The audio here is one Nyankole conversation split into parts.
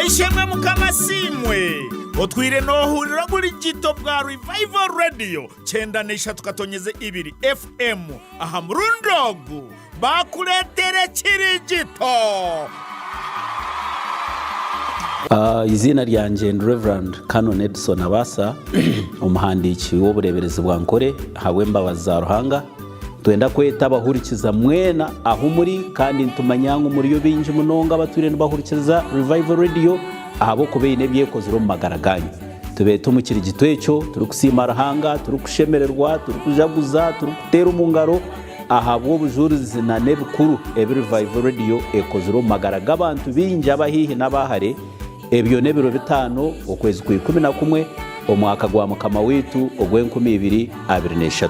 Ab'eishe-emwe Mukama asiimwe! Otwire noohurira oburigito bwa Revival Radio kyenda n'eishatu katonyeze ibiri FM aha murundi ogu baakureetera ekirigito. Eiziina ryangye ndi Rev. Canon Edson Abaasa, omuhandiiki w'obureeberezi bwa Nkore ahabw'embabazi za Ruhanga. Nitwenda kweta abahurikiza mwena ahu muri kandi nitumanya ngu muriyo baingi munonga abatwire nibahurikiriza Revival Radio ahabw'okuba eine ebi ekozire omu magara gaanyu. Tubeete omu kirigito ekyo turikusiima Ruhanga, turikushemererwa, turikujaguza, turikuteera omu ngaro ahabw'obujurizi na n'ebikuru ebi Revival Radio ekozire omu magara g'abantu baingi abahaihi n'abahare. Ebyo n'ebiro bitaano okwezi kwa 11 omwaka gwa Mukama waitu ogw'enkumi ibiri 23.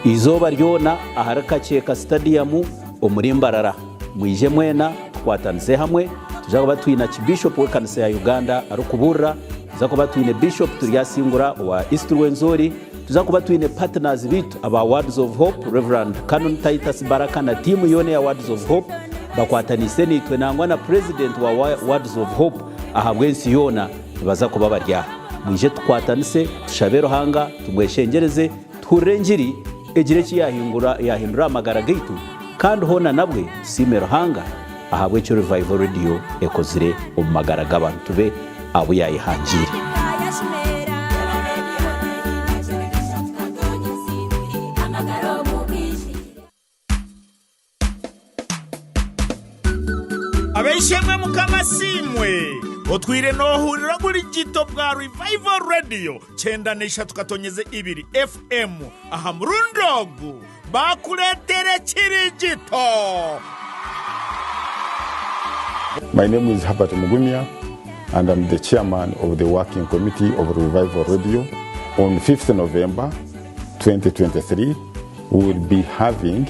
Eizooba ryona ahari Kakyeka Stadium omuri Mbarara. Mwije mwena tukwatanise hamwe. Tuza kuba twine Archbishop w'ekanisa ya Uganda arikubuurira, tuza kuba twine Bishop Turyasingura owa East Rwenzori, tuza kuba twine partners baitu aba Words of Hope, Rev. Canon Titus Baraka na tiimu yoona eya Words of Hope bakwataniise naitwe nangwa na President wa Words of Hope ahabw'ensi yoona nibaza kuba bari aha. Mwije tukwatanise tushabe Ruhanga tumweshengyereze Tuhurire engiri, egire eki yaahindura aha magara gaitu, kandi hoona nabwe tusiime Ruhanga ahabw'eki Revival Radio ekozire omu magara g'abantu be abu yaayehangiire. Ab'eishe-emwe Mukama asiimwe! Otwire noohurira oburigito bwa Revival Radio kyenda n'eishatu katonyeze ibiri FM aha murundi ogu baakureetera ekirigito. My name is Herbert Mugumya and I'm the chairman of the working committee of Revival Radio. On 5th November 2023, we will be having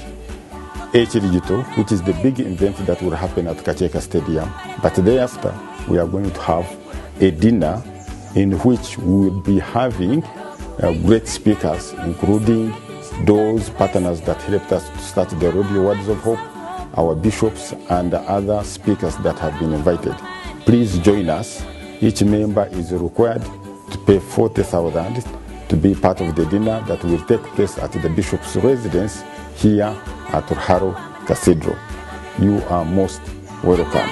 Ekirigito, which is the big event that will happen at Kakyeka Stadium. But thereafter, we are going to have a dinner in which we will be having great speakers, including those partners that helped us to start the Radio Words of Hope, our bishops, and other speakers that have been invited. Please join us. Each member is required to pay 40,000 to be part of the dinner that will take place at the bishop's residence here at Ruharo Cathedral. You are most welcome.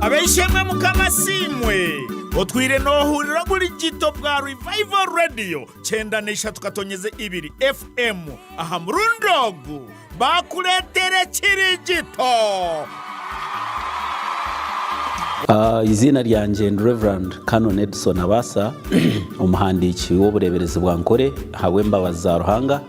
Ab'eishe-emwe Mukama asiimwe! Otwire noohurira oburigito bwa Revival Radio kyenda n'eishatu katonyeze ibiri FM aha murundi ogu baakureetera ekirigito. Eiziina ryangye ndi Rev. Canon Edson Abaasa, omuhandiiki w'obureeberezi bwa Nkore ahabw'embabazi za Ruhanga.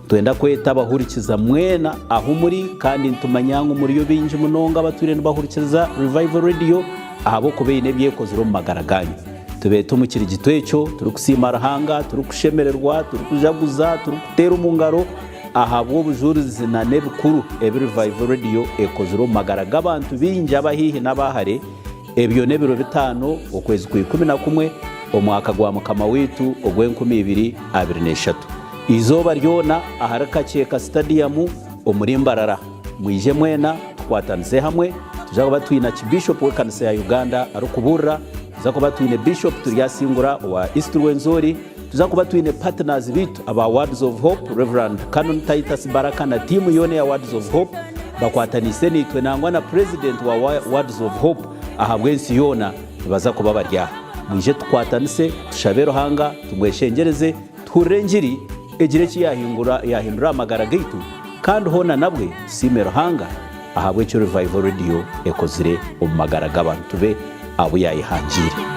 Nitwenda kweta abahurikiza mwena ahu muri kandi nitumanya ngu muriyo baingi munonga abatwire nibahurikiriza Revival Radio ahabw'okuba eine ebi ekozire omu magara gaanyu. Tubeete omu kirigito ekyo turikusiima Ruhanga, turikushemererwa, turikujaguza, turikuteera omu ngaro ahabw'obujurizi na n'ebikuru ebi Revival Radio ekozire omu magara g'abantu baingi abahaihi n'abahare. Ebyo n'ebiro bitaano okwezi kwa 11 omwaka gwa Mukama waitu ogw'enkumi ibiri 23. Eizooba ryona ahari Kakyeka Stadium omuri Mbarara. Mwije mwena tukwatanise hamwe. Tuza kuba twine Archbishop w'ekanisa ya Uganda arikubuurira, tuza kuba twine Bishop Turyasingura owa East Rwenzori, tuza kuba twine partners baitu aba Words of Hope, Rev. Canon Titus Baraka na tiimu yoona eya Words of Hope bakwataniise naitwe nangwa na President wa Words of Hope ahabw'ensi yoona nibaza kuba bari aha. Mwije tukwatanise tushabe Ruhanga tumweshengyereze. Tuhurire engiri, egire eki yaahindura aha magara gaitu, kandi hoona nabwe tusiime Ruhanga ahabw'eki Revival Radio ekozire omu magara g'abantu be abu yaayehangiire.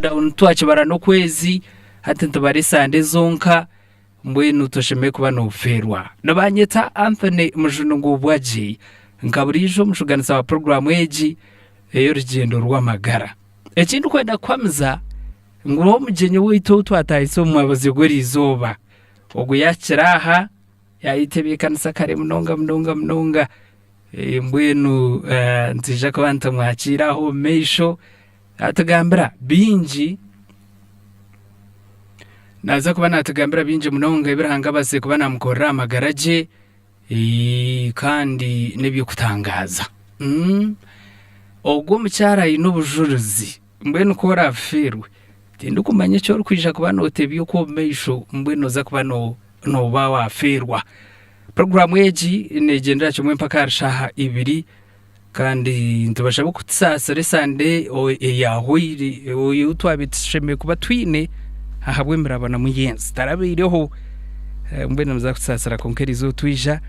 Lockdown twakibara n'okwezi hati nitubara esande zonka mbwenu toshemereire kuba nofeerwa. Nibanyeta Anthony Mujuni Ngubwagye nka buriijo omushuganisa wa puroguraamu egi ey'orugyendo rw'amagara. Eki ndikwenda kuhamiza ngu omugyenyi waitu ou twatahisa omu mwabazyo gw'eriizooba ogu yaahikire aha yaayetebeekanisa kare munonga munonga munonga. Mbwenu nitwija kuba nitumwakiira aho omu maisho atugambira bingi. Naaza kuba naatugambira bingi munonga ebi Ruhanga abaasize kuba naamukorera aha magara gye kandi n'eby'okutangaaza. Ogwo omukyara aine obujurizi mbwenu ku oraafeerwe tindikumanya eki orikwija kuba nootebya okwo omu maisho mbwenu nooza kuba nooba waafeerwa. Puroguraamu egi neegyendera kimwe mpaka ahari shaaha ibiri kandi nitubashaba kutusaasira esande eyaahweire ei twabaire tushemereire kuba twine ahabw'emirabanamu y'ensi tarabaireho. Mbwenu nimuza kutusaasira kwonka eriizooba twija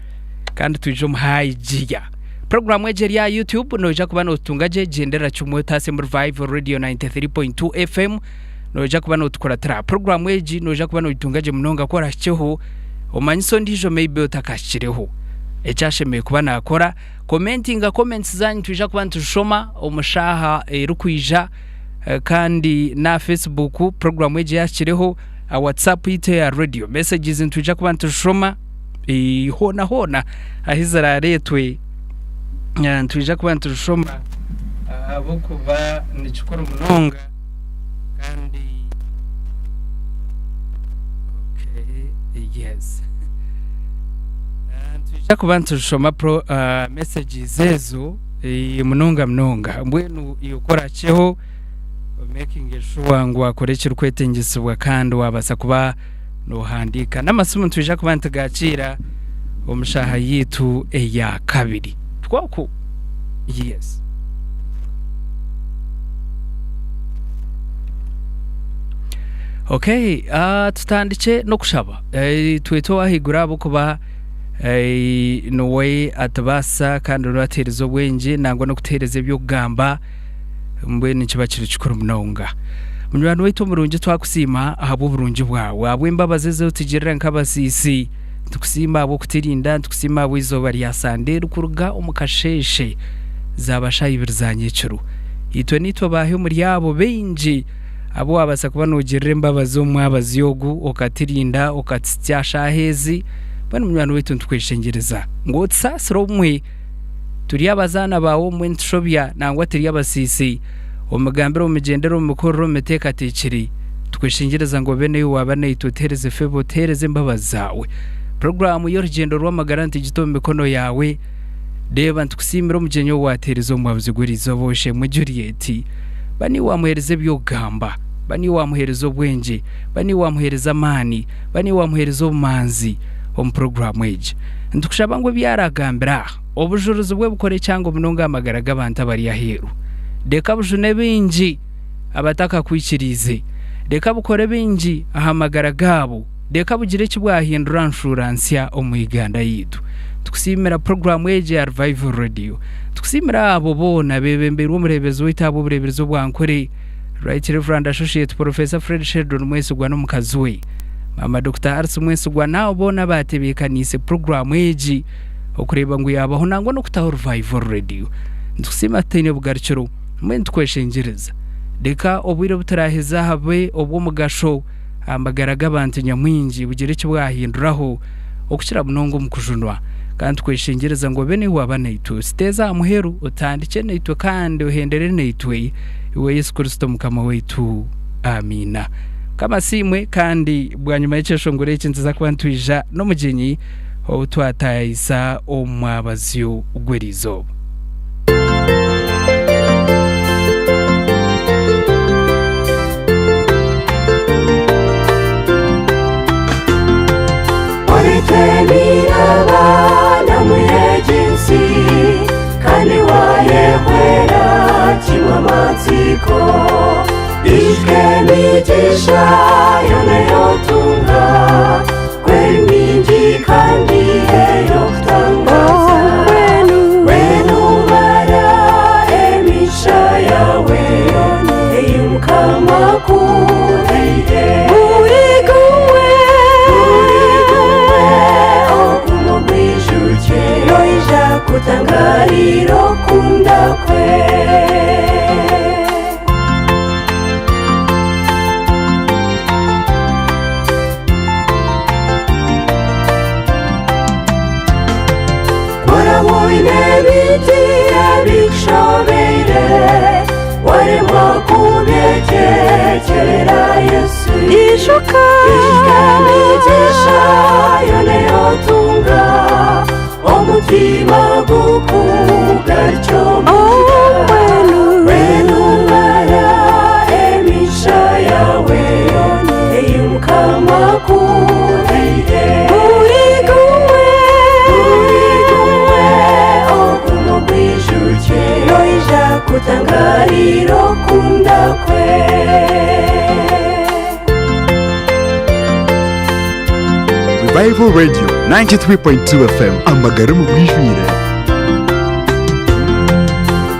kandi twija omu high gear. Puroguraamu egi eri aha YouTube noija kuba nootutunga gye gyendera kimwe otaase omu Revival Radio 93.2 FM. Noija kuba notukuratira. Puroguraamu egi noija kuba nogitunga gye munonga ku orahikyeho omanyise ondiijo maybe otakahikireho eki ashemereire kuba nakora. Komentinga comments zanyu nitwija kuba nituzishoma omu shaaha erikwija kandi n'aha Facebook puroguraamu egi yahikireho, aha WhatsApp yaitu eya radio messages nitwija kuba nituzishoma hoona hoona ahu ziraareetwe nitwija kuba nituzishoma ahabw'okuba nikikuru munonga. Kandi okay, yes. Nitwija kuba nitushoma pro messages ezo munonga munonga mbwenu iwe ku orakyeho omekinge sure ngu wakora ekirikwetengyesibwa kandi wabaasa kuba nohandiika n'amasimu nitwija kuba nitugakiira omu shaaha yaitu eya kabiri Twoku yes. Okay, tutandikye n'okushaba. Twete ow'ahaiguru ahabw'okuba niwe atubaasisa kandi niwe atuheereza obwengye nangwa n'okutuheereza eby'okugamba mbwenu nikiba kiri kikuru munonga. Munywani waitu omurungi twakusiima ahabw'oburungi bwawe, ahabw'embabazi ezi otugirira nk'abasiisi. Nitukusiima ahabw'okuturinda, nitukusiima ahabw'eizooba rya Sande erikuruga omu kasheeshe zaaba shaaha ibiri za nyekiro. Itwe naitwe baahi omuri abo baingi abu waabaasa kuba noogirira embabazi omu mwabazyo ogu, okaturinda, okatuhitsya aha shaaha ezi? Mbwenu munywani waitu nitukweshengyereza ngu otusaasire obumwe. Turi abazaana baawe obumwe nitushobya, nangwa turi abasiisi omu migambire, omu migyendere, omu mikorere, omu miteekateekyere. Tukweshengyereza ngu obe naiwe waaba naitwe, otuheereze favour, otuheereze embabazi zaawe. Puroguraamu y'orugyendo rw'amagara nitugita omu mikono yaawe. Reeba nitukusiimira omugyenyi ou waateereza omu mwabuzi gw'erizooba ow'eishe-emwe Juliet. Ba niiwe waamuheereza eby'okugamba, ba niiwe waamuheereza obwengye, ba niiwe waamuheereza amaani, ba niiwe waamuheereza obumanzi omu puroguraamu egi. Nitukushaba ngu ebi araagambire aha, obujurizi bwe bukore ekyangu munonga aha magara g'abantu abari aheeru. Reka bujune baingi abatakakwikiriize. Reka bukore baingi aha magara gaabo. Reka bugire eki bwahindura aha nshuura nsya omu Uganda yaitu. Nitukusiimira puroguraamu egi eya Revival Radio. Nitukusiimira abo boona abeebembeirwe omureeberezi waitu ahabw'obureeberezi obwa Nkore, Right Reverend Associate Professor Fred Sheldon Mwesigwa n'omukazi we, Maama Dokita Alice Mwesigwa n'abo boona abaatebeekaniise puroguraamu egi okureeba ngu yaabaho nangwa n'okutaho Revival Radio. Nitukusiima tutaine bugarukiro. Mbwenu tukweshengyereza, reka obwire obu turaaheza aha bube obw'omugasho aha magara g'abantu nyamwingi, bugire eki bwahinduraho okukira munonga omu kujunwa. Kandi tukweshengyereza ngu obe naiwe waaba naitwe, ositeeze aha muheru, otandikye naitwe kandi ohendere naitwe, Iwe Yesu Kristo Mukama waitu. Amiina. Mukama asiimwe, kandi bwanyima y'ekyeshongoro eki nituza kuba nitwija n'omugyenyi ou twataayisa omu mwabazyo gw'eriizooba. Ebintu ebikushobeire waremwa kubyetekyerera Yesu. Ijuka Ijuka emigisha yoona ei otunga omutima gukugarukye omugira. Mbwenu mara emigisha yaawe ei Mukama akuhaire. Buri gumwe Buri gumwe ogume ogwijukye noija kutangaarira okukunda kwe. Revival Radio 93.2 FM amagara omu bwijwire.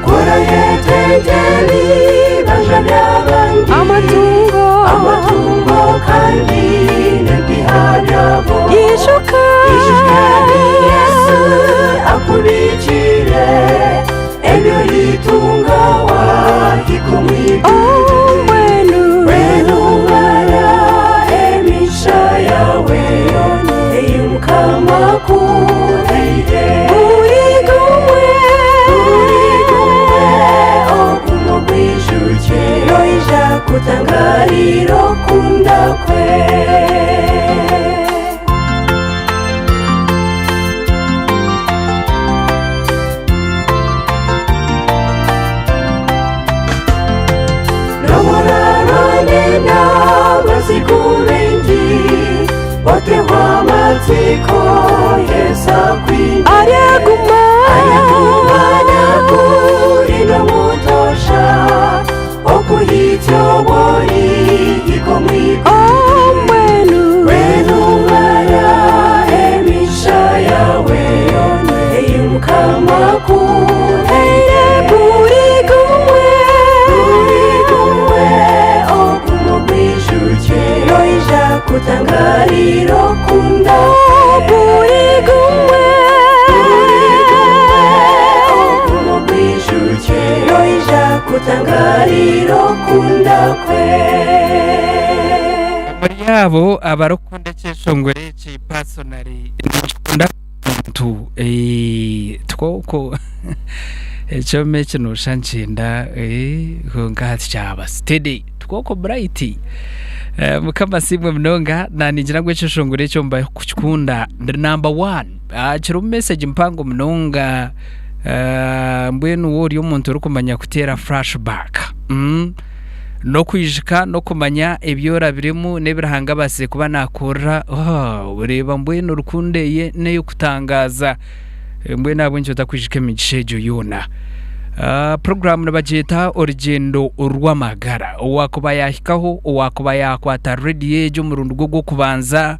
Ku orayetente ebibanja by'abandi Amatungo. amatungo kandi n'ebiha byabo Ijuka. Ijuka ebi Yesu akubikiire ebi oritunga wahika omu iguru. Oh, mbwenu. Mbwenu bara emigisha yaawe ei Mukama akuhaire. Buri gumwe. Buri gumwe ogume ogwijukye noija kutangaarira okukunda kwe. N'obu oraarwane n'abazigu baingi, otehwa amatsiko Yesu akwine. Aryaguma. Aryaguma nakurinda obutoosha, okuhitsya obu orihika omu iguru. Oh, mbwenu. Mbwenu mara emigisha yaawe ei Mukama akuhaire. Buri gumwe. Buri gumwe ogume ogwijukye noija kutangaarira okukunda Oh, kwe. buri gumwe. Buri gumwe ogume ogwijukye noija kutangaarira okukunda kwe. Omuri abo abarikukunda ekyeshongoro eki personally ninkikunda muntu tikwo ekyoma eki noshusha nikyenda kwonka hati kyaba steady tikwo Bright Mukama asiimwe munonga naningira ngu ekyeshongoro ekyo mubakukikunda ndi number one kirimu message mpango munonga mbwenu waaba ori omuntu orikumanya kuteera flash back. N'okwijuka n'okumanya ebi orabiremu n'ebi Ruhanga abaasize kuba naakukorera, oreeba mbwenu rukundo eye n'ey'okutangaaza. Mbwenu ahabw'enki otakwijuka emigisha egyo yoona? Puroguraamu nibagyeta Orugyendo rw'Amagara. Owaakuba yaahikaho, owaakuba yaakwata rediyo egyo omurundi gwe ogw'okubanza,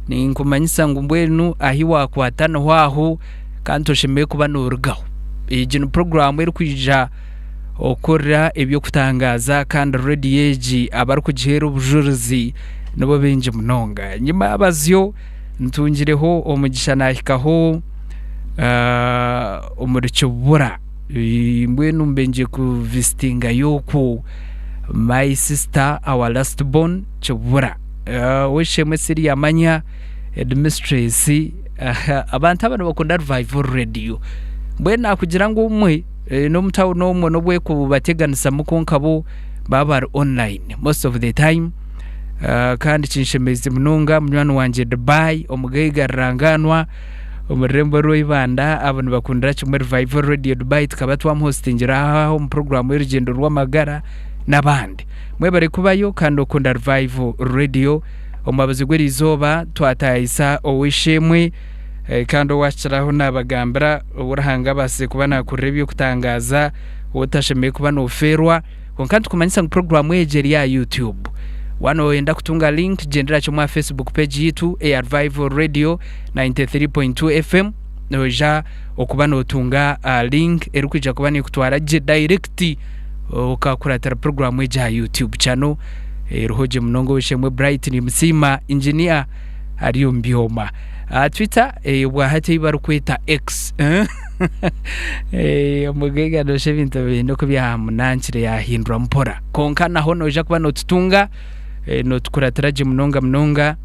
ninkumanyisa ngu mbwenu ahi waakwata niho aho kandi toshemereire kuba noorugaho. Egi ni puroguraamu erikwija. Okurira eby'okutangaaza kandi rediyo egi abarikugiheera obujurizi nibo baingi munonga. Enyima yabazyo ntungireho omugisha nahikaho omuri Kibura mbwenu mbe ngiye kuvisitingayo okwo my sister our last born Kibura. Ow'eishe-emwe Siriamanya headmistress abantu aba nibakunda Revival Radio mbwenu nakugira ngu obumwe N'omu tawuni omwo n'obu erikubateganisamu kwonka bo baba bari online most of the time. Kandi kinshemeize munonga munywani wangye Dubai omugaiga rurangaanwa omu rurembo rwa Ibanda abo nibakundira kimwe Revival Radio Dubai tukaba twamuhositingira aho omu puroguraamu y'orugyendo rw'amagara n'abandi. Mwebare kubayo kandi okunda Revival Radio. Omuhabuzi gw'eriizooba twataayisa ow'eishe-emwe. Kandi owaakiraho naabagambira ou Ruhanga abaasize kuba naakurira eby'okutangaaza, ou otashemereire kuba noofeerwa. Kwonka nitukumanyisa ngu puroguraamu egi eri aha YouTube. Waaba nooyenda kutunga link, gyendera kimwe aha Facebook page yaitu eya Revival Radio 93.2 FM, noija okuba nootunga link erikwija kuba neekutwara gye direct okakuratira puroguraamu egi aha YouTube channel eriho gye munonga. Ow'eishe-emwe Bright Nimusiima, engineer ari omu byoma. Aha Twitter obwa hati ei barikweta X omugaiga noshusha ebintu biine oku byamunankire yahindura mpora kwonka naho noija kuba notutunga notukuratira gye munonga munonga.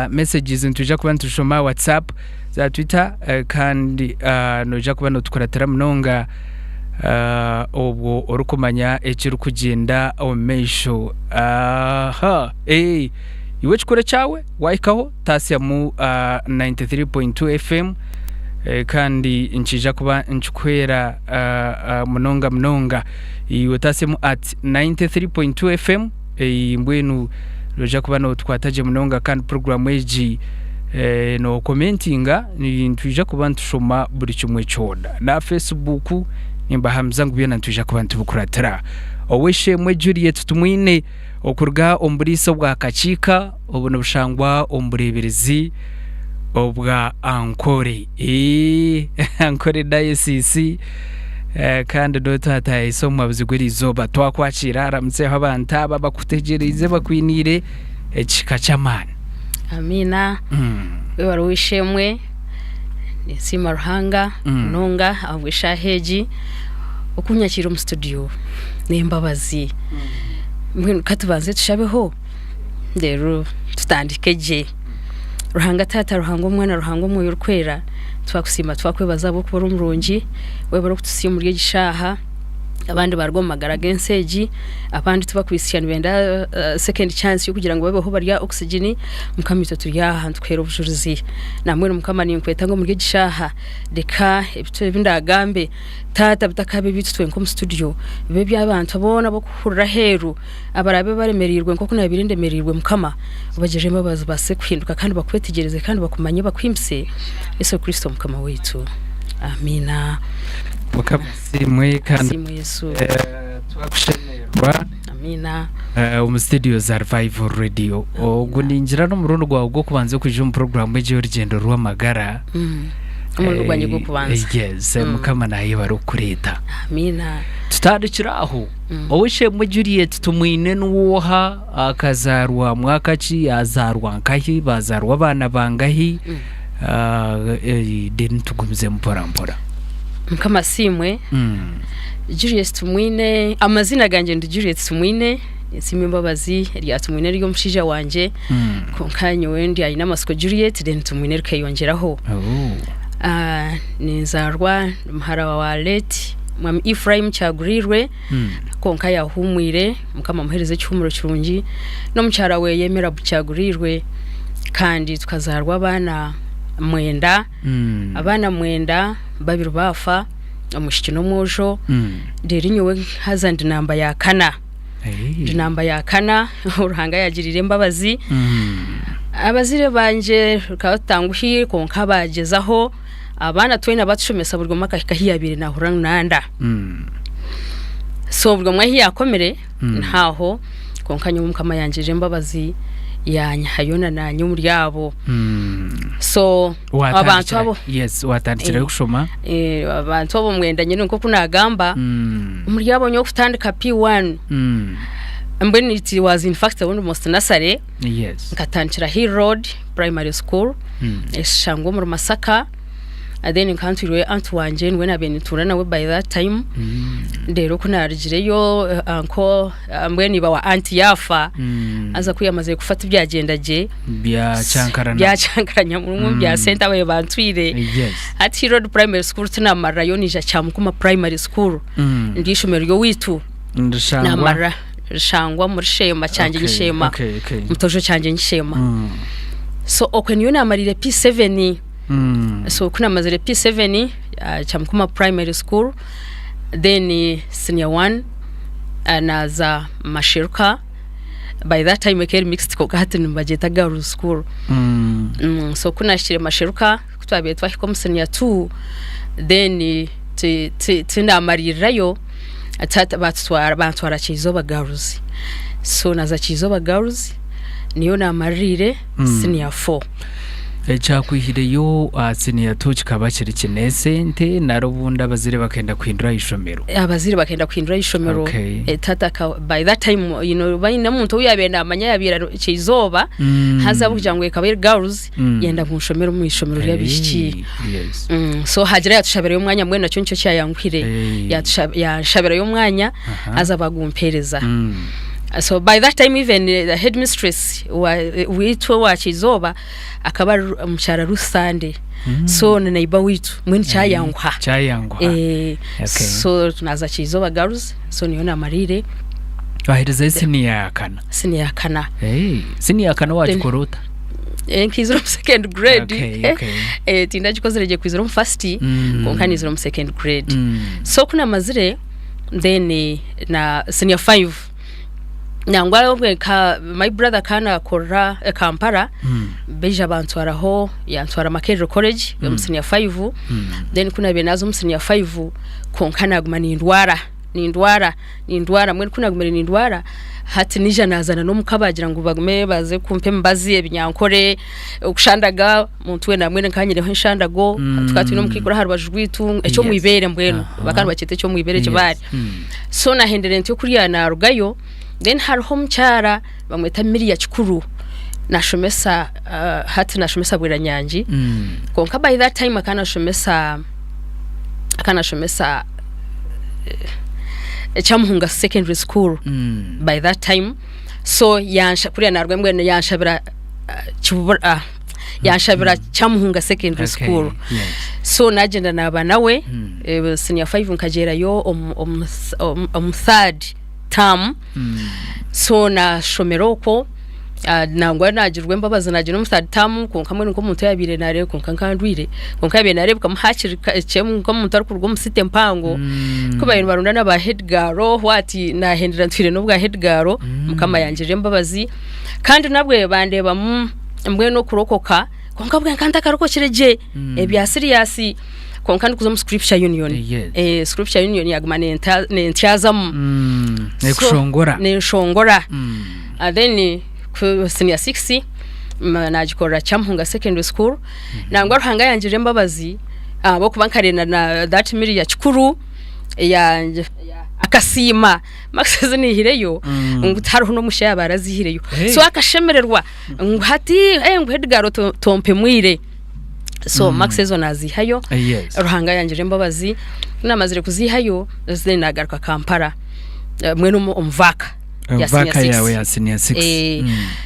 Messages nitwija kuba nitushoma WhatsApp za Twitter kandi noija kuba notukuratira munonga obwo orikumanya ekirikugyenda omu maisho. Aha iwe ekikuru ekyawe wahikaho taasyamu 93.2 FM kandi nikiija kuba nikikuhwera munonga munonga. Iwe otaasyemu at 93.2 FM. Mbwenu noija kuba notukwata gye munonga kandi puroguraamu egi nokomentinga nitwija kuba nitushoma buri kimwe kyona. N'aha Facebook nimbahamiza ngu byona nitwija kuba nitubikuratira. Ow'eishe-emwe Juliet Tumwine okuruga omu buriisa obwa Kakiika obu nibushangwa omu bureeberezi obwa Ankore. Ankore Diocese. Kandi n'otwatahisa omu mwabuzi gw'erizooba twakwakiira aramutseho abantu aba bakutegyereize bakwiniire ekihika ky'amaani. Amiina. Webare ow'eishe-emwe. Ninsiima Ruhanga munonga ahabw'eshaaha egi okunyakiira omu studio n'embabazi. Mbwenu ka tubanze tushabeho reero tutandike gye. Ruhanga Taata, Ruhanga Omwana, Ruhanga Omwoyo Orikwera, twakusiima twakwebaza ahabw'okuba ori omurungi, webare okututsya omuri egi shaaha, abandi baaruga omu magara g'ensi egi, abandi tibakwitsya nibenda second chance y'okugira ngu babeho bari aha oxygen, Mukama itwe turi aha nitukuheera obujurizi. Nambwenu Mukama ninkweta ngu omuri egi shaaha reka ebi ndaagambe Taata bitakaaba ebyaitu twenka omu studio, bibe eby'abantu boona ab'okuhurira aheeru abaraabe baremereirwe nk'oku naabaire ndemereirwe Mukama, obagirire embabazi babaase kuhinduka kandi bakwetegyereze kandi bakumanye bakuhimbise, Yesu Kristo Mukama waitu. Amiina. Mukama asiimwe kandi Asiimwe Yesu. twakushemererwa Amiina. omu studio za Revival Radio. Ogu ningira n'omurundi gwawe gw'okubanza okwija omu puroguraamu egi ey'orugyendo rw'amagara. Omurundi gwangye gw'okubanza. Yes, Mukama naayebare okukureeta. Amiina. Tutandikire aho. Ow'eishe-emwe Juliet Tumwine niwe oha? Akazaarwa mwaka ki? Yaazaarwa nkahi? Baazaarwa abaana bangahi? Then tugumizemu mpora mpora. Mukama asiimwe. Juliet Tumwine, amazina gangye ndi Juliet Tumwine, ninsiima embabazi erya Tumwine riri omushaija wangye, kwonka nyowe ndi Ainamatsiko Juliet then Tumwine rikeyongyeraho. Ninzaarwa ndi muhara wa late Mwami Ephraim Kyaguriirwe kwonka yahuumwire Mukama amuheereze ekihuumuro kirungi n'omukyara we Mirabu Kyaguriirwe kandi tukazaarwa abaana mwenda, abaana mwenda babiri baafa omwishiki n'omwojo reero nyowe haza ndi namba ya kana. Ndi namba ya kana Ruhanga yagiriire embabazi. Abazaire bangye rukaba rutanguhi kwonka baagyezaho abaana twena batushomesa buri omwe akahika ahu yaabaire naahurira ngu nanda. So buri omwe ahu yaakomire niho aho kwonka nyowe Mukama yangirira embabazi yaanyihayo na naanye omuri abo. So abantu abo Yes, watandikirayo kushoma. Abantu abo mwenda nyine nk'oku naagamba omuri abo nyowe kutandika P1 mbwenu it was in fact almost nursery. Yes. Nkatandikira Hill Road Primary School eshangwa omuri Masaka then nkaba ntwirweyo aunt wangye niwe naabaire nintuura nawe by that time reero ku naarugireyo uncle mbwenu iba wa aunt yaafa haza ku yaamazire kufa tibyagyenda gye Byakyankarana. byakyankaranya muno bya sente ababaire bantwire Yes. hati Hill Road Primary School tinamarirayo naija Kyamukuma Primary School niryo ishomero ry'owaitu. Nirishangwa? Namarira rishangwa muri Sheema kyangye Okay, nyisheema okay, okay. mutojo kyangye nyisheema so okwe niyo namarire P7 so ku namazire P7 Kyamukuma primary school then senior 1 naza Masheruka by that time ekaba eri mixed kwonka hati nibagyeta girls school so ku nahikire Masheruka ku twabaire twahika omu senior 2 then Tindamariirirayo taata batutwara bantwara Kyizooba girls so naza Kyizooba girls niyo namaririire senior 4. Ekyakwihireyo aha senior 2 kikaba kiri ki? N'esente nari obundi abazaire bakenda kuhindura aha ishomero? Abazaire bakenda kuhindura aha ishomero Okay. taata aka by that time you know baine omuntu ou yaabaire naamanya yaabaire ari Kyizooba haza ahabw'okugira ngu ekaba eri girls yenda ngu nshomere omu ishomero ry'abaishiki. Yes. So hagira yatushabirayo omwanya mbwenu nakyo nikyo kyayanguhire Hey. Yatusha- yanshabirayo omwanya Aha. haza bagumpereza. So by that time even the headmistress wa witu owa Kizooba akaba ari omukyara Ruth Sande. So ni neighbor witu mbwenu kyayanguha. Kyayanguha. Eh, Okay. so naza Kizooba girls so niyo namariire Waherezayo siniya ya kana. siniya ya kana. Hey, siniya ya kana wagikora ota? Eh, nkaizire omu second grade. Okay, okay. Eh, tindagikozire gye kwizira omu first kwonka niizire omu second grade. So ku namazire then na senior 5 nangwa obwe nka my brother akaba nakorera e Kampala baija bantwaraho yantwara Makerere College omu senior 5 then ku nabiire naaza omu senior 5 kwonka naguma nindwara nindwara nindwara mbwenu ku nagumire nindwara hati naija nazaana n'omuka baagira ngu bagume baze kumpa emibazi ebinyankore okushandaga omuntu weena mbwenu nkaba nyineho enshandago tukaba twine omukaikuru aha rubaju rwaitu eky'omu ibeere mbwenu bakaba nibakyeta eky'omu ibeere ekibaare so nahendera ntyo kuriya narugayo then hariho omukyara bamweta Miria Kikuru nashomesa hati nashomesa Bweranyangi kwonka by that time akaba nashomesa akaba nashomesa Kyamuhunga secondary school by that time so yansha kuriya narugayo mbwenu yanshabira Kibura yanshabira Kyamuhunga secondary Okay, school yes. so nagyenda naaba nawe senior 5 nkagyerayo omu, omu, omu, omu third term so nashomera okwo ah, nangwa nagirwa embabazi nagyenda omu third term kwonka mbwenu nk'omuntu oyabaire nareeba kwonka nka ndwire kwonka yabaire nareebekamu hakiri kakye nk'omuntu arikuruga omu city empango ku baabaire nibarondana ba head girl what nahendera ntwire n'obwa head girl mukama yangirira embabazi Kandi nabwe bandeebamu mbwenu okurokoka kwonka bwe nka ntakarokokire gye ebya siriyasi kwonka ndikuza omu scripture union. Yes. Eh, scripture union yaguma nenta- nentyazamu. So, Nekushongora. Nenshongora. And then ku senior 6 nagikorera Kyamuhunga secondary school. Nangwa Ruhanga yangirira embabazi ahabw'okuba nkareeba na that Miria kikuru ya akasiima Marks ezi naihireyo ngu tihariho n'omushaija yaaba araziihireyo. Hey. So akashemererwa ngu hati eh, ngu Edgar tompemwire. So marks ezo naziihayo. Yes. Ruhanga yangirira embabazi ku namazire kuziihayo then nagaruka Kampala mbwenu omu vaaka ya senior Vaaka six. yawe ya senior 6. Eh,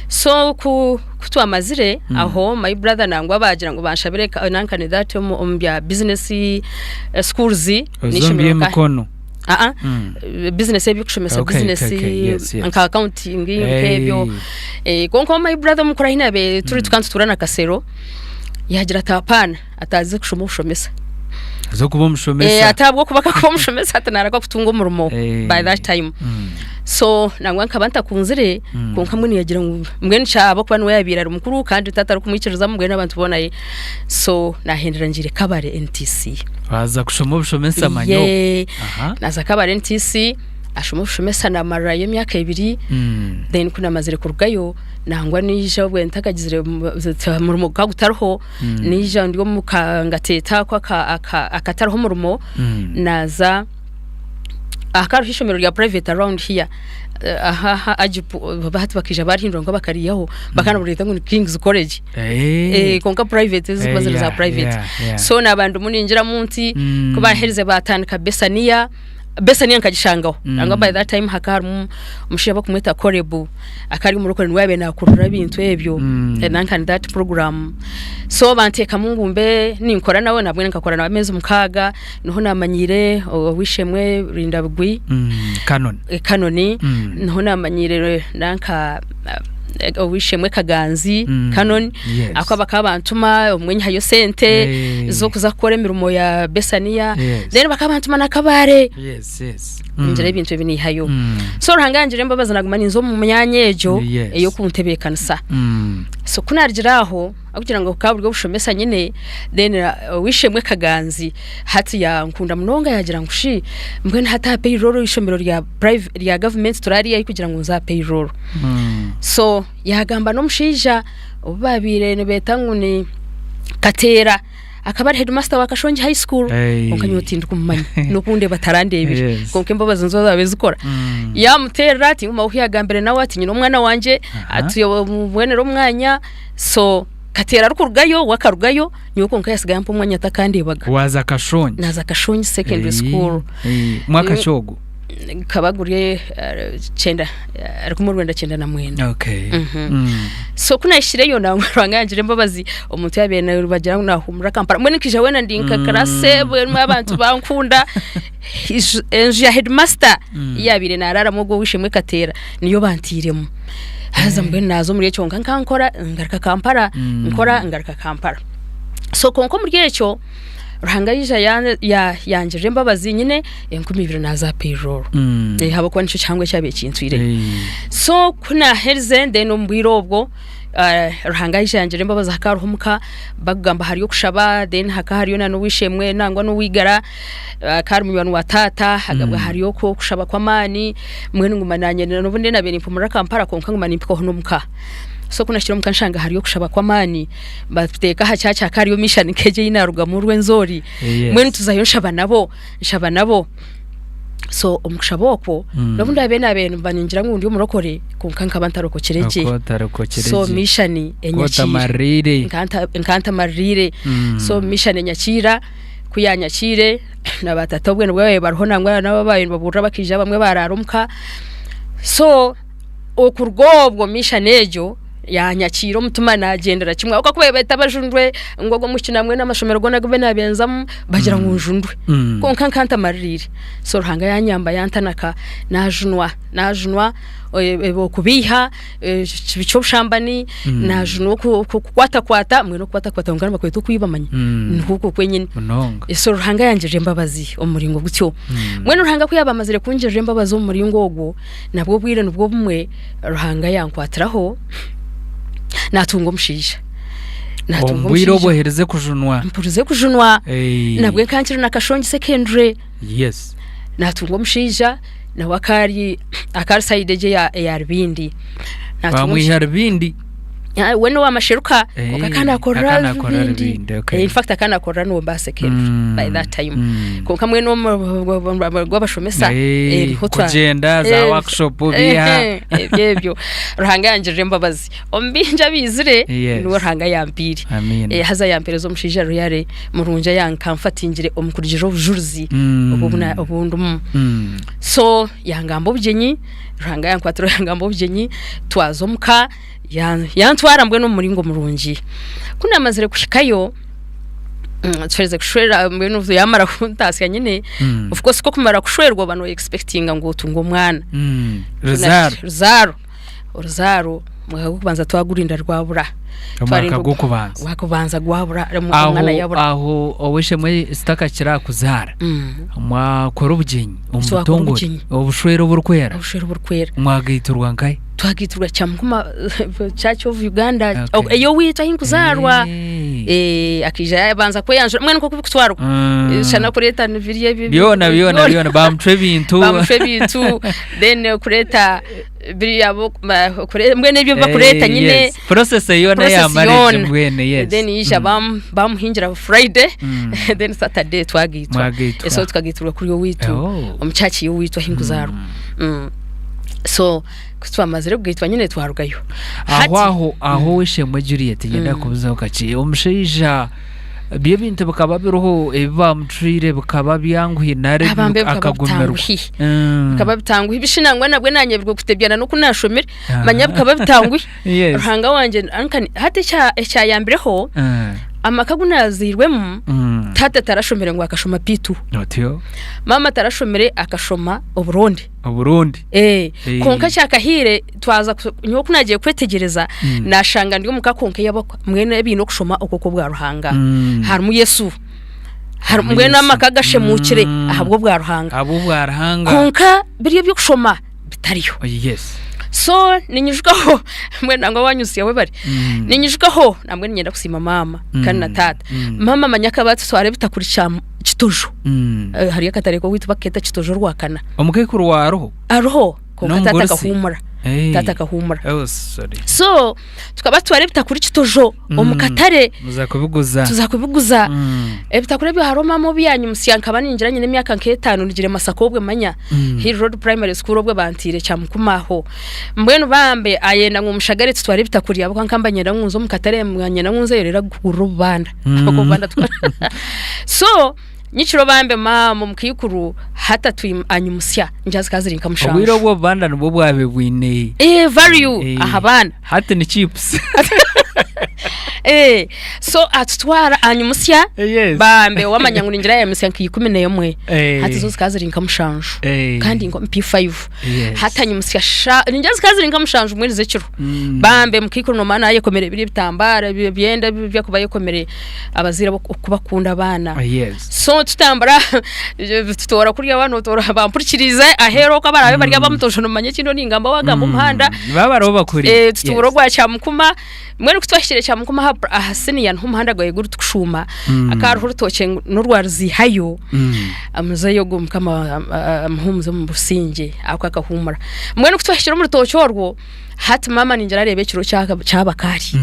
so ku ku twamazire aho my brother nangwa bagira ngu banshabire nanka ni that omu bya business schools Oza omu n'eishomero nka- by'emikono. Aa, business eby'okushomesa Okay, business okay, okay, yes, yes. nka accounting Hey. nk'ebyo. Eh, kwonka my brother omukuru ahi naabaire turi tukaba nitutuura na Kasero, yaagira ati apaana, ataaze kushoma obushomesa. Aze kuba omushomesa. Eh, ati ahabw'okuba akakuba omushomesa ati naareka kutunga omurimo Eh. by that time. So nangwa nkaba ntakunzire kwonka mbwenu yaagira ngu mbwenu kya ahabw'okuba niwe yaabaire ari mukuru kandi taata arikumwikirizamu mbwenu abantu boona ye. So naahendera ngiire Kabare NTC. Waaza kushoma obushomesa manya obu. Ye, Aha. naaza Kabare NTC, nashoma obushomesa naamarirayo emyaka ebiri, then ku naamazire kurugayo nangwa naija obwe ntakagizire murimo gukaba gutariho, naija ndi omu ka ngateeta ako akatariho murimo, naaza hakaba hariho eishomero rya private around here, aha aha Agip hati bakaija baarihindura nka bakariihaho, bakaba nibaryeta ngu ni King's College. Eh. Kwonka private ezo zikuba ziri za private. So naaba ndimu ningiramu nti ku baaherize baatandika Besaniya, Besaniya nkagishangaho. Nangwa by that time hakaba harimu omushaija barikumweta Korebu akaba ari omurokore niwe yaabaire naakurura ebintu ebyo nanka ni that program. So banteekamu ngu mbe ninkora nawe nabwo nkakora nawe ameezi mukaaga niho naamanyiire ow'eishe-emwe Rindabigwi. Canon. Canon, niho naamanyiire nanka ow'eishe-emwe Kaganzi Canon Yes. ahakuba bakaba bantuma obumwe nyihayo sente Eh. z'okuza kukora emirimo ya Besaniya Yes. then bakaba bantuma na Kabare Yes, yes. ngira ebintu ebi niihayo so Ruhanga yangira embabazi naguma ninza omu myanya egyo Yes. ey'okuntebeekanisa so ku naarugira aho ahabw'okugira ngu bukaba buri obushomesa nyine then ow'eishe-emwe Kaganzi hati yankunda munonga yaagira ngu shi mbwenu hati aha payroll eishomero rya private rya gavumenti turariihahi kugira ngu nze aha payroll. So yaagamba n'omushaija ou baabaire nibeeta ngu ni Kateera akaba ari headmaster wa Kashongi high school Hey. kwonka nyowe tindikumumanya n'okundeeba tarandeebire Yes. kwonka embabazi nizo zaabaire zikora. Yaamuteerera ati ngu ahu yaagambire nawe ati nyine omwana wangye ati mubonere omwanya so Kateera arikurugayo we akarugayo nyowe kwonka yaatsiga yampa omwanya atakandeebaga. Waaza Kashongi? Naaza Kashongi secondary school. Mwaka ki ogwo? Gukaba guri kyenda 1994. Okay. So ku naahikireyo nangwa Ruhanga yangirira embabazi omuntu yaabaire nibagira ngu naahuumura Kampala mbwenu nkaija weena ndi nka class mbwenu abantu bankunda Iju- enju ya headmaster ei yaabaire naaraaramu ogwo ow'eishe-emwe Kateera niyo banteiremu haza mbwenu naaza omuri ekyo nka nkankora ngaruka Kampala nkora ngaruka Kampala so kwonka omuri ekyo Ruhanga yaija ya- ya- yangirira embabazi nyine 2000 naaza aha payroll Eh, ahabw'okuba nikyo kihango ekyabaire kintwireyo so ku naaherize then omu bwire obwo eh, Ruhanga yaija yangira embabazi hakaba hariho omuka bakugamba hariyo okushaba then hakaba hariyo na n'ow'eishe-emwe nangwa n'owaigara akaba ari munywani wa taata hakaba hariyo oku- okushaba kw'amaani mbwenu nguma naanye n'obu ndiyo naabaire nimpumurira Kampala kwonka nguma nimpikaho n'omuka so ku naahikire omuka nshanga hariyo okushaba kw'amaani batuteeka aha kyakya hakaba hariyo mission nk'egi ei naarugamu Rwenzori Yes. mbwenu tuzayo nshaba nabo nshaba nabo so omu kushaba okwo n'obu ndaabe naabaire nimba ningira ngu ndi omurokore kwonka nkaba ntarokokire gye Okaba otarokokire so gye. mission Okaba enyakiira otamaririire. Nka ntamaririire so mission enyakiira ku yanyakiire na baatata obwe nibwo baabaire bariho nangwa n'abu baabaire nibabuurira bakaija abamwe baaraara omuka so okuruga obwo mission egyo yanyakiira omutima naagyendera kimwe ahabw'okuba ku baabaire tabajunirwe ngu ogwo omwishiki nambwenu amashomero goona agu naabenzamu bagira ngu njunirwe kwonka nka ntamaririire so Ruhanga yanyamba yantanaka naajunwa naajunwa okubeiha ekibi ky'obushambani naajunwa okukwatakwata mbwenu okukwatakwata kwonka nibakweta okwiba manya nikwo okwo kwenyini Munonga. So Ruhanga yangirira embabazi omu muringo gutyo mbwenu Ruhanga ku yaaba amazire kungirira embabazi omu muringo ogwo Nabwo obwire nibwo bumwe Ruhanga yankwatiraho natunga omushaija. Natunga Omu bwire omushaija. obu oherize kujunwa. Mpurize kujunwa Eh, nabwe nka nkiri na Kashongi secondary Yes. natunga omushaija nawe akari akari side egyo eya eya Rubindi. Natunga Bamwiha Rubindi. Ah, we n'owa masheruka Eh, kwonka akaba nakorera akaba nakorera Rubindi. Rubindi, okay. Eh, in fact akaba nakorera Nuwomba secondary by that time kwonka mbwenu omu gw'abashomesa Eh, eh, niho twa- kugyenda za Eh, workshop biha. eh, ebyo ebyo Ruhanga yangirira embabazi omu bingi abiizire Yes. niwe Ruhanga yampiire Amiina. Eh, haza yampereza omushaija ruyare murungi ayankamfatingire omu kurugiirira obujurizi obu na- obu ndimu so yangamba obugyenyi Ruhanga yankwatira yangamba obugyenyi twaza omuka yantwara mbwenu omu muringo murungi. Ku naamazire kuhikayo, tuherize kushwera mbwenu yaamara kuntaasya nyine, of course ku okumara kushwerwa oba no expectinga ngu otunge omwana. Ruzaaro. Ruzaaro, oruzaaro omwaka gw'okubanza twagurinda rwabura. Omwaka gw'okubanza. Ogw'okubanza gwabura, omwana yabura. Aho ow'eishe-emwe sitakakira aha kuzaara, mwakora obugyenyi omu Twakora butongore, obugyenyi. obushwere oburikwera, Obushwere oburikwera. mwagaiturwa nkahi? Twagaiturwa Kyamukuma Church of Uganda Okay. ey'owaitu ahi nkuzaarwa. Eh. Eh, akaija yabanza kweyanjura mbwenu nk'oku bikutwarwa. Shana kureeta nibirya ebi Byona byona byona bamucwa ebintu. Bamucwa ebintu then kureeta biriya bo kure mbwenu ebyo bakureeta Eh, nyine yes. Process yoona process yamarije yoona. mbwenu yes. Then yaija bamuhingira Friday then Saturday twagaitwa. Mwagaitwa. So tukagaiturwa kuri owaitu Oh. omu church y'owaitu ahi nkuzaarwa. So ku twamazire kugaitwa nyine twarugayo. Aho aho aho ow'eishe-emwe Juliet nyenda kubuzaho kakye. Omushaija by'ebintu bikaba biriho ebi bamucwire bikaba byanguhi nari Abambe bikaba akagumirwa. bitanguhi. Bikaba bitanguhi bishi nangwa nabwe nanyebirwe kutebyana n'oku nashomire Ah. manya bikaba bitanguhi. Yes. Ruhanga wangye ankani hati ekya ekyayambireho amaka agu nazairwemu taata tarashomire ngu akashoma P2. Otyo. Maama tarashomire akashoma oburundi. Oburundi. Eh, Eh. kwonka ekyakahiire twaza ku- nyowe ku naagiye kwetegyereza naashanga ndi omu ka kwonka ey'abakwa mbwenu ebiine okushoma okwo okw'obwa Ruhanga. Harimu Yesu. Harimu Harimu mbwenu Yesu. amaka gashemuukire ahabw'obwa Ruhanga. Ahabw'obwa Ruhanga. Kwonka biri eby'okushoma bitariyo. Oh, yes. So ninyijukaho mbwenu nangwa wanyutsya webare. Ninyijukaho nambwenu niinyenda kusiima maama kandi na taata. Maama manya akaba atutwara ebitakuri kya Kitojo. Hariyo akatare k'owaitu bakeeta Kitojo Rwakana. Omukaikuru wa aruho? Aruho kwonka taata N'omugurusi? akahuumura. Hey. Taata akahuumura. Oh, sorry. So tukaba tutwara ebitakuri Kitojo omu katare. Muza kubiguza. Tuza kubiguza. Ebitakuri ebyo hariho maama obu yaanyimutsya nkaba ningira nyine emyaka nk'etaano ndigire Masaka obwe manya. Hill Road Primary School obwe bantiire Kyamukuma aho. Mbwenu bambe ayenda ngu mushagare tutware ebitakuri ahabw'okuba nkaba nyenda ngu nze omu katare nyenda ngu nzeyo reero akugurire obubanda. Ahabw'okuba obubanda tukaba So. Nyikiro bambe maama omukaikuru hati atwi anyimutsya ningira zikaba ziri nka Obwire mushanju. obwo obubanda nibwo bwabe bwine Eh, value Eh, aha baana. Hati ni chips. Eh, so atutwara anyimutsya Yes. bambe wamanya ngu ningira yayimutsya nka 11 Eh. hati zo zikaba ziri nka mushanju Eh. kandi nka omu P5 Yes. hati anyimutsya sha ningira zikaba ziri nka mushanju mbwenu z'ekiro Mm. bambe mukaikuru nomanya nayekomere biri ebitambara ebi- ebyenda ebi- ebyakuba ayekomere abazaire abo okubakunda abaana Yes. So tutambura tutoora kuriya waaba notoora bampurikirize aheeru oku abaraabe bari ab'omutojo nomanya eki ndiyo ningamba waagamba omuhanda Nibaba bariho bakuri. Eh, tutuura ogwa Kyamukuma mbwenu ku twahikire Kyamukuma aha aha siniya niho omuhanda gwawe guri tukushuuma hakaba hariho orutookye ngu n'orwa Ruzihayo muzeeyi ogwo mukama amuhuumuze omu busingye ahabw'okuba akahuumura mbwenu ku twahikire omu rutookye orwo Hati maama ningira areeba ekiro kyaba kaari.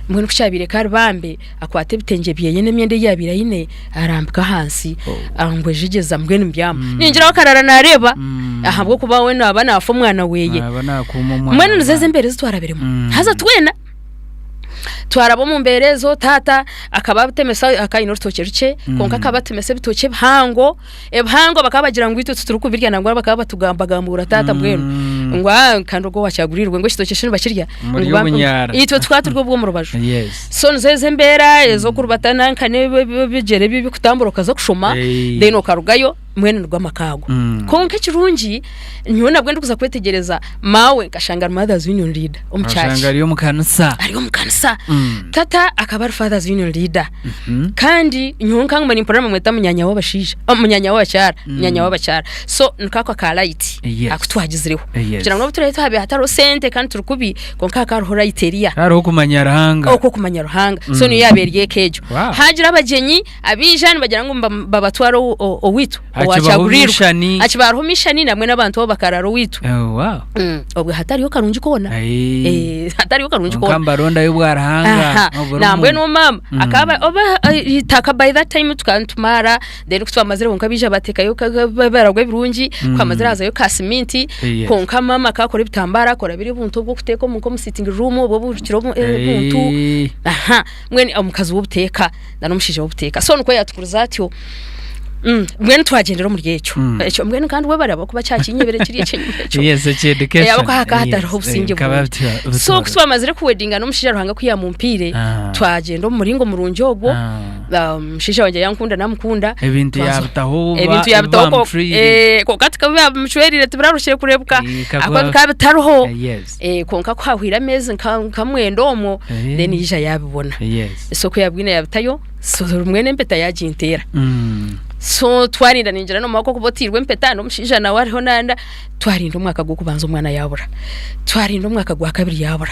Mbwenu ku kyabaire kaari bambe akwata ebitengye byeye n'emyenda ei yaabaire aine arambika ahansi angwejegyeza mbwenu mbyama. Ningira we akarara naareeba ahabw'okuba we naaba naafa omwana weeye. Naaba naakuuma omwana Mbwenu nizo ezi embeera ezi twarabiremu. Haza twena twaraba omu mbeera ezo taata akaba atemesa akaba aine orutookye rukye kwonka akaba atemesa ebitookye ebihango. Ebihango bakaba bagira ngu itwe titurikubirya nangwa bakaba batugambagambuura taata mbwenu ngu aa kandi ogwo owakyagurirwe ngu ekitookye shi nibakirya Muri Ngu ba- obunyara. itwe tukaba turi obw'omu rubaju Yes. so nizo ezo embeera ez'okurubata nanka n'ebigyere ebi ebikutambura okaza kushoma Hey. then okarugayo mbwenu nigo amaka ago Mm. kwonka ekirungi nyowe nabwe ndikuza kwetegyereza maawe nkashanga ari mothers union leader omu Oshanga church ari omu kanisa. ari omu kanisa Mm. tata akaba ari fathers union leader Kandi nyowe nkanguma nimpurira nibamweta munyaanya w'abashaija, oh, munyaanya w'abakyara, munyaanya w'abakyara. So niko ako aka light Yes. aku twagizireho. Yes. Kugira ngu n'obu turaabe twabaire hatariho sente kandi turi kubi, kwonka hakaba hariho light eriya. Hariho okumanya Ruhanga. Okwo okumanya Ruhanga. So niyo yaaba eri eka egyo. Wow. Haagira abagyenyi abaija nibagira ngu mba- babatware owu- o- owaitu, Hakibaho owakyagurirwe. mishani. Hakiba hariho mishani namwe n'abantu abo bakarara owaitu. Oh, wow. Obwe hatariho karungi koona. Aye. Eh, hatariho karungi Kwonka koona. nibarondayo obwa Ruhanga Aha, oburimu. nambwenu maama akaba oba itaka by that time tukaba nitumara then ku twamazire kwonka baija batekayo baragwa ebirungi twamazire hazayo ka siminti Yes. kwonka maama akakora ebitambara akora biri ebintu obw'okuteeka omu nk'omu sitting room obwo oburukire omu ebintu Eh, aha mbwenu omukazi w'obuteeka na n'omushaija w'obuteeka so nikwo yatukurize atyo Mm, mbwenu twagyendera omuri ekyo ekyo mbwenu kandi webare ahabw'okuba kyakinyebire kiri eky'enyima ekyo Yes, ekyo education. Eh, ahabw'okuba hakaba Yes, hatariho obusinge eh, bikaba burungi. So bitwara. ku twamazire kuwedinga n'omushaija Ruhanga ku yamumpiire Ah. twagyenda omu muringo murungi ogwo Ah. omushaija wangye yankunda namukunda Ebintu Twaza- yabitaho ba- ebintu yabitaho ko- bamucwire. eh, kwonka tukaba bamucwerire tibirarushire kurebuka Eh, kakuba- ahabw'okuba bikaba bitariho Eh, yes. Eh, kwonka ku hahwire ameezi nka nka mwenda omwo Eh. then yaija yabibona Yes. so ku yabwine yabitayo So mbwenu empeta yaginteera. Mm. So twarinda ningira n'omu mwaka okuba oteirwe empeta n'omushaija nawe ariho nanda twarinda omwaka gw'okubanza omwana yaabura twarinda omwaka gwa kabiri yaabura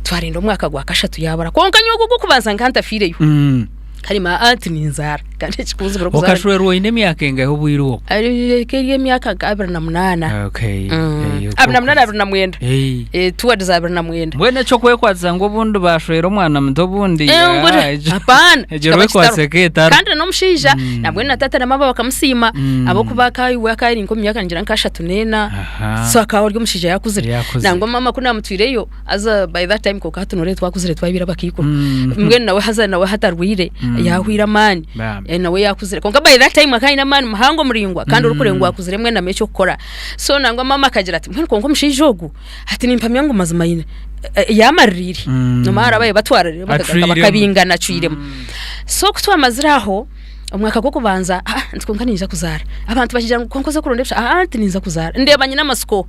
twarinda omwaka gwa kashatu yaabura kwonka nyowe ogwo ogw'okubanza nka ntafiireyo Mm. kare ma anti ninzaara kandi ekikunzibira okuzaara Okashwerwa oine emyaka engahi obwire obwo? Ari- eri emyaka nka 28 Okay. Mm. Eh, 28 29 Eh. Eh, towards 29 Mbwenu eky'okwekwatsa ngu obundi bashwera omwana muto obundi Eh, ah, hapana egyo kikaba rwekwatsa kitariho. eketariho. kandi n'omushaija nabwenu na taata na maama bakamusiima ahabw'okuba akaba akaba ari nk'omu myaka ningira nk'ashatu n'ena Aha. so akaba ari omushaija yaakuzire Yaakuzire. nangwa maama ku naamutwireyo haza by that time kwonka hati nooreeba twakuzire twabaire abakaikuru Mm. mbwenu nawe haza nawe hati arwaire yaahwire amaani Bambi. Eh, nawe yaakuzire kwonka by that time akaba aine amaani muhango muraingwa kandi orikureeba ngu akuzire mbwenu amanye eky'okukora so nangwa maama akagira ati mbwenu kwonka omushaija ogu Hati nimpamya ngu mazima aine yaamaririire Mm. nomara abaye batwarire bakagaruka Acwiremu. bakabingana acwiremu so ku twamazire aho omwaka gw'okubanza ah, nti kwonka ninza kuzaara abantu bakigira ngu kwonka oze kuronda ebisha ah, nti ninza kuzaara ndeeba nyine amasiko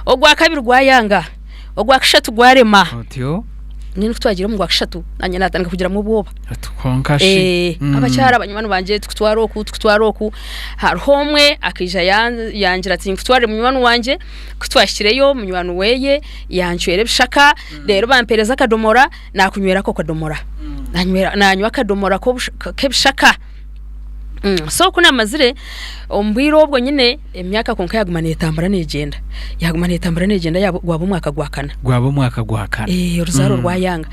ogwakabiri gwayanga ogwakashatu gwarema Otyo mbwenu ku twagiire omu gwakashatu nanye natandika kugiramu obwoba oti kwonka shi. Eh, Mm. abakyara banywani bangye tukutwara oku tukutwara oku hariho omwe akaija yan- yangira ati nkutwarire munywani wangye Ku twahikireyo munywani weye yancwera ebishaka reero bampereza akadomora nakunywera ako kadomora nanywera nanywa akadomora k'obush- k'ebishaka Mm, so ku namazire omu bwire obwo nyine emyaka kwonka yaguma netambura negyenda yaguma netambura negyenda yaba gwaba omwaka gwa kana Gwaba omwaka gwa kana. Eh, oruzaaro rwayanga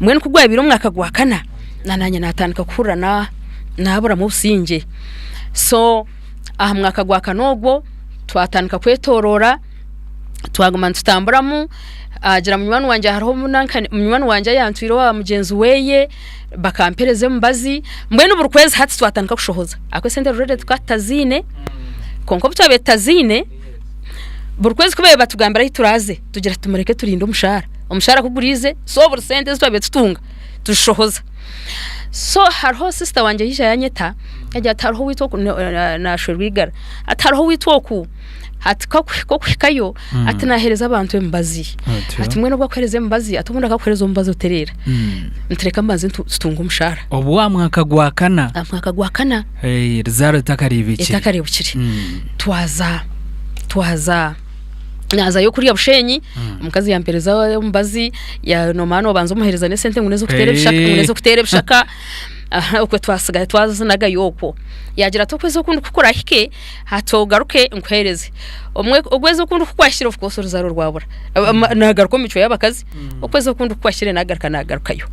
mbwenu ku gwabaire omwaka gwa kana na nanye natandika kuhurira na naburamu obusingye so aha mwaka gwa kana ogwo Twatandika kwetoroora, twaguma nitutamburamu. Agira munywani wangye hariho omunankani munywani wangye ayantwire owa mugyenzi weye bakampereza emibazi mbwenu buri kwezi hati twatandika kushohoza ahabw'okuba esente already tukaba tutaziine kwonka obu twabaire tutaziine buri kwezi ku baabaire batugambira ahu turaaze tugira tuti mureke turinde omushaara, omushaara ku guriize so buri sente ezi twabaire tutunga tuzishohoza. So hariho sister wangye yaija yanyeta yagira ati hariho owaitu oku nashwerwa eigara ati hariho owaitu oku ati kokuhikayo ati nahereza abantu emibazi ati mbwenu obu akuhereza emibazi ati obundi akakuhereza omubazi otereera nti reka mbanze tutunge omushaara. Obu wa mwaka gwa kana. Aha mwaka gwa kana. Rizaaro etakareebekire. Etakareebukire. Twaza twaza nazayo kuriya Bushenyi omukazi yampereza omubazi nomanya nobanza omuhereza n'esente ngu n'ez'okuteera ebishaka ngu n'ez'okuteera ebishaka okwe twasigayo twazinagayo okwo. Yaagira ati okwezi okundi ku kurahike hati ogaruke nkuheereze. Okwezi okundi ku kwahikire of course oruzaaro rwabura. Naagaruka omu micwe y'abakazi, okwezi okundi ku kwahikire naagaruka naagarukayo.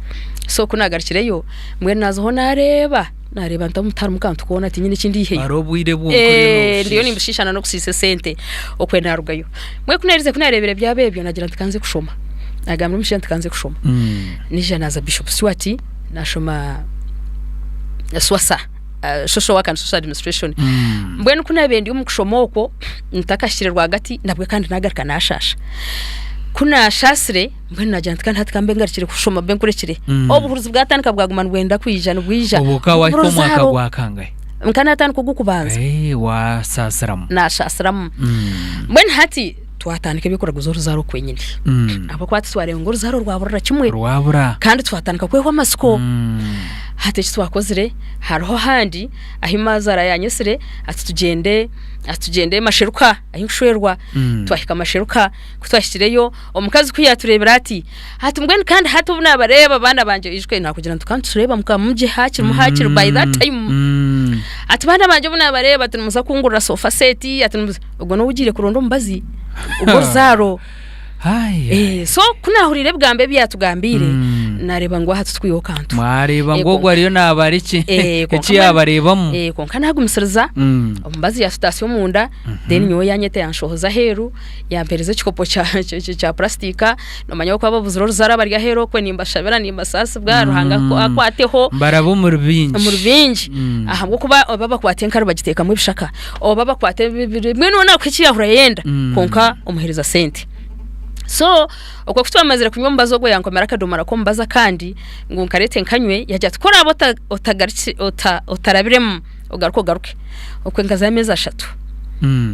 So ku naagarukireyo mbwenu naazaho naareeba, naareeba nti tiharimu kantu koona tinyine eki ndiiheyo. Hariho obwire bwonka oriyo Ndiyo noobushiisha. nimbushiisha na n'okusiisa esente okwe naarugayo. Mbwenu ku naaherize ku naareebire byaba ebyo naagira nti kanze kushoma. Naagambira omushaija nti kanze kushoma. Naija naaza Bishop Stuart naashoma SWASA. Social Work and Social Administration. Mbwenu ku naabaire ndi omu kushoma okwo ntakahikire rwagati nabwe kandi naagaruka naashaasha. Ku naashaasire mbwenu naagira nti kandi hati ka mbe ngarukire kushoma mbe nkurekire. Obuhurizi bwatandika bwaguma nibwenda kwija nibwija. Obwo okaba wahika Nkabura omwaka oruzaaro. gwa kangahe? Nka naatandika ogw'okubanza. Wasaasiramu. Naashaasiramu. Mbwenu hati twatandika eby'okuraguza oruzaaro kwenyine. Ahabw'okuba titwareeba ngu oruzaaro rwaburira kimwe. Rwabura. Kandi twatandika kwehwa amatsiko. Hati eki twakozire, hariho ahandi ahi maazaara yaanyetsire ati tugyende ati tugyende Masheruka ahi nkushwerwa. Twahika Masheruka, ku twahikireyo omukazi ku yaatureebire ati, ati mbwenu kandi hati obu naabareeba abaana bangye ijuka naakugira nti tukaba nitureeba muka mugye haakiri muhaakiri by that time. Ati baana bangye obu naabareeba ati nimuza kungurira sofa set ati nimuza ogwo n'ou ogiire kuronda omubazi ogw'oruzaaro. Ai, Eh, so ku naahuriire ebigambo ebi yaatugambiire naareeba ngu aha titukwihaho kantu. mwareeba Eh, ngu ogwo kwonka- ariyo naabara eki Eh, kwonka eki mbwenu- yaabareebamu. Eh, kwonka naagumisiriza omubazi yaatutaasya omunda then nyowe yaanyeta yanshohoza aheeru yampereza ekikopo kya kya- kya- kya purasitika nomanya oku ababuzire oruzaaro abari aheeru okwe nimbashabira nimbasaasibwa Ruhanga aku- akwateho Mbaraba omuri bingi. omuri bingi ahabw'okuba oba bakwata enkari bagiteekamu ebishaka oba bakwata ebi- mbwenu weena akuha eki yaahurira yayenda kwonka omuheereza sente. So okwo ku twamazire kunywa omubazi ogwo yankomera akadomora k'omubazi akandi ngu nkareete nkanywe yagira ati ku oraabe ota otagarukire ota otarabiremu ogaruke ogaruke. Okwe nkazayo ameezi ashatu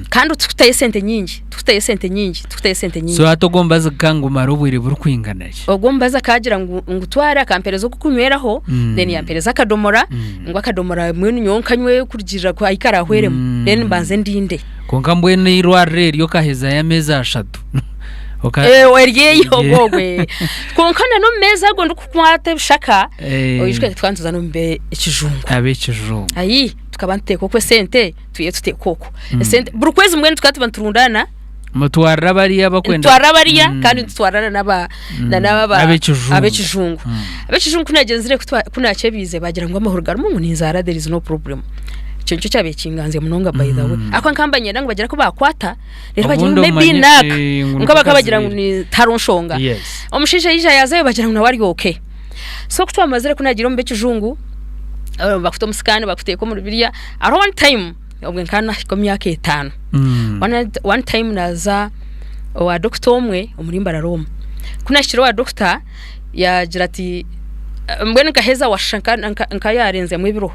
kandi tukutayo esente nyingi tukutayo esente nyingi tukutayo esente nyingi. So hati ogwo omubazi gukaba nigumara obwire burikwingana ki? Ogwo omubazi akagira ngu ngutware akampereza ogw'okunyweraho then yampereza akadomora ngu akadomora mbwenu nyowe nkanywe kurugiirira ku ahi karaahweremu then mbanze ndinde. Kwonka mbwenu eirwariro eryo okahezayo ameezi ashatu. Oka- Eh, eryeyo ogwo ogwe. Kwonka na n'omu meezi ago ndikukwata ebishaka, Eh. oijuke tukaba nituza n'omu be ekijungu. Ab'ekijungu. Ayi, tukaba nituteeka okwo esente, twihe tuteeke okwo. Esente, buri kwezi mbwenu tukaba tuba niturundaana, Mutwarira bariya abakwenda. nitutwarira bariya kandi nitutwarira n'aba na n'aba Ab'ekijungu. ab'ekijungu. Ab'ekijungu ku nagyenzire kutwa ku nakyebiize bagira ngu amahuri garimu ngu ninzaara there is no problem. Ekyo nikyo kyabaire kinganzire munonga by the way. Ahabw'okuba nkaba mbanyenda ngu bagire ku baakwata reero bagire ngu Obundi maybe omanye, naaka. eh, ngu Nka nikwo bakaba bagira ngu kaziire. ni tihariho nshonga. Yes. Omushaija yaija yaazayo bagira ngu nawe ari okay. So ku twamazire ku naagiire omu b'ekijungu, bakuta omu scan bakuteeka omuri biriya, hariho one time obwe nkaba naahika omu myaka etaano. One time naaza owa dokita omwe omuri Mbarara omu. Ku naahikire owa dokita yaagira ati mbwenu nkaheza washusha nka yaarenzemu ebiro,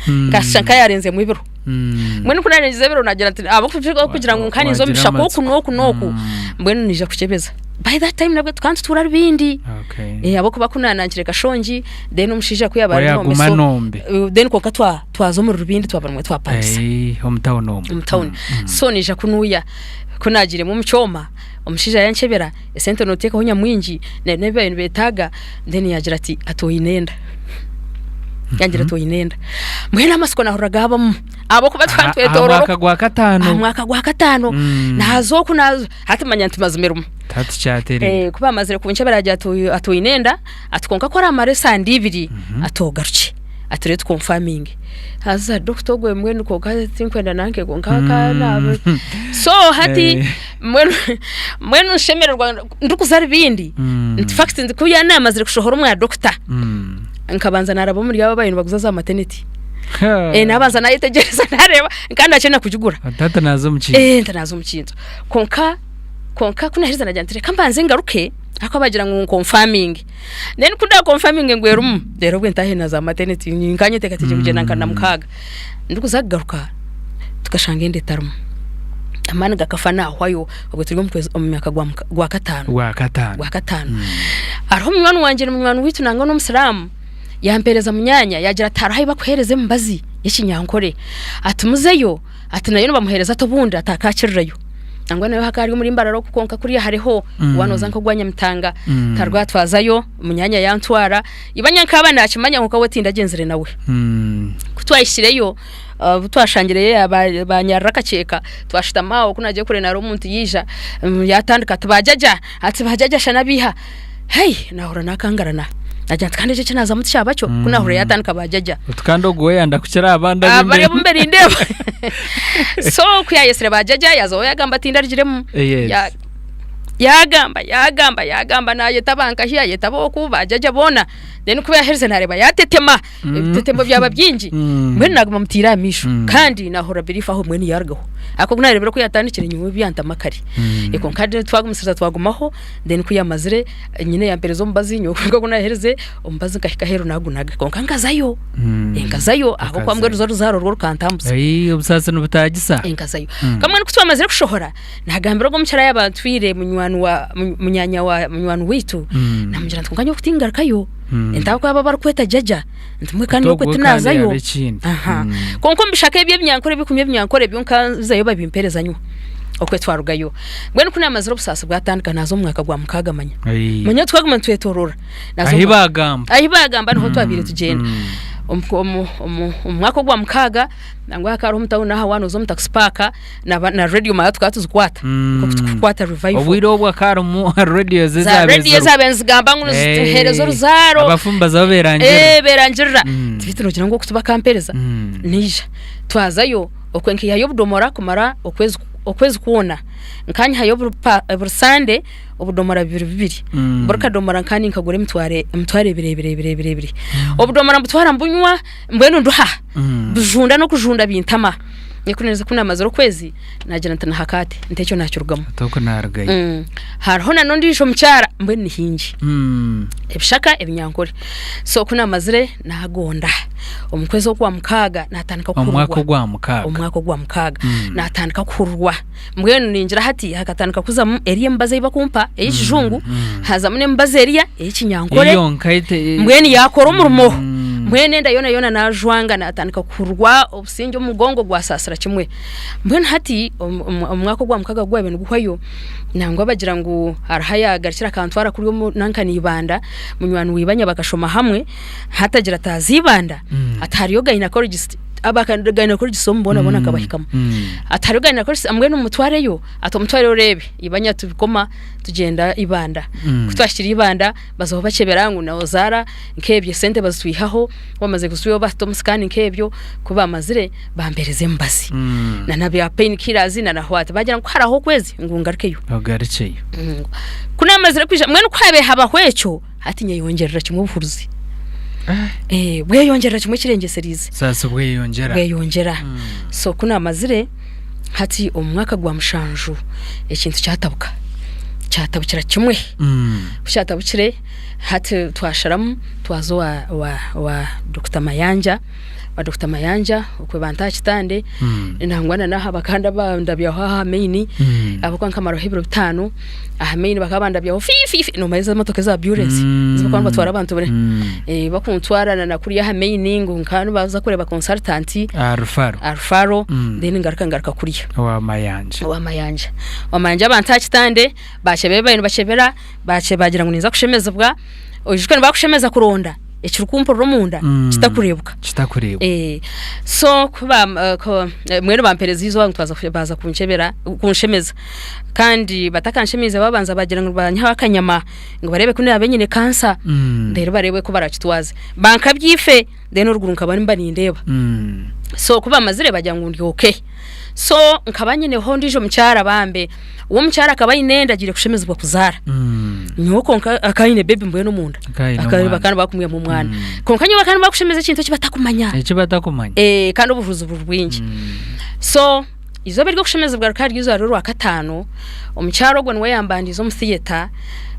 nkashusha nka yaarenzemu ebiro. Mbwenu ku naarengize ebiro naagira nti ahabw'okugira ngu nka ninza omu Wagira bishaka oku amatsiko. n'oku n'oku, mbwenu niija kukyebeza. By that time nabwe tukaba nitutuura Rubindi. Ahabw'okuba ku naanangire Kashongi then omushaija ku yaaba ari Wayaguma Nombe so Nombe. then kwonka twaza omuri Rubindi twaba nimwo twapangisa. Omu town omwo. Omu town. So naija kunuuya ku naagiiremu omu kyoma, omushaija yankyebera, esente nooteekaho nyamwingi n'ebi baabaire nibeetaaga, then yaagira ati ati oine enda. Yangira ati oine enda. Mbwenu amatsiko naahurira gaabamu ahabw'okuba tukaba Aha nitwetooroora mwaka gwa kataano. Aha mwaka gwa kataano. Naaza oku naaza hati manya nti mazima erimu. Hati kyatereire. Ku baamazire kunkyebera yaagira ati ati oine enda, ati kwonka ku oraamara esande ibiri, ati ogarukye. Ati reero tukonfaminge. Haza dokita ogwe mbwenu kwonka tinkwenda nanke kwonka ka naaba so hati mbwenu mbwenu nshemererwa ndikuza Rubindi in fact ndi ku yaanamazire kushohora omwa dokita nkabanza naaraba omuri abo ababaire nibaguza za maternity. Naabanza naayetegyereza naareeba nka nakyenda kugigura. Tata naaza omu kintu. Nti naaza omu kintu. Kwonka kwonka ku naaherize naagira nti reka mbanze ngaruke ahakuba baagira ngu nkonfaminge. Then ku ndaakonfaminge ngu erimu, reero obwe ntaahe na za maternity nka nyeteekateekire kugyenda nka Namukaaga. Ndikuza kugaruka tukashanga enda etarimu. Amaani gakafa naahwayo obwe turi omu kwezi omu mwaka gwa muka gwakataano. Gwakataano. Gwakataano. Hariho munywani wangye ni munywani waitu nangwa n'omusiraamu, yampeereza munyaanya yaagira ati hariho ahi bakuheereza emibazi y'ekinyankore, ati muzeyo, ati nayo nibamuheereza ati obundi ati akaakirirayo. Nangwa nayo hakaba hari omuri Mbarara oku kwonka kuriya hariho waaba nooza nk'ogwa Nyamitanga tarwa twazayo munyaanya yantwara, ibanya nkaaba naakimanya kwonka we tindagyenzire nawe. Ku twahikireyo obu twashangireyo banyarira akakyeka twashutama aho ku naagiye kureeba hariho omuntu yaija yaatandika ati baajaja ati baajaja shana biiha hey naahurira naakangarana naagira nti kandi eki eki naazamu tikyaba kyo ku naahurira yaatandika baajaja. Oti kandi ogu we yanda kukira abandi Aba bari abu mbere nindeeba so ku yaayetsire baajaja yaazaho yaagamba tindarugiremu. Yes. Ya- Yaagamba yaagamba yaagamba naayeta abankahi ayeta ab'oku baajaja boona then ku yaaherize naareeba yaatetema ebitetemo byaba bingi mbwenu naaguma mutiire aha maisho kandi naahurira belief aho mbwenu yaarugaho ahabw'okuba ku naareebire oku yaatandikire nyowe byantama kare kwonka twagumisiriza twagumaho then ku yaamazire nyine yampeereza omubazi nyowe kwonka ku naaherize omubazi nkahika aheeru naagunaga kwonka nkazayo nkazayo ahabw'okuba mbwenu ruza oruzaaro rwo rukantambuza. Obusaasi nibutaagisa. Nkazayo. Kamwe ku twamazire kushohora Naagambira ogwo omukyara yaaba atwire munywani wa munyaanya wa munywani waitu, naamugira nti kwonka nyowe tingarukayo, nti ahabw'okuba abo abarikweta jaja nti mbwenu kandi nyowe tinaazayo. Kwonka omu bishaka ebi ebinyankore ebirikumya ebinyankore byo nkazayo babimpeereza nywa, okwe twarugayo. Mbwenu ku naamazire obusaasi bwatandika naaza omu mwaka gwa mukaaga manya. Manya twaguma nitwetooroora. Ahi baagamba. Ahi baagamba niho twabaire tugyenda. Omu mwaka ogwa mukaaga nangwa hakaba hariho omu tawuni aha waaba nooza omu takisi paaka, na ba- na radio mara tukaba tuzikwata nk'oku tukukwata revival Obwire obwo hakaba harimu radiyo za ezaabaire radio ziriho. ezaabaire nizigamba ngu niziheereza oruzaaro Abafumu bazaho beerangirira. Eh, beerangirira Tibeitu noogira ngu oku tibakampeereza naija twazayo okwe nkaihayo obudomora kumara okwezi okwezi kwona nkanyihayo buri pa buri sande obudomora bibiri bibiri buri kadomora nka ninkagura emitwaro emitwaro ebiri ebiri ebiri ebiri ebiri obudomora mbutwara mbunywa mbwenu nduha Bijunda n'okujunda bintama. Ku naamazire okwezi naagira nti naha kaate nti ekyo naakirugamu. Oti naarugayo. Hariho na n'ondiijo mukyara mbwenu ni haingi. Ebishaka ebinyankore. So ku naamazire naagonda. Omu kwezi okwa mukaaga naatandika kuhururwa. Omwaka ogwa mukaaga. Omwaka ogwa mukaaga. Naatandika kuhururwa. Mbwenu ningira hati hakatandika kuzamu eriya emibazi ei bakumpa ey'ekijungu, haazamu n'emibazi eriya ey'ekinyankore. Yonka ete- Mbwenu yaakora omurimo. Mbwenu enda yoona yoona naajwanga naatandika kuhurwa obusingye omu mugongo gwasaasira kimwe. Mbwenu hati omu- omu- omwaka ogwa mukaga gwabaire niguhwayo, nangwa bagira ngu hariho ayaagarukire akantwara kuriya omu nanka na Ibanda, munywani wa ibanya bakashoma hamwe, hati agira ati haza Ibanda, ati hariyo gynecologist aba gynecologist omu boona boona akabahikamu. Ati hariyo gynecologist mbwenu mutwareyo, ati omutwareyo oreebe, ibanya tubikoma tugyenda Ibanda. Ku twahikire Ibanda bazaho bakyebera ngu nozaara nk'ebyo esente bazitwihaho, ku bamaze kuzitwihaho batuta omu scan nk'ebyo, ku bamazire bampereza emibazi na na bya pain killers na na what, bagira ngu ku haraho okwezi ngu ngarukeyo. Ogarukyeyo. Ku namazire kwija mbwenu ku habaire habaho ekyo, hati nyeyongyerera kimwe obuhuruzi. Bweyongyerera kimwe ekirengyesereize. Obusaasi bweyongyera. Bweyongyera. So ku namazire hati omu mwaka gwa mushanju ekintu kyatabuka, kyatabukira kimwe. Ku kyatabukire hati twasharamu twaza owa owa owa Dokita Mayanja, owa Dokita Mayanja okwe banta aha kitande nangwa na n'aha bakanda bandabyaho aha main ahabw'okuba nkamaraho ebiro bitaano aha main bakaba bandabyaho fiifiifi noomanya ezi emotoka eza ambulance ezi barikuba nibatwara abantu bakuntwara na kuriya aha main ngu nkaba nibaza kureeba consultant Aha Rufaro. aha Rufaro then ngaruka ngaruka kuriya. Owa Mayanja. Owa Mayanja. Owa Mayanja banta aha kitande bakyebera ebi baabaire nibakyebera, bagira ngu ninza kushemezibwa, oijuke nibakushemeza kuronda. Ekirikumpurira omunda kitakureebuka. Kitakureebwa. Eh, so ku ba ku mbwenu bampereza eizooba ngu twaza baaza kunkyebera kunshemeza kandi batakanshemeize babanza bagira ngu nibanyihaho akanyama ngu bareebe ku naabe nyine kansa reero bareebe oku barakitwaze. Bankabya ife then oruguru nkaba nimba nindeeba. So ku bamazire bagira ngu ndi okay. So nkaba nyineho ondiijo mukyara bambe, we omukyara akaba aine enda agiire kushemezibwa kuzaara. Nyowe kwonka akaba aine bebi mbwenu omunda, Akaba aine Akaba omwana. bakaba nibakumwihamu omwana. Kwonka nyowe bakaba nibakushemeza ekintu eki batakumanya. Eki batakumanya. Eh, kandi obuhuruzi buri bwingi. So eizooba ery'okushemezibwa rikaba riri eizooba ry'orwakataano, omukyara ogwo niwe yambandiize omu theatre,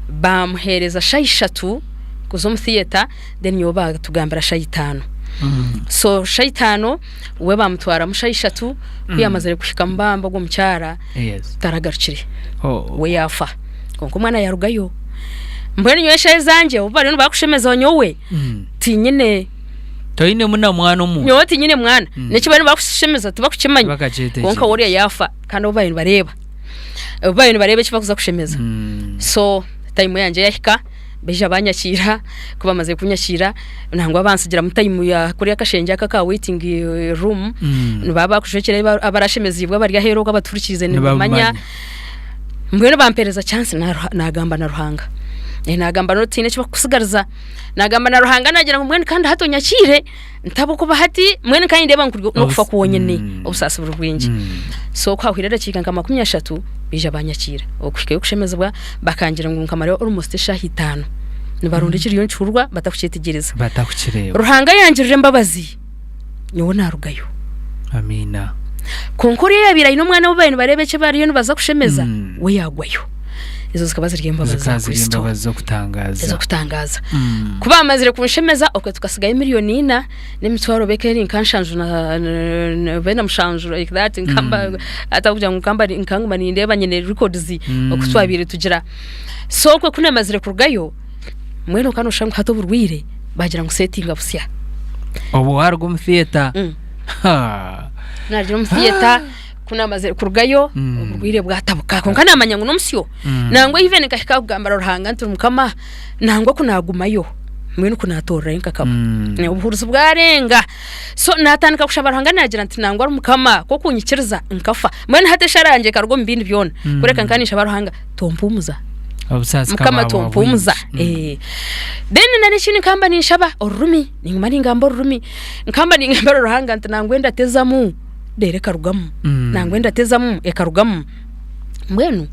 baamuheereza shaaha ishatu kuza omu theatre, then nyowe baatugambira shaaha itaano. So shaaha itaano we bamutwaramu shaaha ishatu, ku yaamazire kuhika Mubamba ogwo mukyara Yes. taragarukire Oh. we yaafa kwonka omwana yaarugayo. Mbwenu nyowe eshaaha ezangye obu bariyo nibakushemeza nyowe tinyine Toinemu na mwana omu. nyowe tinyine mwana n'eki bariyo nibakushemeza tibakukimanya Tibakakyetegereza. kwonka we oriya yaafa kandi obu bariyo nibareeba obu bariyo nibareeba eki bakuza kushemeza. So tayimu yangye yahika Baija banyakiira, ku bamazire kunyakiira nangwa bansigiramu tayimu ya kuriya akashengye aka aka waiting room, nibaba bakujwekyera abarashemeziibwe abari aheeru okwo abatuhurikiize nibamanya. Mbwenu bampereza chance nagamba na Ruhanga, nagamba n'ou tihaine eki bakukusigariza, nagamba na Ruhanga nagira ngu mbwenu kandi hati onyakiire ntabukuba hati mbwenu nka nindeeba ngu n'okufa kwonyine obusaasi buri bwingi. So ku hahwire edakiika nka 30 baija banyakiira okuhikayo kushemezibwa bakangira ngu nkamarayo almost eshaaha itaano nibaronda ekiriyo nikihurwa batakukyetegyereza. Batakukireeba. Ruhanga yangirira embabazi nyowe narugayo. Amiina. Kwonka oriya oyabaire aine omwana we babaire nibareeba eki bariyo nibaza kushemeza we yaagwayo. Ezo zikaba ziri embabazi za Zikaba ziri Kristo embabazi z'okutangaaza. ez'okutangaaza. Ku baamazire kunshemeza okwe tukasigayo miliyoni ina n'emitwaro beka eri nka nshanju na na- bena mushanju like that nkamba atakugira ngu nkamba nkanguma nindeeba nyine records oku twabaire tugira. So okwe ku naamazire kurugayo mbwenu okaba nooshusha ngu hati oburwaire baagira ngu setinga busya. Obwo waaruga omu theatre. Ha! Naarugira omu theatre ku naamazire kurugayo oburwaire bwatabuka kwonka naamanya ngu n'omusyo. Nangwa even nkahika aha kugambira Ruhanga nti Mukama nangwa ku naagumayo mbwenu ku naatoorerayo nkakaba. Obuhurizi bwarenga. So naatandika kushaba Ruhanga naagira nti nangwa Mukama ku okunyikiriza nkafa. Mbwenu hati eshara yangye ekaruga omu bindi byona kureka nkaba ninshaba Ruhanga tompuumuza. Obusaasi Mukama ka bwaba tompuumuza. bwingi. Then na n'ekindi nkamba ninshaba orurimi, ninguma ningamba orurimi, nkamba ningambira Ruhanga nti nangwa endatezamu reero ekarugamu, nangwa endatezamu ekarugamu. Mbwenu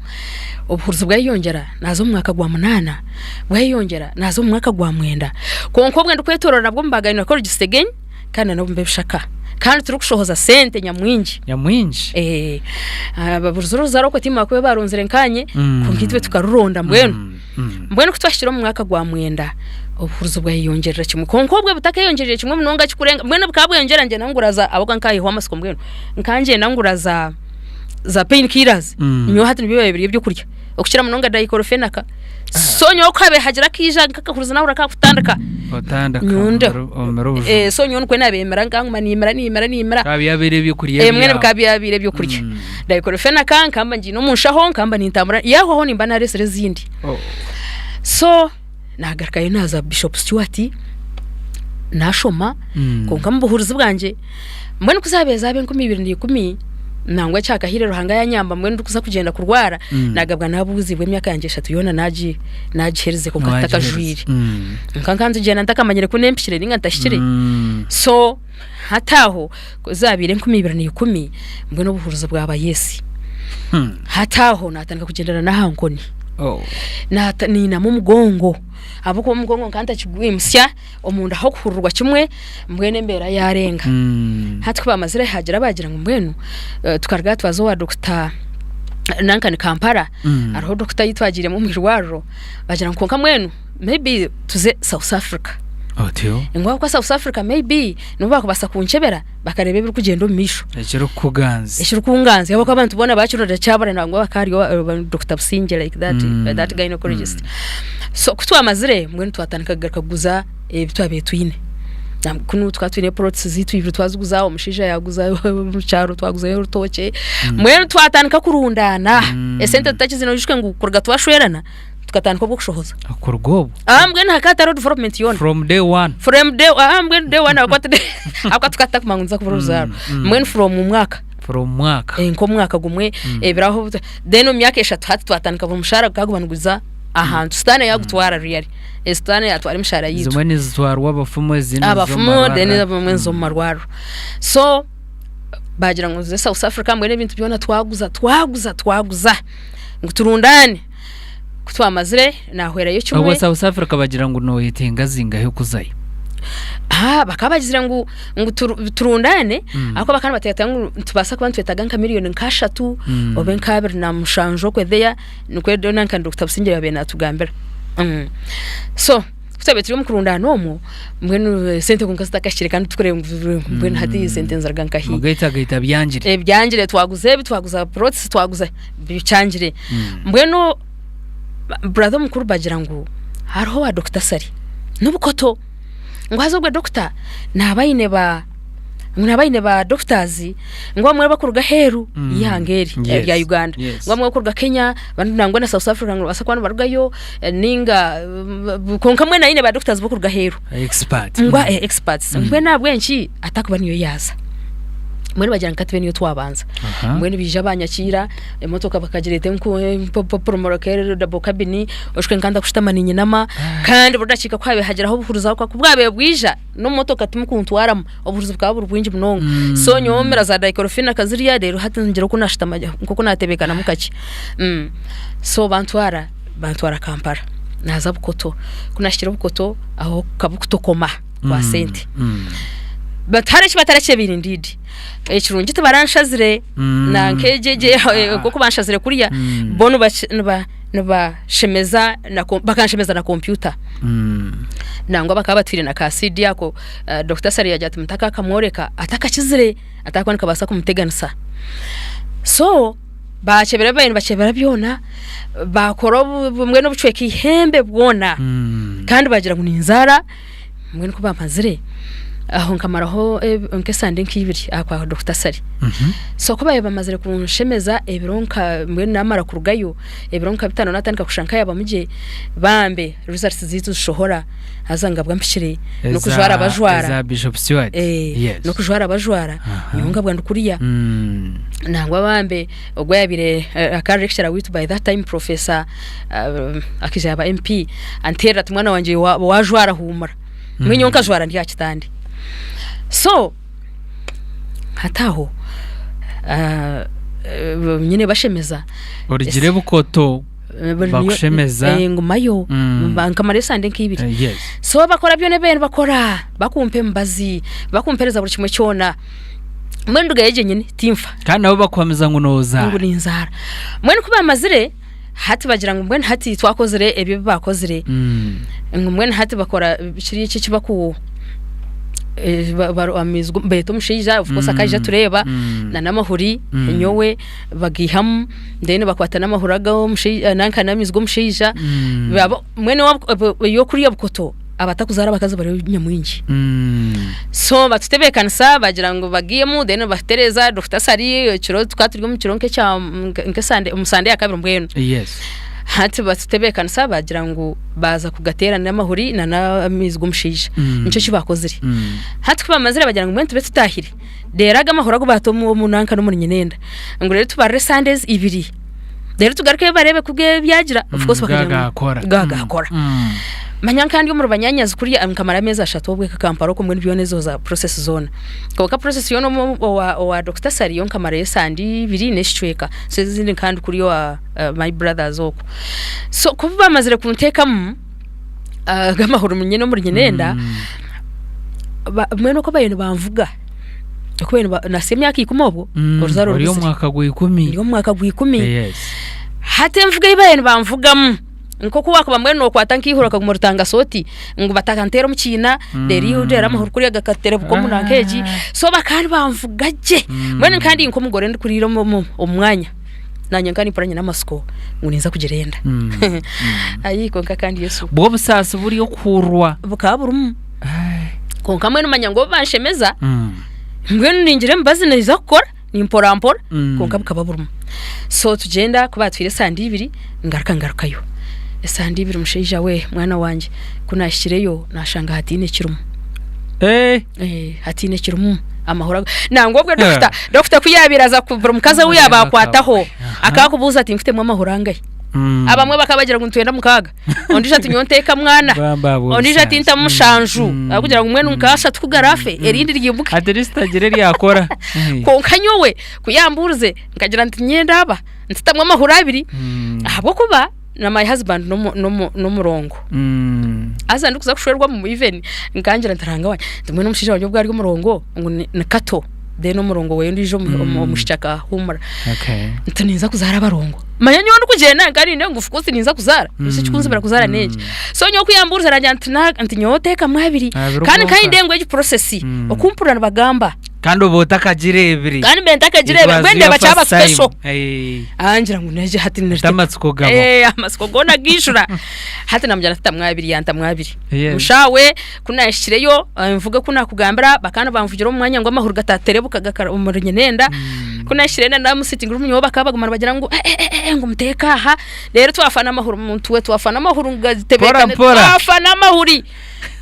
obuhurizi bwayeyongyera naaza omu mwaka gwa munaana, bwayeyongyera naaza omu mwaka gwa mwenda. Kwonka obwe ndikwetooroora nabwo omu ba gynecologist again kandi na n'obu mb'ebishaka kandi turikushohoza sente nyamwingi. Nyamwingi? Buri ruzaaro okwe tihaine kuba baaronzire nkaanye kwonka itwe tukaruronda mbwenu. Mbwenu ku twahikire omu mwaka gwa mwenda, obuhurizi bwayeyongyerera kimwe. Kwonka obwe butakeyongyerire kimwe munonga kikurenga, mbwenu bukaba bweyongyera ngyenda ngura za, ahabw'okuba nkahihwa amatsiko mbwenu, nkaba ngyenda ngura za za pain killers, nyowe hati nibyo byabaire biri ebyokurya okukira munonga diclofenac. So nyowe ku habaire hagira akaija nk'akahurizi nahurira kakutandika, Otandika nyondeho. omira obujuma. So nyowe nikwo nabeemera nkanguma niimira niimira niimira. Bikaba byabaire ebyokurya Mbwenu byawe. bikaba byabaire ebyokurya. Diclofenac nkamba ngiine omu nshaho nkamba nintambura yahwaho nimba nareetsire ezindi. Oh. So nagarukayo naaza Bishop Stuart naashoma kwonka omu buhurizi bwangye mbwenu ku zaabaire zaaba 2010 nangwa kyakahiire Ruhanga yanyamba mbwenu ndikuza kugyenda kurwara nagabwa naabuuzibwa emyaka yangye eshatu yoona naagi naagiherize kwonka ntakajwaire. Nka nka nzigyenda ntakamanyire ku nempikire ninga ntahikire. So hati aho ku zaabaire 2010 mbwenu obuhurizi bwaba yes. Hati aho naatandika kugyendera n'aha nkoni. Naata niinama omugongo ahabw'okuba omugongo nkaba ntakigwimutsya, omunda hokuhurirwa kimwe mbwenu embeera yaarenga. Hati ku baamazire haagira abaagira ngu mbwenu tukaruga aha twaza owa dokita nanka ni Kampala, hariho dokita ei twagiiremu omu irwariro baagira ngu kwonka mbwenu maybe tuze South Africa. Otyo. Ngu ahabw'okuba South Africa maybe nibo baakubaasa kunkyebera bakareeba ebirikugyenda omu maisho. Ekirikukuganza. Ekirikunganza ahabw'okuba abantu boona baakirorera kyabura nangwa bakaba hariyo Dokita Busingye like that, that gynecologist. So ku twamazire mbwenu twatandika kugaruka kuguza ebi twabaire twine. Kunu tukaba twine plots zaitu ibiri twaziguza, omushaija yaaguza omu kyaro twaguzayo orutookye. Mbwenu twatandika kurundaana esente tutakizine oijuke ngu kuruga twashwerana. Tukatandika obw'okushohoza. Kuruga obwo. Aha mbwenu hakaba hatariho development yoona. From day one. From day aha mbwenu day one ahabw'okuba ti ahabw'okuba tukaba tutakumanya ngu nituza kubura oruzaaro. Mbwenu from omwaka. From mwaka. Eh, nk'omwaka gumwe ebiri aho then omu myaka eshatu hati twatandika buri mushaara gukaba guba niguza ahantu. Sitaane yaagutwara really. Eh, sitaane yaatwara emishahara yaitu. Zimwe nizitwarwa abafumu ezindi niziza omu Abafumu marwariro. then abamwe niziza omu marwariro. So baagira ngu nze South Africa mbwenu ebintu byona twaguza twaguza twaguza ngu turundaane. Ku twamazire naahwerayo Obwo kimwe. South Africa bagira ngu noyetenga zingahi okuzayo? Ah, bakaba bagizire ngu ngu turu- turundaane ahabw'okuba bakaba nibateekateeka ngu nitubaasa kuba nitwetaaga nka miriyoni nk'ashatu oba nk'abiri na mushanju okwe there nikwo nanka Dokita Busingye yaabaire naatugambira. So ku twabaire turi omu kurundaana omwo mbwenu esente kwonka zitakahikire kandi tukureeba ngu mbwenu hati esente niziruga nkahi? Mugaitagaita byangire. Ebyangire twaguza ebi twaguza plots twaguza bikyangire. Mbwenu brother omukuru bagira ngu hariho owa Dokita Ssali n'obukoto ngu haza ogwe dokita naaba aine ba ngu naaba aine ba doctors ngu abamwe abakuruga aheeru y'eihanga eri Yes, erya Uganda yes. ngu abamwe abakuruga Kenya abandi nangwa na South Africa ngu nibabaasa kuba nibarugayo ninga kwonka mbwenu aine ba doctors b'okuruga aheeru. Expert. Ngu experts mbwenu ahabw'enki atakuba niyo yaaza mbwenu bagira ngu ka tube niyo twabanza Aha. mbwenu baija banyakiira emotoka bakagireeta enku eri double cabin oshushe nka ndakushutama niinyinama kandi buri dakiika ku haabaire hagiraho obuhuruzi aho ku bwabaire bwija n'omumotoka timukuntwaramu obuhuruzi bukaba buri bwingi munonga so nyowe mira za diclofenac ziriya reero hati ngira oku naashutama nk'oku naatebeekanamu kakye so bantwara bantwara Kampala naaza Bukoto ku naahikire Bukoto aho kukaba okutokoma kwa sente but hariho eki batarakyebeire ndiidi ekirungi tibaranshazire nanka egyo egyo nk'oku banshazire kuriya bo nibashemeza bakanshemeza na kompyuta nangwa bakaba batwire na ka CD ako Dokita Ssali yagira ati mutakakamworeka atakakizire atakuba nikabaasa kumuteganisa so Baakyebera babaire nibakyebera byona, baakora mbwenu obucweka eihembe bwona kandi baagira ngu ninzaara mbwenu ku baamazire aho nkamaraho nk'esande nk'ibiri aha kwa Dokita Ssali. So ku baabaire bamazire kunshemeza ebiro nka mbwenu naamara kurugayo ebiro nka bitaano naatandika kushusha nkayaabamu gye bambe results zaitu zishohora haza ngabwa mpikire n'okujwara bajwara. Eza Bishop Stuart. Yes. N'okujwara bajwara nyowe ngabwa ndi kuriya. Nangwa bambe ogwo oyabaire aka lecturer waitu by that time professor akaija yaba MP anteerera ati mwana wangye wajwara huumura. Mbwenu nyowe nkajwara ndi aha kitanda. So hati aho nyine bashemeza. Orugire Bukoto bakushemeza. Ngumayo nkamarayo esande nk'ibiri. So bakora byona ebi barikukora bakumpa emibazi, bakumpereza buri kimwe kyona. Mbwenu ndugayo gye nyine tinfa. Kandi nabo bakuhamiza ngu noozaara. Ngu ninzaara. Mbwenu ku baamazire, hati bagira ngu mbwenu hati twakozire ebyo ebi baakozire, ngu mbwenu hati bakora kiriya eki ekibaku amaizi beeta omushaija of course akaija atureeba na n'amahuri nyowe bagaihamu then bakwata n'amahuri ag'omushaija nanka n'amaizi g'omushaija mbwenu ey'okuriya bukoto. Abatakuzaara abakazi bariyo nyamwingi. So batutebeekanisa bagira ngu bagiiyemu then batutereeza Dokita Ssali ekiro tukaba turi omu kiro nk'ekya nk'esande omu sande ya kabiri mbwenu. Yes. Hati batutebeekanisa bagira ngu baaza kugateera n'amahuri na n'amaizi g'omushaija. Nikyo eki baakozire. Hati ku baamazire bagira ngu mbwenu tube tutaahire. Reero ago amahuri agu baata omu nanka n'omuri nyinenda ngu reero tubarire esande ezi ibiri. Reero tugarukeyo bareebe ku byagira of course bakagira ngu Gaagakora. gaagakora. Manya nka ndi omuri banyaanyazi kuriya nkamara ameezi ashatu obwe Kampala okwo mbwenu byona ezo za process zoona. Kwonka process yoona omu owa owa Dokita Ssali yo nkamarayo esande ibiri n'ekicweka. So ezindi nka ndi kuriya owa my brothers okwo. So ku baamazire kunteekamu ago amahuri nyine omuri nyinenda, mbwenu oku baabaire nibanvuga. Nahitsya emyaka ikumi obwo oruzaaro Ori omu rubuzire. mwaka gwa ikumi. Ndi omu mwaka gwa ikumi. Yes. Hati envuga ei baabaire nibanvugamu nk'oku waakuba mbwenu nookwata nk'eihuro okaguma oritangasa oti ngu batakanteera omu kiina reero iwe reero amahuri kuriya gakaterebuka omu nanka egi so bakaba nibanvuga gye mbwenu nka ndi nk'omugore ndikuriira omu omu omu mwanya naanye nka nimpurira nyine amatsiko ngu ninza kugira enda ayi kwonka kandi Yesu Bwo obusaasi buri okuhurwa. bukaba burimu. Kwonka mbwenu manya ngu obu banshemeza, mbwenu ningira emibazi neija kukora nimporampora kwonka bukaba burimu. So tugyenda ku baatwire esande ibiri ngaruka ngarukayo. Esande ibiri mushaija we mwana wangye ku naahikireyo naashanga hataine ekirimu. Eh, Eh, hataine ekirimu amahuri ago nangwa obwe dokita dokita ku yaabaire aza ku buri mukazi ou yaaba akwataho akakubuuza ati nkutemu amahuri angahi? Abamwe bakaba bagira ngu nitwenda mukaaga ondiijo ati nyowe nteeka mwana Bamba abo ondiijo ati obusaasi. ntamu mushanju ahabw'okugira ngu mbwenu nk'ashatu ku garaafe erindi ryimbuke. At least agire eryakora. Eh. Kwonka nyowe ku yambuurize nkagira nti nyenda aba ntitamu amahuri abiri ahabw'okuba na my husband n'omu- n'omu- n'omurongo. Haza ndikuza kushwerwa omu even nkangira nti Ruhanga wangye nti mbwenu omushaija wangye obu ari omurongo ngu ni ni kato then omurongo we ondiijo omu- omu- omwishiki akahuumura. Okay. Nti ninza kuzaara abarongo. Manya nyowe ndikugyenda nka ngu of course ninza kuzaara busha ekikunzibira kuzaara n'enki. So nyowe ku yambuurize arangira nti na nti nyowe oteekamu abiri. Abiri Kandi gonka. nkayenda ngu egi process okumpurira nibagamba. Kandi oba otakagireebire. Kandi mbe It ntakagireebire was mbwenu your ndeeba kyaba first time. special. Eh. Angira ngu neje hati Ati nirite. amatsiko gabo. Eh, amatsiko goona gaijura. Hati namugira nti tamu abiri yantamu abiri. Yes. Mushaawe ku naahikireyo eh, mvuge ku naakugambira bakaba nibanvugira omu mwanya ngu amahuri gataterebuka gakara omuri nyinenda. Ku naahikireyo na naamu sitting room nyowe bakaba baguma nibagira ngu eh, eh, eh, eh, ngu muteeke aha. Reero twafa n'amahuri omuntu we twafa n'amahuri ngu gazitebeekane Mpora mpora. twafa n'amahuri.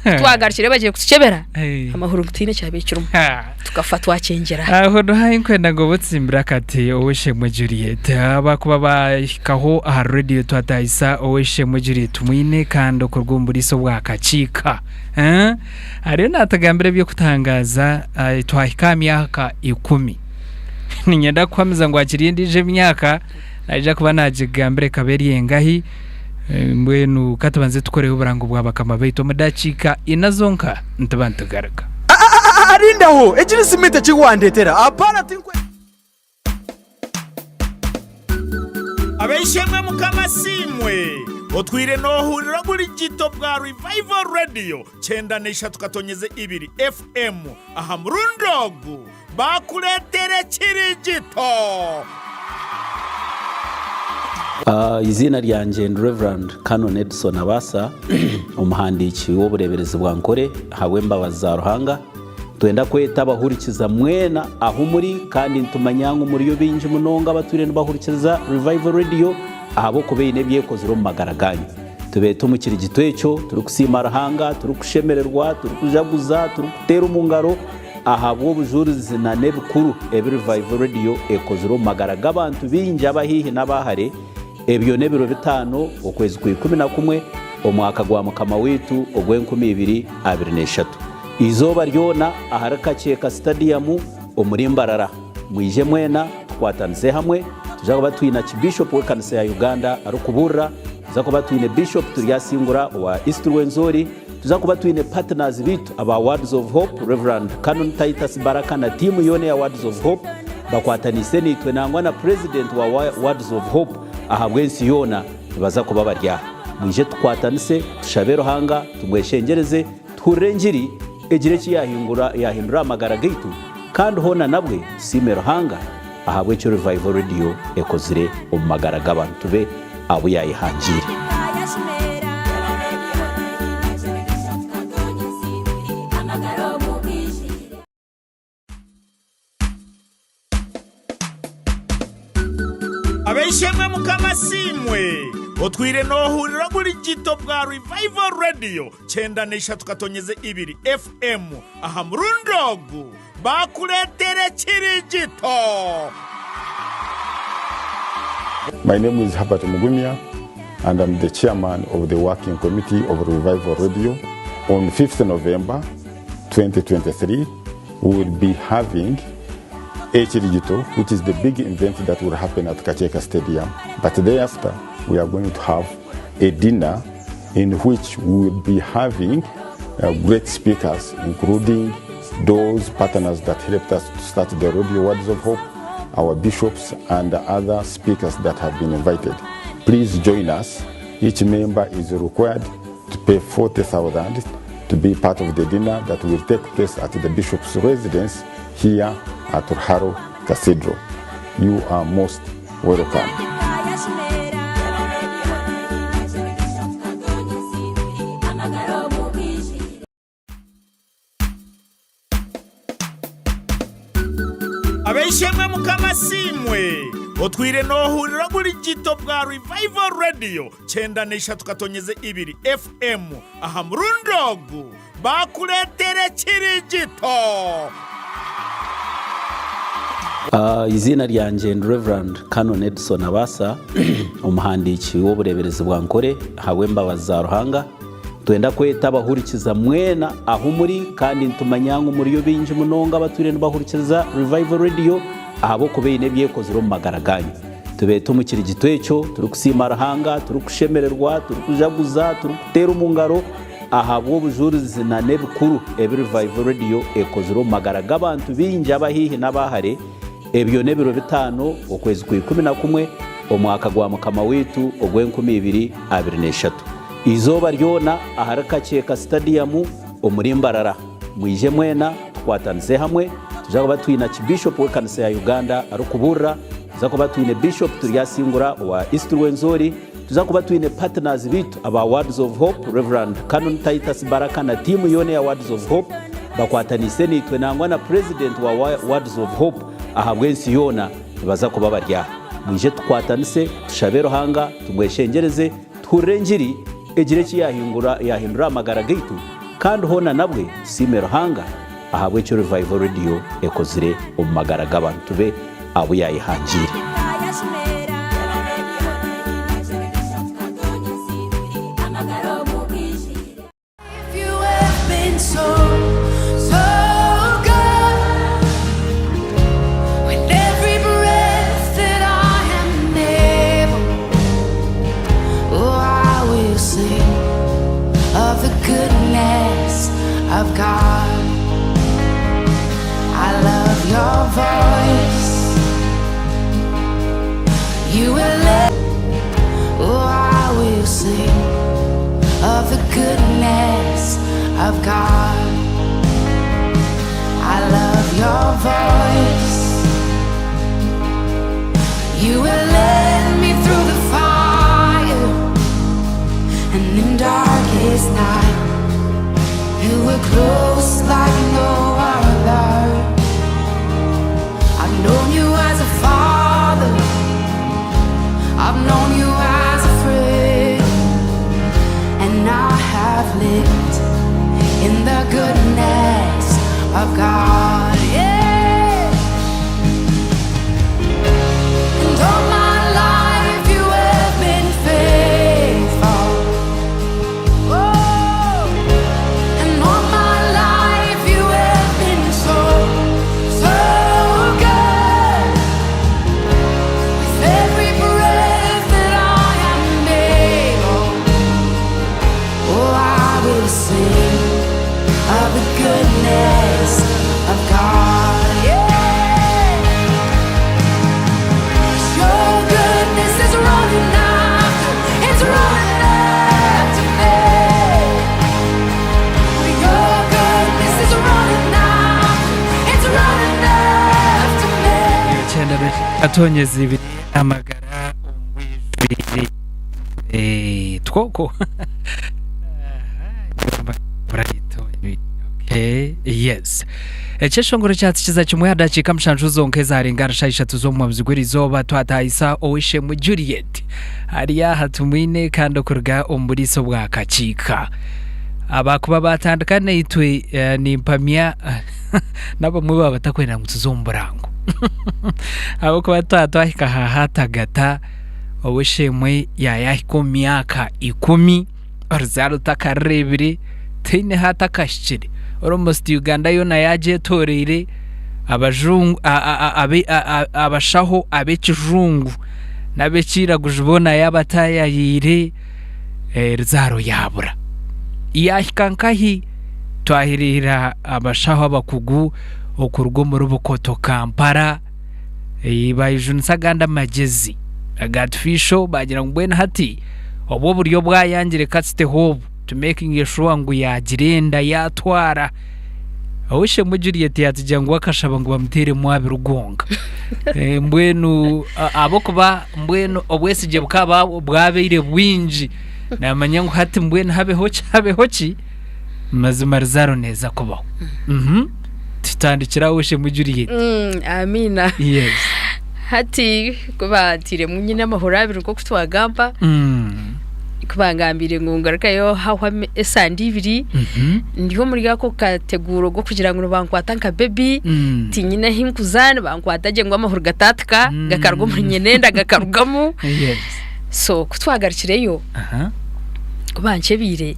Twagarukire bagiye kutukyebera Eh. amahuri ngu tihaine ekyabaire kirimu. Ha. Tukafa twakyengyera. Aho niho nkwenda ngu obutsimbire akati Ow'eishe-emwe Juliet. Abakuba bahikaho aha rediyo twatahisa Ow'eishe-emwe Juliet Mwine kandi okuruga omu buriisa obwa Kakiika. Eh? Ariyo naatugambira eby'okutangaaza ah, twahika aha myaka ikumi. Niinyenda kukuhamiza ngu hakiriyo endiijo emyaka naija kuba naagikugambira ekaba eri engahi. Eh, Mbwenu ka tubanze tukoreho oburango bwa bakama baitu omu dakiika ina zonka nituba nitugaruka. Ah, rindaho! Egi ni siminti eki wandetera? Apana tinkwe. Ab'eishe-emwe Mukama asiimwe! Otwire noohurira oburigito bwa Revival Radio kyenda n'eishatu katonyeze ibiri FM aha murundi ogu baakureetera ekirigito. Eiziina ryangye ndi Rev. Canon Edson Abaasa, omuhandiiki w'obureeberezi bwa Nkore ahabw'embabazi za Ruhanga. Nitwenda kweta abahurikiza mwena ahu muri kandi nitumanya ngu muriyo baingi munonga abatwire nibahurikiriza Revival Radio ahabw'okuba eine ebi ekozire omu magara gaanyu. Tubeete omu kirigito ekyo turikusiima Ruhanga, turikushemererwa, turikujaguza, turikuteera omu ngaro ahabw'obujurizi na n'ebikuru ebi Revival Radio ekozire omu magara g'abantu baingi abahaihi n'abahare. Ebyo n'ebiro bitaano okwezi kwa 11 omwaka gwa Mukama waitu ogw'enkumi ibiri 23. Eizooba ryona ahari Kakyeka Stadium omuri Mbarara. Mwije mwena tukwatanise hamwe. Nituza kuba twine Archbishop w'ekanisa ya Uganda arikubuurira, nituza kuba twine Bishop Turyasingura owa East Rwenzori, nituza kuba twine partners baitu aba Words of Hope, Rev. Canon Titus Baraka na tiimu yoona eya Words of Hope bakwataniise naitwe nangwa na President wa Words of Hope ahabw'ensi yoona nibaza kuba bari aha. Mwije tukwatanise tushabe Ruhanga, tumweshengyereze, Tuhurire engiri, egire eki yaahindura aha magara gaitu, kandi hoona nabwe tusiime Ruhanga ahabw'eki Revival Radio ekozire omu magara g'abantu be abu yaayehangiire. Ab'eishe-emwe Mukama asiimwe! Otwire noohurira oburigito bwa Revival Radio kyenda n'eishatu katonyeze ibiri FM aha murundi ogu baakureetera ekirigito. My name is Herbert Mugumya and I'm the chairman of the working committee of Revival Radio. On 5th November 2023, we will be having Ekirigito, which is the big event that will happen at Kakyeka Stadium. But thereafter, we are going to have a dinner in which we will be having great speakers, including those partners that helped us to start the Radio Words of Hope, our bishops, and other speakers that have been invited. Please join us. Each member is required to pay 40,000 to be part of the dinner that will take place at the bishop's residence here at Ruharo Cathedral. You are most welcome. Ab'eishe-emwe Mukama asiimwe! Otwire noohurira oburigito bwa Revival Radio 93 katonyeze ibiri FM aha murundi ogu baakureetera ekirigito. Eiziina ryangye ndi Rev. Canon Edson Abaasa, omuhandiiki w'obureeberezi bwa Nkore ahabw'embabazi za Ruhanga. Nitwenda kweta abahurikiza mwena ahu muri kandi nitumanya ngu muriyo baingi munonga abatwire nibahurikiriza Revival Radio ahabw'okuba eine ebi ekozire omu magara gaanyu. Tubeete omu kirigito ekyo turikusiima Ruhanga, turikushemererwa, turikujaguza, turikuteera omu ngaro ahabw'obujurizi na n'ebikuru ebi Revival Radio ekozire omu magara g'abantu baingi abahaihi n'abahare. Ebyo n'ebiro bitaano okwezi kwa 11 omwaka gwa Mukama waitu ogw'enkumi ibiri abiri n'eshatu. Eizooba ryona ahari Kakyeka Stadium omuri Mbarara. Mwije mwena tukwatanise hamwe. Nituza kuba twine Archbishop w'ekanisa ya Uganda arikubuurira, nituza kuba twine Bishop Turyasingura owa East Rwenzori, nituza kuba twine partners baitu aba Words of Hope, Rev. Canon Titus Baraka na tiimu yoona eya Words of Hope bakwataniise naitwe nangwa na President wa Words of Hope ahabw'ensi yoona nibaza kuba bari aha. Mwije tukwatanise tushabe Ruhanga tumweshengyereze Tuhurire engiri egire eki yaahindura aha magara gaitu kandi hoona nabwe tusiime Ruhanga ahabw'eki Revival Radio ekozire omu magara g'abantu be abu yaayehangiire. Atonyeza ibiri amagara omubwijwire Eh, twoko Okay, yes ekyeshongoro kyatsi kiza kimwe aha dakiika mushanju zonka ezarenga shaaha ishatu z'omu gw'erizooba twatahisa ow'eishemwe Juliet ari aha tumwine kandi okuruga omu buriisa obwa Kakiika abakuba batandika naitwe eh, nimpamya n'abamwe baba batakwenda ngu tuze omu burango ahabw'okuba twaba twahika aha hatagata ow'eishe-emwe yaayahika omu myaka ikumi oruzaaro otakarureebire tihaine ahu atakahikire almost Uganda yoona yaagyetoreire abajungu abashaho ab'ekijungu n'ab'ekiraguju boona yaabataayayiire eruzaaro yaabura. Yaahika nkahi? Twahiriira abashaho abakugu okuruga omuri Bukoto Kampala bayejunisa agandi amagyezi aga artificial bagira ngu mbwenu hati obu oburyo bwayangire katuteho obu to making sure ngu yagira enda yatwara. Ow'eishe-emwe Juliet yatugira ngu akashaba ngu bamuteeremu abiri gonka. Mbwenu ahabw'okuba mbwenu obwesigye bukaba bwabaire bwingi namanya ngu hati mbwenu habeho ki habeho ki mazima ruzaaro neeza kubaho. Tutandikire aho ow'eishe-emwe Juliet. Amiina. Yes. Hati ku bantiiremu nyine amahuri abiri nk'oku twagamba, ku bangambiire ngu ngarukeyo hahwa esande ibiri, ndi omuri ako kateguuro k'okugira ngu nibankwata nka bebi, tinyine ahi nkuza nibankwata gye ngu amahuri gataatika, gakaruga omuri nyenenda gakarugamu. So ku twagarukireyo, ku bankyebiire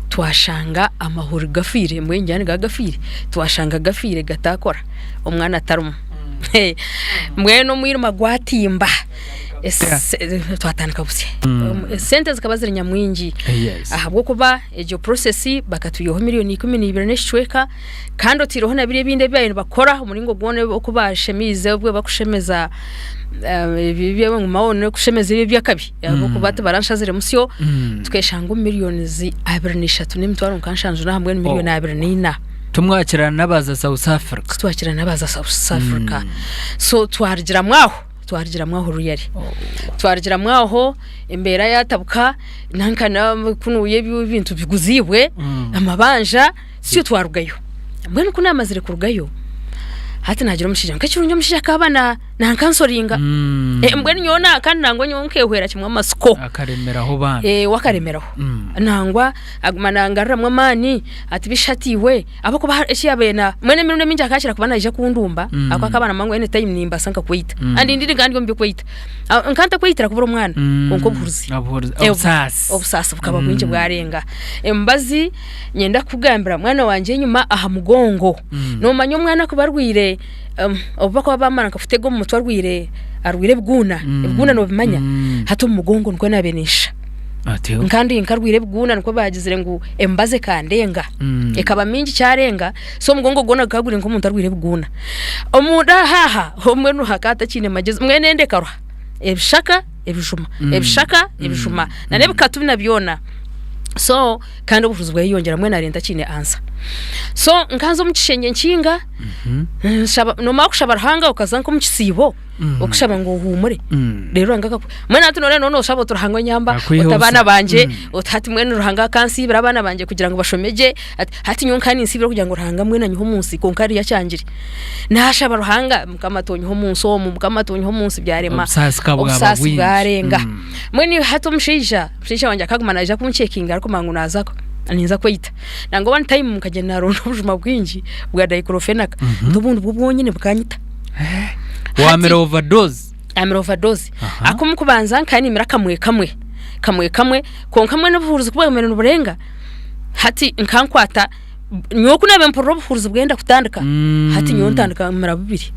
twashanga amahuri gafiire, mbwenu ngira nigaba gafiire, twashanga gafiire gataakora, omwana atarimu. Mbwenu omwirima gwatimba twatandika busya. Esente zikaba ziri nyamwingi ahabw'okuba egyo process bakatwihaho miriyoni 12 n'ekicweka kandi otaireho na biriya ebindi ebi baabaire nibakora omuringo gwona oku bashemiize obwe bakushemeza kushemeza ebi eby'akabi ahabw'okuba tibaranshazire musyo tukeshanga omu miriyonizi 23 n'emitwaro nka nshanju n'aha mbwenu miriyoni 24. Tumwakirana n'abaza South Africa. Twakirana n'abaza South Africa. So twarugiramu aho, twarugiramu aho really. Twarugiramu aho embeera yaatabuka nanka na kunuya ebintu biguziibwe, amabanja, tutyo twarugayo. Mbwenu ku naamazire kurugayo, hati naagira omushaija ngu ekirungi omushaija akaba na nankansoringa. Mbwenu nyowe na kandi nangwa nyowe nkehwera kimwe amasiko. Akaremeraho bambi. We akaremeraho. Nangwa aguma nangaruramu amaani ati bishi hati iwe ahabw'okuba eki yaabaire na mbwenu emirundi emingi akakira kuba naija kundumba ahabw'okuba akaba naamanya ngu any time nimbaasa nkakwita and indeed nkaba ndi omu by'okweyita. Nkaba ntakweyitira kubura omwana kwonka obuhurizi Obusaasi. Obusaasi bukaba bwingi bwarenga. Emibazi nyenda kukugambira mwana wangye enyima aha mugongo noomanya omwana kuba arwaire obu bakuba baamara nkakutega omu mutwe arwaire arwaire ebiguuna, ebiguuna noobimanya? Hati omu mugongo nikwo naabaire ninshisha. Atyo. Nkandi nkarwire ebiguuna nikwo baagizire ngu emibazi ekandenga. Ekaba mingi kyarenga, so omugongo gwona gukaba guri nk'omuntu arwire ebiguuna. Omunda aha aha, mbwenu hakaba hatakiine magyezi, mbwenu enda ekaruha, ebishaka ebijuma, ebishaka ebijuma, na n'ebikatu na byona. So kandi obuhuruzi bwayeyongyera mbwenu naareeba ntakiine ansa. So nkanza omu kishengye nkinga, nshaba, noomara kushaba Ruhanga okaza nk'omu kisiibo, okushaba ngu ohuumure reero Ruhanga akaku mbwenu hati nooreeba nooba nooshaba oti Ruhanga onyamba Akwihe oti abaana obusa. bangye oti hati mbwenu Ruhanga akansiibira abaana bangye kugira ngu bashome gye ati hati nyowe nka ninsiibira kugira ngu Ruhanga mbwenu anyihe omu nsi kwonka ariyo akyangire. Naashaba Ruhanga Mukama tonyiha omu nsi omu, Mukama tonyiha omu nsi byarema. Obusaasi ka bwaba Obusaasi bwingi. bwarenga. Mbwenu hati omushaija, omushaija wangye akaguma naija kuncekinga arikumanya ngu naaza ninza kweyita. Nangwa one time nkagyenda naaronda obujuma bwingi bwa diclofenac nti obundi bwo bwonyine bukanyita. Wamira overdose. Amira overdose. Aha. Akomu kubanza nkaba nimira kamwe kamwe kamwe kamwe kwonka mbwenu obuhuruzi ku bwagumire niburenga hati nkankwata nyowe ku naabaire mpurira obuhuruzi bwenda kutandika hati nyowe ntandika mira bubiri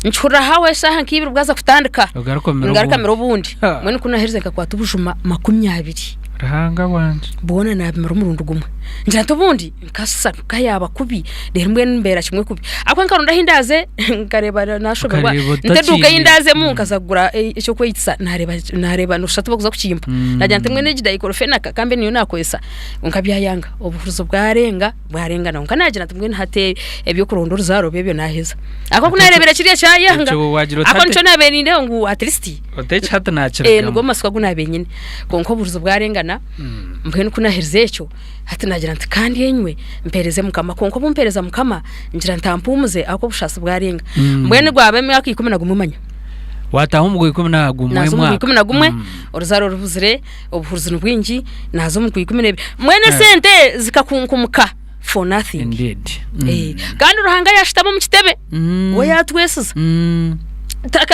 nkihurira haawa eshaaha nk'ibiri bwaza kutandika Ogaruka omire ngaruka obundi. mira obundi Ha. mbwenu ku naaherize nkakwata obujuma 20. Ruhanga wangye. Bwona naabimira omurundi gumwe. Ngira nti obundi nkashusha nkayaaba kubi reero mbwenu mbeera kimwe kubi. Ahabw'okuba nkaronda ahi ndaaze nkareeba naashoberwa Okareeba nta eduuka ei otakiine. ndaazemu nkaza kugura eky'okweyitisa naareeba naareeba nooshusha tibarikuza kukimpa. Naagira nti mbwenu egi diclofenac ka mbe niyo naakozesa kwonka byayanga. Obuhurizi bwarenga bwarengana kwonka naagira nti mbwenu hati eby'okuronda oruzaaro ebyo naaheza. Ahabw'okuba ku naareebire kiriya kyayanga Ekyo waagira oti ahabw'okuba hati nikyo naabaire nindeeba ngu at least oti eki hati nigo naakirugamu. masiko agu naabaire nyine. Kwonka obuhurizi bwarengana mbwenu ku naaherize ekyo hati naagira nti ka ndyenywe mpeereze Mukama. Kwonka obu mpeereza Mukama ngira nti ampuumuze ahabw'okuba obusaasi bwarenga. Mbwenu gwaba emyaka 11 manya. Waataaha omu gwikumi na gumwe Naaza omu mwaka. gwikumi na gumwe oruzaaro rubuzire, obuhurizi ni bwingi, naaza omu gwikumi n'ebiri. Mbwenu esente zikakunkumuka for nothing. Indeed. Kandi Ruhanga yaashutama omu kitebe, we yaatwesiza.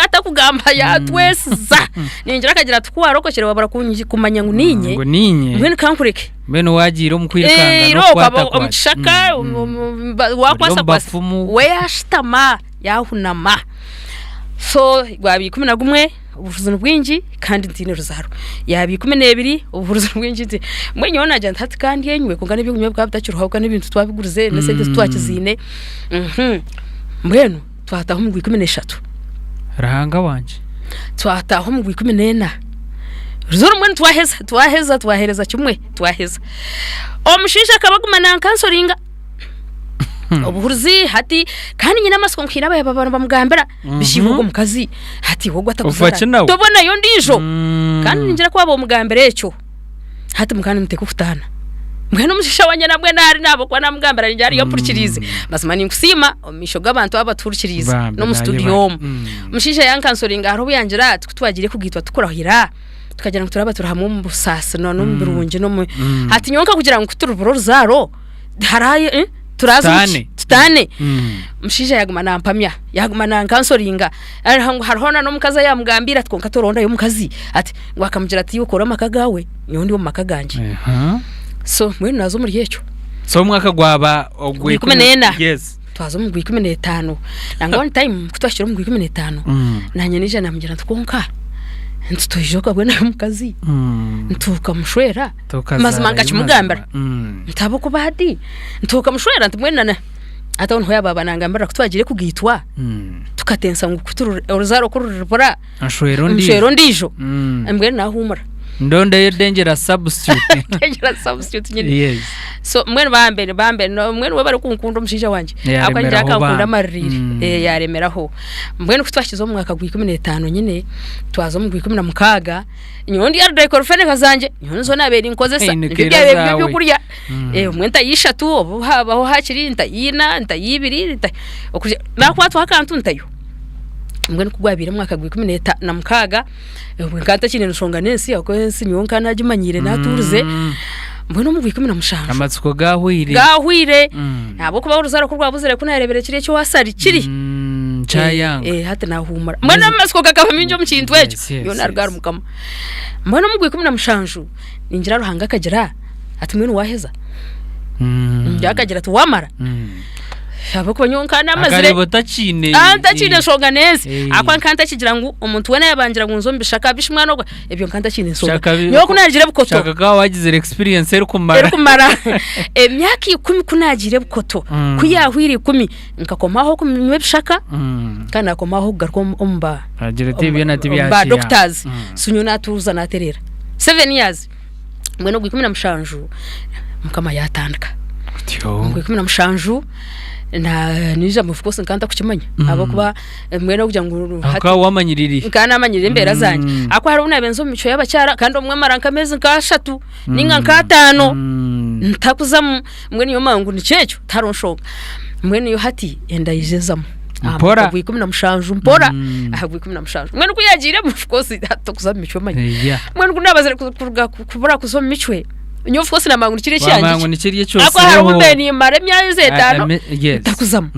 Atakugamba yaatwesiza. Ningira akagira ati ku waarokokire waabura kumanya ngu niinye, Ngu niinye. mbwenu ka nkureke. Mbwenu waagiire omu kwirukanga Irooko aba n'okukwatakwata. omu kishaka, Ori omu waakwatsakwatsa. bafumu. We yaashutama yaahunama. So gwaba 11 obuhuruzi ni bwingi kandi ntiine ruzaaro. Yaaba 12 obuhuruzi ni bwingi nti mbwenu nyowe naagira nti hati ka ndyenywe kwonka n'eby'okunywa bikaba bitakiriho ahabw'okuba n'ebintu twabigurize n'esente titwakiziine. Mbwenu twataaha omu gwa 13. Ruhanga wangye. Twataaha omu gwa 14. Ruzaaro mbwenu twaheza twaheza twahereza kimwe twaheza. Omushaija akaba aguma nankansoringa. Obuhurizi hati kandi nyine amatsiko ngu haine abaaba nibamugambira bishi iwe ogwo mukazi hati iwe ogwo Ofa ki atakuzaara nawe? tobonayo ondiijo. Kandi ningira ku waaba omugambira ekyo hati mukaba nimuteekwa kutaana. Mbwenu omushaija wangye nabwe naari nahabw'okuba naamugambira ningira ariyo ampurikiriize. Mazima ninkusiima omu maisho g'abantu aba abatuhurikiriize Bambi n'omu naayebare. studio omu. Omushaija yankansoringa hariho obu yangira ati ku twagiire kugaitwa tukurahira tukagira ngu turaba turi hamwe omu busaasi na n'omu birungi n'omu hati nyowe nkakugira ngu ku turibura oruzaaro hariho eh, turaza omu ki? Tutaane. Tutaane. Omushaija yaaguma naampamya yaaguma nankansoringa hariho ngu hariho na n'omukazi ayamugambiire ati kwonka torondayo omukazi ati ngu akamugira ati iwe kora amaka gaawe nyowe ndi omu maka gangye. So mbwenu naaza omuri ekyo. So omwaka gwaba Ogw'ikumi n'ena. Yes. Twaza omu gw'ikumi n'etaano nangwa one time ku twahikire omu gw'ikumi n'etaano naanye naija naamugira nti kwonka nti toija okabwe nawe omukazi nti okamushwera Tokazaarayo mazima nkakimugambira mazima. Mm. nti ahabw'okuba hati nti okamushwera nti mbwenu na hati aho niho yaaba nangambira ku twagiire kugaitwa tukatensa ngu ku turi oruzaaro ku ruribura Nshwera ondiijo. nshwera ondiijo Mm. mbwenu naahuumura Ndondeyo dengyera substitute. Dengyera substitute nyine. Yes. So mbwenu bambe bambe no mbwenu we barikunkunda omushaija wangye. Ahabw'okuba ningira Yaremeraho akankunda bambi. amaririire. Mm. Eh yaremeraho. Mbwenu ku twakiza omu mwaka gwa 15 nyine twaza omu gwa 16 nyowe ndi ahari diclofenac zangye nyowe nizo nabaire ninkozesa. Eh, Nibyo nikera byabaire biri zaawe. ebyokurya. Mm. Eh obumwe ntayo ishatu obu habaho hakiri ntayo ina ntayo ibiri ntayo okugira nakwatwaho akantu ntayo. Mbwenu ku gwabaire omwaka gwa 16 obwe nkaba ntakiine nshonga n'ensi ahabw'okuba ensi nyowe nkaba nagimanyiire natuurize mbwenu omu gwa 17 Amatsiko gahweire. gahweire ahabw'okuba oruzaaro ku rwabuzire ku nareebire kiri eki wasari kiri Kyayanga. Eh, hati nahuumura mbwenu amatsiko gakaba maingi omu kintu ekyo Yes, yes, nyowe naruga ahari yes. mukama mbwenu omu gwa 17 ningira Ruhanga akagira ati mbwenu waheza Ningira akagira ati wamara Ahabw'okuba nyowe nkaba naamazire Akareeba otakiine. Ah, ntakiine nshonga n'ensi Eh. ahabw'okuba nkaba ntakigira ngu omuntu weena yabangira ngu nze omu bishaka bishi mwana ogwo ebyo nkaba ntakiine nshonga Shaka bi- nyowe ku naagire bukoto Shaka ka wagizire experience erikumara. erikumara emyaka ikumi ku naagiire bukoto Mm. ku yaahwire ikumi nkakomaho okunywa ebishaka Mm. kandi naakomaho okugaruka omu- omu ba Agira ati ebyo nati omu ba byakira. doctors Mm. so nyowe naatuuza naatereera 7 years Mbwenu ogwa 17 mukama yaatandika. Otyo. Ogwa 17 na naija of course nkaba ntakukimanya ahabw'okuba mbwenu okugira ngu Aho hati ka wamanyirire. nkaba namanyirire embeera zangye ahabw'okuba hariho obu naabiire nza omu micwe y'abakyara kandi obumwe mara nk'ameezi nk'ashatu ninga nk'ataano ntakuzamu mbwenu nyowe manya ngu nikyo ekyo tihariho nshonga mbwenu yo hati enda yaija ezamu aha Mpora. mwaka gwa 17 mpora aha gwa 17 mbwenu ku yaagiiremu of course tokuza omu micwe omanya Yeah. mbwenu ku naabazire ku- kuruga ku- kubura kuza omu micwe nyowe of course namanya ngu nikiri Wamanya ekyangye ngu nikiri ahabw'okuba hariho obu ekyosireho. mbaire nimmara emyezi etaano Yes. ntakuzamu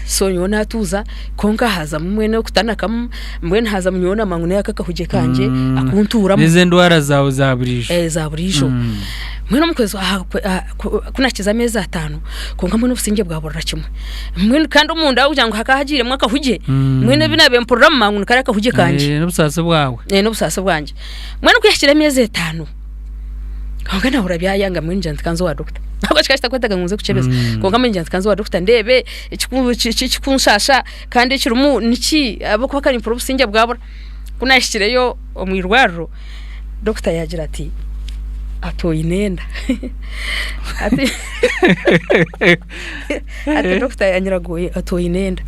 so nyowe natuuza kwonka haazamu mbwenu okutanakamu mbwenu haazamu nyowe namanya ngu nawe akahugye kangye akuntuuramu N'ezi endwara zaawe za buriijo. Eh, za buriijo mbwenu omu kwezi aha kwe- aha, ku ku naakiza ameezi ataano kwonka mbwenu obusingye bwaburira kimwe mbwenu kandi omunda ahabw'okugira ngu hakaba hagiiremu akahugye mbwenu ebi naabiire mpurira omu mangu ni kariya akahugye kangye Eh, n'obusaasi bwawe. Eh, n'obusaasi bwangye mbwenu ku yahikire ameezi etaano kwonka nahurira byayanga mbwenu ngira nti kanze owa dokita ahabw'okuba kikaba kitakwetaaga ngu nze kukyebeza kwonka mbwenu ngira nti kanze owa dokita ndeebe ekiku- eki- eki- ekikunshasha kandi ekirimu niki ahabw'okuba kare mpurira obusingye bwabura ku naahikireyo omu irwariro Dokita yaagira ati, ati oine enda. Ati ati dokita yangira ngu ati oine enda.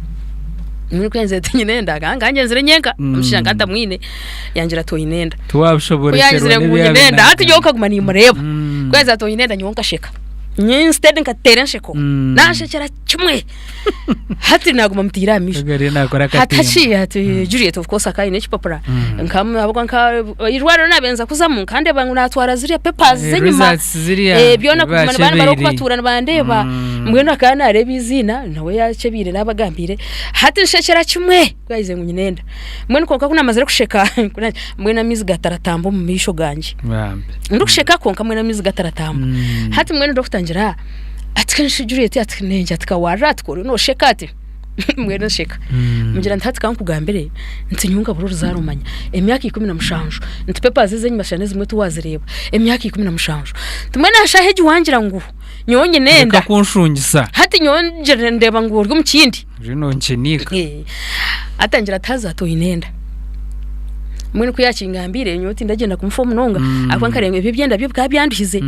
Mbwenu ku yangira ati nyine enda, nkaba ngyenzire nyenka, omushaija nkaba ntamwine, yangira ati oine enda. Ku Tiwabishoborekyerwa yangizire ngu n'ebi nyine enda, hati nyowe yaabiire nkaguma nimureeba. Mm. Ku yangira ati oine enda nyowe nkasheka. Nyowe instead nkateera ensheko, nanshekyera kimwe. Hati naguma mutiire aha maisho. Ogwo ariyo naakora Hati akatimba. haki hati Juliet of course akaba aine ekipapura nkamu ahabw'okuba nka eirwariro naabaire kuzamu nkandeeba ngu naatwara ziriya papers Eh, z'enyima results ziriya Eh, byona kuguma bakyebeire. niba barikubatuura nibandeeba mbwenu akaba naareeba eiziina nawe yaakyebeire naabagambiire hati nshekyera kimwe ku yaagize ngu nyine enda mbwenu kwonka ku naamazire kusheka mbwenu amaizi gataratamba omu maisho gangye Bambi. ndikusheka kwonka mbwenu amaizi gataratamba hati mbwenu dokita angira ati kenshi Juliet ati nengye ati kawarira ati koriyo nosheka ati mbwenu nsheka mugira nti hati kankugambire nti nyowe nkabura oruzaaro manya emyaka 17 nti papers ezenyima shana ezimwe tiwazireeba emyaka 17 nti mbwenu aha shaaha egi wangira ngu nyowe nyine enda Reka kunshungisa. hati nyowe ngira ndeeba ngu ori omu kindi Oriyo nonkiniika. Eh, atangira ati haza ati oine enda mbwenu ku yakingambiire nyowe tindagyenda kumufa munonga ahabw'okuba nkareeba ngu ebi ebyenda bye bikaba byanduhize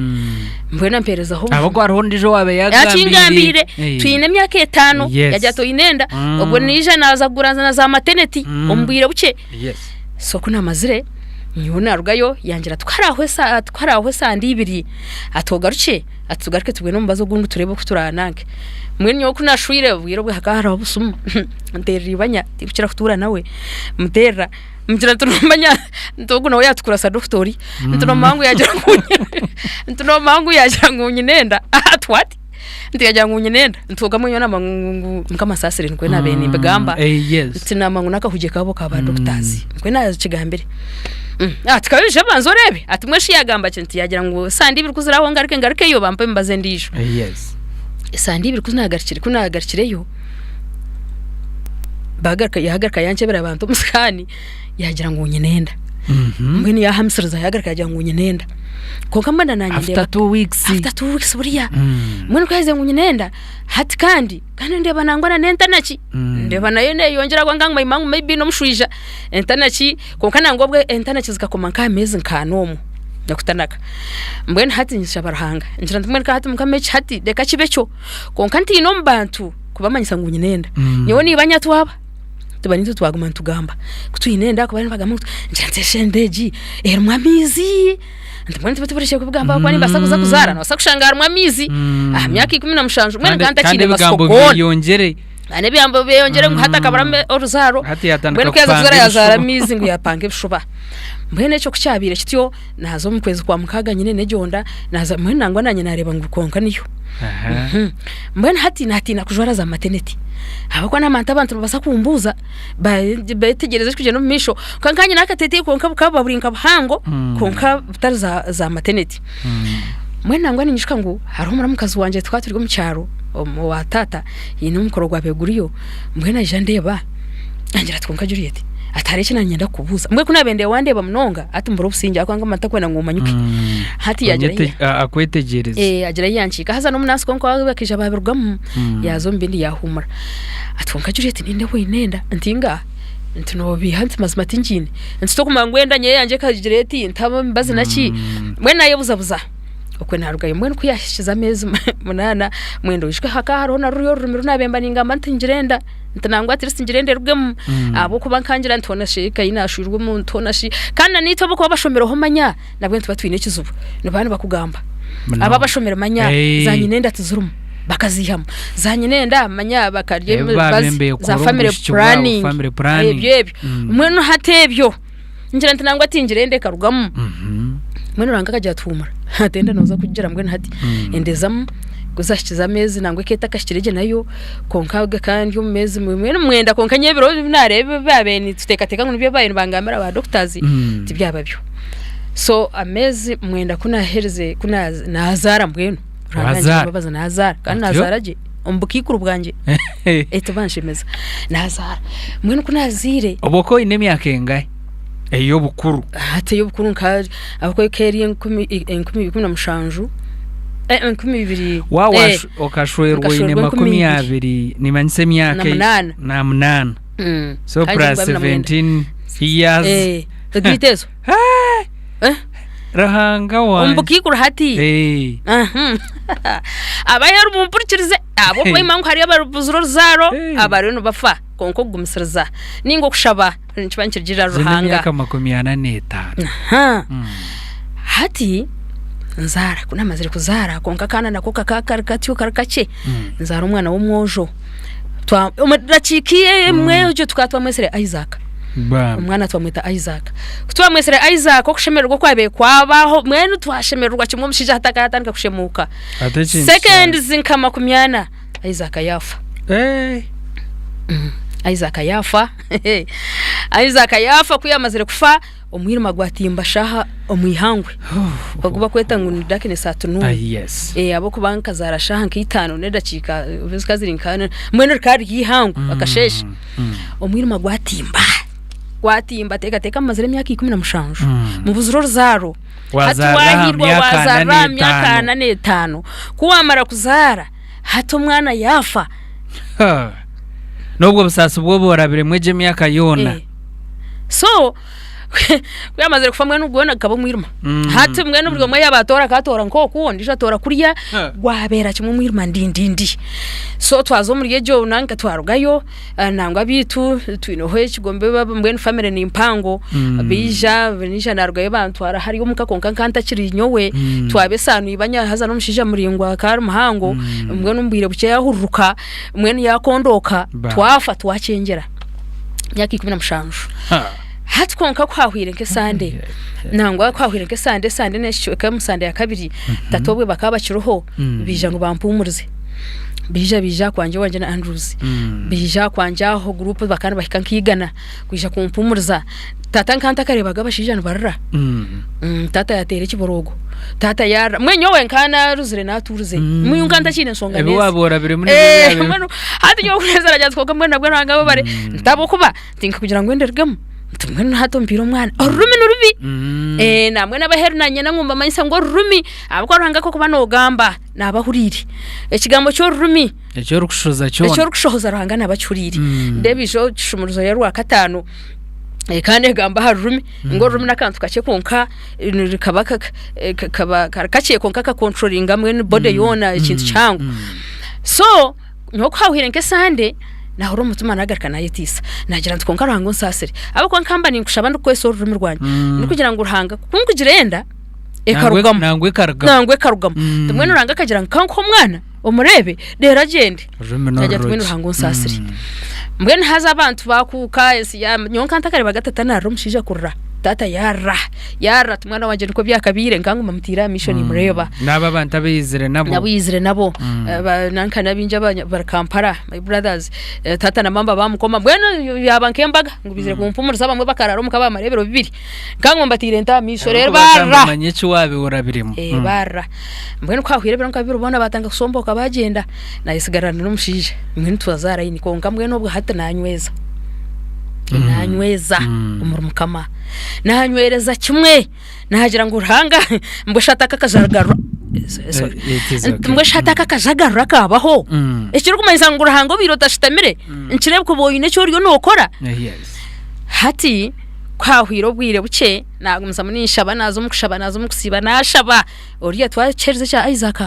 mbwenu ampeerezaho Ahabw'okuba hariho ondiijo owaabaire yaakugambiire. yakingambiire Eh. twine emyaka etaano Yes. yagira ati oine enda Mm. obwo naija naaza kugura na za maternity omu bwire bukye Yes. so ku naamazire. Nyowe narugayo yangira ati ku haraahwe esande ibiri ati ogarukye ati tugaruke tubwene omubazi ogundi tureebe oku turananke. Mbwenu nyowe ku naashwire obwire obwe hakaba hariho obusimu nteerera ibanya tindikukira kutuura nawe muteerera mugira nti noomanya nti ogu nawe yaatukurasa dokita ori nti noomanya ngu yaagira ngu nti noomanya ngu yaagira ngu nyine enda ati what? Nti yaagira ngu nyine enda nti kwonka mbwenu nyowe naamanya ngu Mukama ansaasire nikwo naabaire nimbigamba. Nti naamanya ngu n'akahugye kaabo ka ba doctors nikwo naakigambire. Ati ka oije obanze oreebe ati mbwenu shi yaagamba ki? Nti yaagira ngu sande ibiri ku ziraaho ngaruke ngarukeyo bampe emibazi endiijo. Esande ibiri ku naagarukire ku naagarukireyo baagaruka yaagaruka yankyebera banta omu sikaani yaagira ngu nyine enda. Mbwenu yaahamisiriza yaagaruka yaagira ngu nyine enda. Kwonka mbwenu naanye ndeeba After 2 weeks. After 2 weeks buriya. Mbwenu ku yaagizire ngu nyine enda, hati kandi kandi ndeeba nangwa na n'entanaki ndeeba nayo neeyongyera ahabw'okuba nkaba nimanya ngu maybe n'omushwija entanaki kwonka nangwa obwe entanaki zikakoma nk'aha meezi nk'ana omwo nyakutanaka. Mbwenu hati nshaba Ruhanga ngira nti mbwenu ka hati Mukama eki hati reka kibe kyo kwonka ntiine omu bantu kubamanyisa ngu nyine enda. Nyowe na ibanya twaba tuba nitwe twaguma nitugamba ku twine enda ahakuba nibagamba ngu ngira nti eshenda enda egi erimu amaizi nti mbwenu tube turekire kubigamba ahabw'okuba nimbaasa kuza kuzaara noobaasa kushanga harimu amaizi aha myaka 17 mbwenu Kandi nkaba kandi ntakiine matsiko ebigambo goona. byeyongyere. Kandi ebigambo byeyongyere ngu hati akaburamu oruzaaro Hati yatandika mbwenu ku yaaza kupanga kuzaara yaazaara ebishuba. amaizi ngu yaapanga ebishuba. Mbwenu ekyo ku kyabaire kityo naaza omu kwezi kwa mukaaga nyine n'eryonda naaza mbwenu nangwa naanye naareeba ngu kwonka niyo. Aha. Mbwenu hati naatiina kujwara za mateneti ahabw'okuba naamanya nti abantu nibabaasa kumbuuza beetegyereze ekirikugyenda omu maisho. Kwonka nkaba nyine akateeteeyi kwonka bukaba buri nka buhango kwonka butari za mateneti. Mbwenu nangwa ninyijuka ngu hariho muramukazi wangye tukaba turi omu kyaro owa taata haine omukoro gwabaire guriyo mbwenu aija andeeba angira ati kwonka Juliet ati hariho eki naanyenda kukubuuza. Mbwenu ku naabaire ndeeba wandeeba munonga hati mbura obusingye ahabw'okuba nkaba ntakwenda ngu omanyuke. Hati yaagira Akwetegyereze. Yaagira ahi yankiika haza n'omunansi kwonka bakaija baabirugamu yaaza omu bindi yaahuumura. Ati kwonka Juliet nindeeba oine enda, nti ngaaha, nti noobeiha nti mazima tingiine, nti tokumanya ngu enda nyowe eyangye ekagira eti ntamu emibazi naki, mbwenu naayebuzabuza okwe naarugayo mbwenu ku yaahikize ameezi munaana mwenda oijuke hakaba hariho na ruriya orurimi ru naabaire mba ningamba nti ngira enda nti nangwa at least ngire enda erugemu ahabw'okuba nkangira nti hoona shi eka ei naashwirwemu nti hoona shi kandi na naitwe ahabw'okuba abashomireho manya nabwe nituba twine ekizibu nibaba nibakugamba abo abashomire manya za nyinenda tizirimu bakaziihamu za nyinenda manya bakarya Ebi emibazi babembeye za kukora omu family bwishiki bwabo, planning family planning. ebyo ebyo mbwenu hati ebyo ngira nti nangwa tingire enda ekarugamu mbwenu Ruhanga akagira ati huumura hati enda nooza kugigira mbwenu hati endezamu ku zahikize ameezi nangwa eka etakahikire gye nayo kwonka kandi omu meezi mbwenu mwenda kwonka nyowe ebiro ebi naareeba ebi baabaire nituteekateeka ngu nibyo baabaire nibangambira ba doctors tibyaba byo. So ameezi mwenda ku naaherize ku naazaara mbwenu Ruhanga yangirira Wazaara? embabazi naazaara kandi Otyo? naazaara gye omu bukaikuru bwangye tibanshemeza naazaara mbwenu ku naazaire Obwo okaba oine emyaka engahi ey'obukuru? Hati ey'obukuru nka ahabw'okuba eka eri 1700 2000 Wa okashwerwa oine nkashwerwa makumi 20 abiri nimanyisa emyaka Na munaana. na munaana. So Kandi plus 29. 17 years. Egiita ezo. Ruhanga wangye. Omu bukaikuru hati. Abaheru mumpurikirize ahabw'okuba imwe ngu hariyo abaribuzire oruzaaro abariyo nibafa kwonka okugumisiriza ninga okushaba nikiba nikirugirira Zino Ruhanga. emyaka 45. Hati nzaara ku naamazire kuzaara kwonka akaana nako kakaba kari katyo kari kakye nzaara omwana w'omwojo omu dakiika emwe egyo tukaba twamwetsire Isaac. Omwana twamweta Isaac. Ku twamwetsire Isaac okushemererwa okwabaire kwabaho mbwenu twashemererwa kimwe omushaija hati akaba yatandika kushemuuka. Seconds nka 40 Isaac yaafa. Isaac yaafa Isaac yaafa ku yaamazire kufa omwirima gwatimba shaaha omu ihangwe ogu bakweta ngu ni darkness at noon. Ahabw'okuba nkazaara shaaha nka itaano n'edakiika zikaba ziri nka mbwenu rikaba riri eihangwe akasheeshe. Omwirima gwatimba gwatimba teekateeka mmazire emyaka 17 mubuzire oruzaaro hati Wazaarira aha waahirwa myaka ana waazaarira aha myaka n'etaano. 45 ku waamara kuzaara hati omwana yaafa. N'obwo busaasi bw'obu orabiremu egyo emyaka yoona. So. Ku yamazire kufa mbwenu gwona gukaba omwirima. Hati mbwenu buri omwe yaaba atoora akatoora nk'oku ondiijo atoora kuriya gwabeera kimwe omwirima ndindindi. So twaza omuri egyo nanka twarugayo nangwa abaitu twineho ekigombe mbwenu family ni mpango baija naija narugayo bantwara hariya omuka kwonka nka ntakiri nyowe twaba esaano ibanya haza n'omushaija muraingwa akaba ari muhango mbwenu omu bwire bukye yaahururuka mbwenu yaakondooka twafa twakyengyera emyaka 17. Hati kwonka ku hahwire nk'esande nangwa ku hahwire nk'esande esande n'ekicweka omu sande ya kabiri tata obwe bakaba bakiriho baija ngu bampuumurize baija baija kwangye owangye na Andrews baija kwangye aho guruupu bakaba nibahika nk'eigana kwija kumpuumuriza tata nka ntakareebaga abashaija nibarira taata yaateera ekiboroogo taata yaarira mbwenu nyowe nka naaruzire naatuurize mbwenu nka ntakiine nshonga Ebi n'ensi. waaba orabiremu nibyo byabire. Mbwenu hati nyowe kureeba aragira ati kwonka mbwenu nabwo Ruhanga webare ntabw'okuba Tinkakugira ngu enderugemu nti mbwenu hati ompiire omwana orurimi ni rubi Eh, nambwenu abaheru nanye nangwa mbamanyise ngu orurimi ahabw'okuba Ruhanga ku orikuba noogamba naaba ahuriire. Ekigambo ky'orurimi Eki orikushohoza kyona. eki orikushohoza Ruhanga naaba akihuriire. Ndeeba ijo ekishumuruzo y'orwakataano kandi egamba aha rurimi ngu orurimi n'akantu kakye kwonka kaba kaba kari kakye kwonka kakonturoringa mbwenu body yoona ekintu kihango. So Nyowe ku haahwaire nk'esande, naahurira omu mutima naagaruka naayetiisa. Naagira nti, Kwonka Ruhanga onsaasire. Ahabw'okuba nkaba mba ninkushaba ndikukoresa orurimi rwangye, ndikugira ngu Ruhanga ku nkugira enda, ekarugamu. Nangwa ekarugamu. Nangwa ekarugamu. Ti mbwenu Ruhanga akagira ngu ka nkuhe omwana, omureebe, reero agyende. Orurimi Naagira nti mbwenu n'orurungi. Ruhanga onsaasire. Mbwenu haza abantu baakuuka ensi ya, nyowe nkaba ntakareebaga tata naarira omushaija kurira. Taata yaarira, yaarira ati mwana wangye nikwo byakabaire, nkanguma mutaire aha maisho nimureeba. N'abo abantu abu yaizire nabo. N'abu yaizire nabo. Nanka n'abaingi abari Kampala, my brothers, taata na maama baamukoma mbwenu yaaba nk'embaga ngu baizire kumpumuriza abamwe bakaraara omuka baamara ebiro bibiri. Nkanguma mbataire nta aha maisho reero baarira. Manya eki waabaire orabiremu. Baarira. Mbwenu ku haahwaire ebiro nka bibiri boona baatandika kusombooka baagyenda, naayesigarana n'omushaija mbwenu twaza aha layini kwonka mbwenu obwo hati naanyweza. Naanyweza omuri Mukama. Naanywereza kimwe. Naagira ngu Ruhanga mbwe shi ati aka akajagaruro sorry. It is okay. Mbwe shi ati aka akajagaruro akabaho. Ekirikumanyisa ngu Ruhanga obaire otashutamire, nikireebeka oba oine eki oriyo nookora. Yes. Hati ku haahwaire obwire bukye, naagumizamu ninshaba, naaza omu kushaba, naaza omu kusiiba, naashaba, oriya twakiheereza ekya Isaac.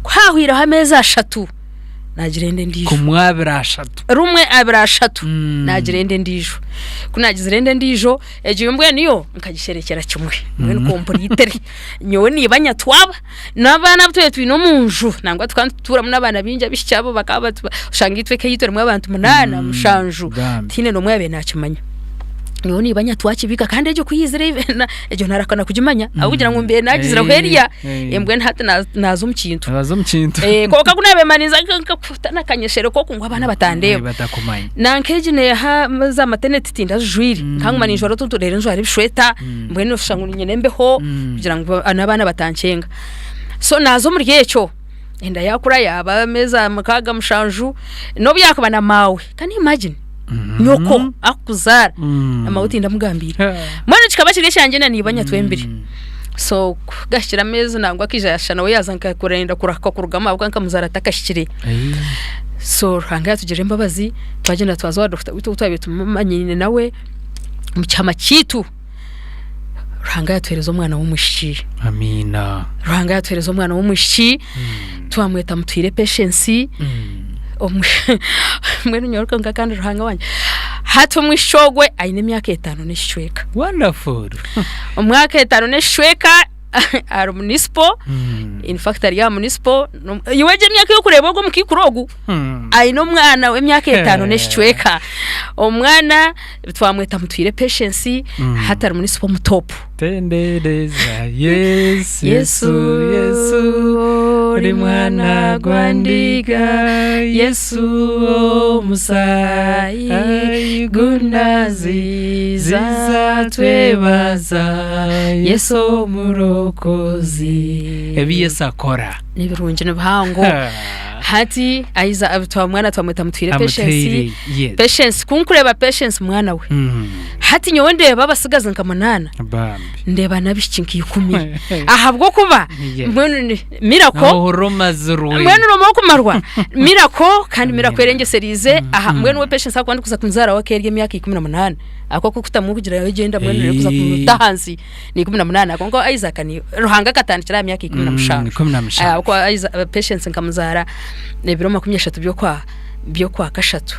Ku haahwaireho ameezi ashatu, naagira enda endiijo. Kumwe abiri ashatu. Rumwe abiri ashatu naagira enda endiijo. Ku naagizire enda endiijo, egyo mbwenu yo nkagisherekyera kimwe mbwenu kompuriitire. Nyowe na ibanya twaba n'abaana abu twaba twine omu nju nangwa tukaba nitutuuramu n'abaana baingi abaishiki abo bakaba batu oshanga itwe eka yaitu erimu abantu munaana, mushanju, tihaine n'omwe yaabaire naakimanya. Nyowe na ibanya twakibiika kandi egyo ku yaizire egyo naarahukana kugimanya ahabw'okugira ngu mbaire naagizireho eriya mbwenu hati naaza omu kintu. Naaza omu kintu. Kwonka ku naabaire mba ninza nkakuta n'akanyeshereko oku ngu abaana batandeeba. Batakumanya. Nanka egi neeha za mateneti tindazijwaire nkanguma ninjwara otuntu reero njwara ebishweta mbwenu oshusha ngu nyine embeho kugira ngu n'abaana batankyenga. So naaza omuri ekyo enda yaakura yaaba ameezi mukaaga mushanju n'obu yaakuba na maawe can you imagine nyoko akukuzaara na maawe tindamugambiire. Mbwenu kikaba kiri ekyangye na niibanya twembiri. So ku gahikire ameezi nangwa akaija yaashusha nawe yaaza nka kurenda kurahuka kurugamu ahabw'okuba nkamuzaara atakahikire. So Ruhanga yaatugirira embabazi twagyenda twaza owa dokita wiitu ou twabaire tumanyiine nawe omu kihama kyaitu, Ruhanga yaatuheereza omwana w'omwishiki. Amiina. Ruhanga yaatuheereza omwana w'omwishiki twamweta Mutwire Patience. Mbwenu nyowe kwonka kandi Ruhanga wangye hati omwishiki ogwe aine emyaka etaano n'ekicweka. Wonderful. Omwaka etaano n'ekicweka ari municipal, in fact ari aha municipal, iwe egyo emyaka ei orikureeba ogu omukaikuru ogu aine omwana w'emyaka etaano n'ekicweka. Omwana twamweta Mutwire Patience hati ari municipal omutopu. Tendereza Yesu, Yesu, Yesu, ori mwana gwa ndiga, Yesu omusaayi gunaziza twebaza Yesu omurokozi. Ebi Yesu akora. Ni birungi ni bihango. Hati aiza mwana twamweta Mutwire Patience. Amutwire, yes. Patience ku nkureeba Patience mwana we. Hati nyowe ndeeba abasigazi nka munaana, Bambi. ndeeba n'abaishiki nka ikumi. Ahabw'okuba Yes. mbwenu ni miracle Noohurira omazirwe. mbwenu noomara okumarwa miracle kandi miracle erengyesereize aha mbwenu we Patience ahakuba ndikuza kumuzaaraho akeerya emyaka 18. Ako okukutamu kugira yogyenda mbwenu reero kuza kumuta ahansi ni 18 kwonka Isaac ni Ruhanga akatandikira aha myaka 17. 17. Ahabw'okuba Isaac Patience nkamuzaara ebiro 30 by'okwa by'okwa kashatu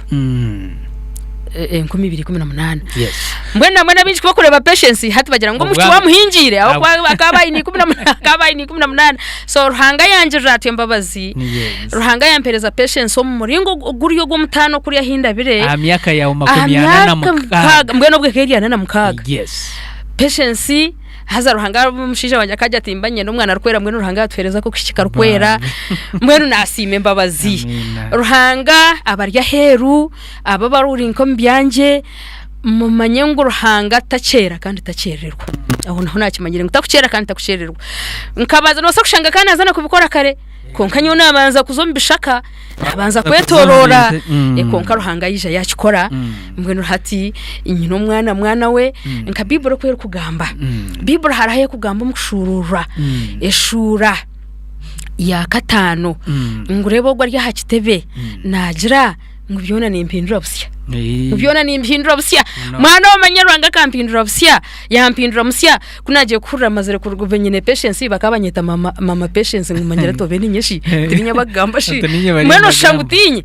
2018. Yes. Mbwenu nambwenu abaingi ku bakureeba Patience hati bagira ngu omwishiki Obwami. wamuhingiire ahabw'okuba akaba aine ikumi na muna- akaba aine 18. So Ruhanga yangirira atyo embabazi. Yes. Ruhanga yampereza Patience omu muringo oguri ogw'omutaano kuriya ahi ndabire. Aha myaka yawe Aha 46. myaka mukaaga mbwenu obwo ekaba eri 46. Yes. Patience haza Ruhanga omushaija wangye akagira ati mba nyenda omwana arikwera mbwenu Ruhanga yatuhereza ak'okuhikya karikwera mbwenu nasiima embabazi. Amiina. Ruhanga abari aheeru abo abari nk'omu byangye mumanye ngu Ruhanga takyera kandi takyerererwa. Aho naho nakimanyire ngu takukyera kandi takukyerererwa. Nkabanza noobaasa kushanga ka naaza nakubikora kare kwonka nyowe naabanza kuza omu bishaka naabanza kwetoroora kwonka Ruhanga yaija yaakikora mbwenu hati nyine omwana mwana we nka Baiburi oku erikugamba. Baiburi hariho ahu erikugamba omu kushuuruurwa eshuura ya kataano ngu reeba ogwo ari aha kitebe naagira ngu byona nimpindura busya. Ngu byona nimpindura busya. Mwana omanye Ruhanga akampindura busya, yampindura musya, ku naagiye kuhurira mazire kuruga nyine Patience bakaba banyeta mama mama Patience ngu manyire nti obe ninye shi, tininye bakugamba shi, Ati ninye bari mbwenu oshusha ngu nibagamba. tinye.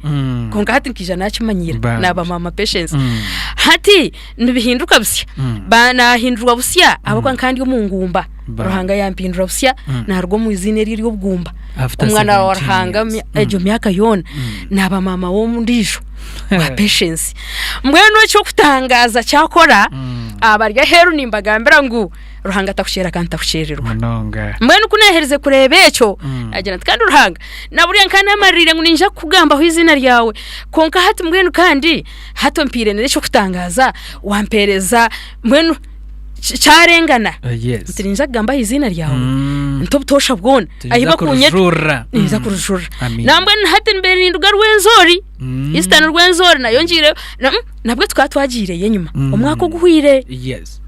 Kwonka hati nkaija nakimanyiira Bambi. naaba mama Patience. Hati nibihinduka busya, ba naahindurwa busya ahabw'okuba nkaba ndi omu ngumba, Bambi. Ruhanga yampindura busya naaruga omu iziina eri ery'obugumba. After Omwana wa 17 Ruhanga years. egyo myaka yoona naaba maama w'ondiijo wa Patience. Mbwenu eky'okutangaaza kyakora, abari aheeru nimbagambira ngu Ruhanga takukyera kandi takukyererwa. Munonga. Mbwenu ku naaherize kureeba ekyo, naagira nti kandi Ruhanga, na buriya nkaba naamaririire ngu niinyija kukugambaho eiziina ryawe, kwonka hati mbwenu kandi hati ompiire n'eky'okutangaaza, wampeereza mbwenu kyarengana. Yes. Nti niinyija kugamba aha iziina ryawe nti obutoosha bwona. Tinza Ahi bakunyeta kurujurira. ninza kurujurira. Amiina. Nambwenu hati mbaire ninduga Rwenzori, Eastern Rwenzori nayo ngiireyo nabwe tukaba twagiireyo enyima omwaka oguhweire. Yes.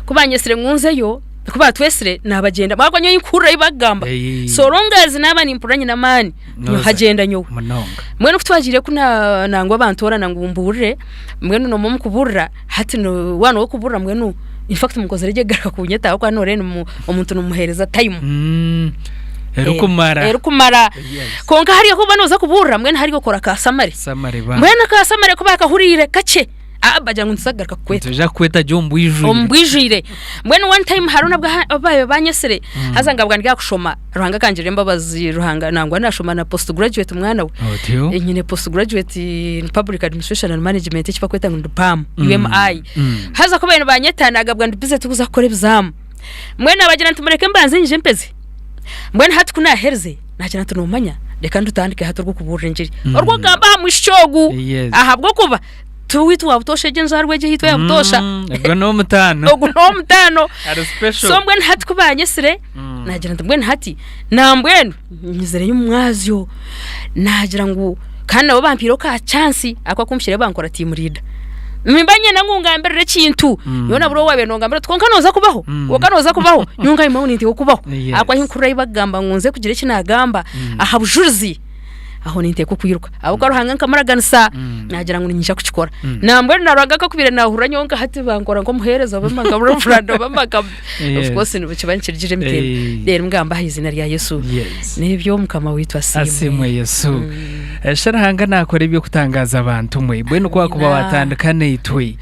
Ku banyetsire ngu nzeyo, ku baatwetsire naabagyenda ahabw'okuba nyowe nkuhurira ebi bakugamba. Ei. So long as naaba nimpurira nyine amaani, Nooza. nyowe nyowe. Munonga. Mbwenu ku twagiire ku nangwa bantoorana ngu mbuurire, mbwenu noomwe omu kubuurira, hati waaba n'ow'okubuurira mbwenu in fact mukozire gye kugaruka kunyeta ahabw'okuba nooreeba omuntu nomuheereza time. Erikumara. Erikumara. Yes. Kwonka hariya ku orikuba nooza kubuurira mbwenu hariya okora ka summary. Summary bambi. Mbwenu aka summary ku baakahuriire kakye, aa bagira ngu nituza kugaruka kukweta. Nituija kukweta gye omu bwijwire. Omu bwijwire. Mbwenu one time hariho nabwo aha obu baabaire banyetsire, haza nkabwa ndi aha kushoma, Ruhanga akangirira embabazi Ruhanga nangwa naashoma na post graduate mwana we. Otyo. Nyine post graduate in public administration and management eki barikweta ngu ni PAM, UMI. Haza ku baabaire nibanyeta naagabwa ndi busy turikuza kukora ebizaamu. Mbwenu naabagira nti mureke mbanze nyije mpeze. Mbwenu hati ku naaherize, naagira nti noomanya reka ndutandike hati orw'okubuurira engiri. Orw'okugamba aha mwishiki ogu Yes. ahabw'okuba ti owaitu wa butoosha egyo enzaarwa egyo eyaitu eya butoosha. Ogwo n'omutaano. Ogwo n'ow'omutaano. Ari special. So mbwenu hati ku baanyetsire, naagira nti mbwenu hati nambwenu nyizireyo omu mwazyo naagira ngu kandi nabo bampaireho ka chance aku akumpikire bankora team leader. Nimba nyenda ngu ngambirire ekintu, nyowe na buri owaabaire nongambira oti kwonka nooza kubaho, kwonka nooza kubaho, nyowe nkahima ngu ninteekwa kubaho. Yes. Ahabw'okuba ahu nkuhurira ahu bakugamba ngu nze kugira eki naagamba aha bujurizi, aho ninteekwa kwiruka. Ahabw'okuba Ruhanga nkamuraganisa, naagira ngu niinyija kukikora. Nambwenu na Ruhanga akakubaire naahurira nyowe nka hati bankora nk'omuheereza oba nka Reverand oba nka Yes. of course nikiba nikirugirira emitembe. Eh. Reero ngamba aha iziina rya Yesu. Yes. N'ebyo Mukama waitu asiimwe. Asiimwe Yesu. Shi Ruhanga naakora eby'okutangaaza abantu mwe. Mbwenu ku waakuba Amina. waatandika naitwe,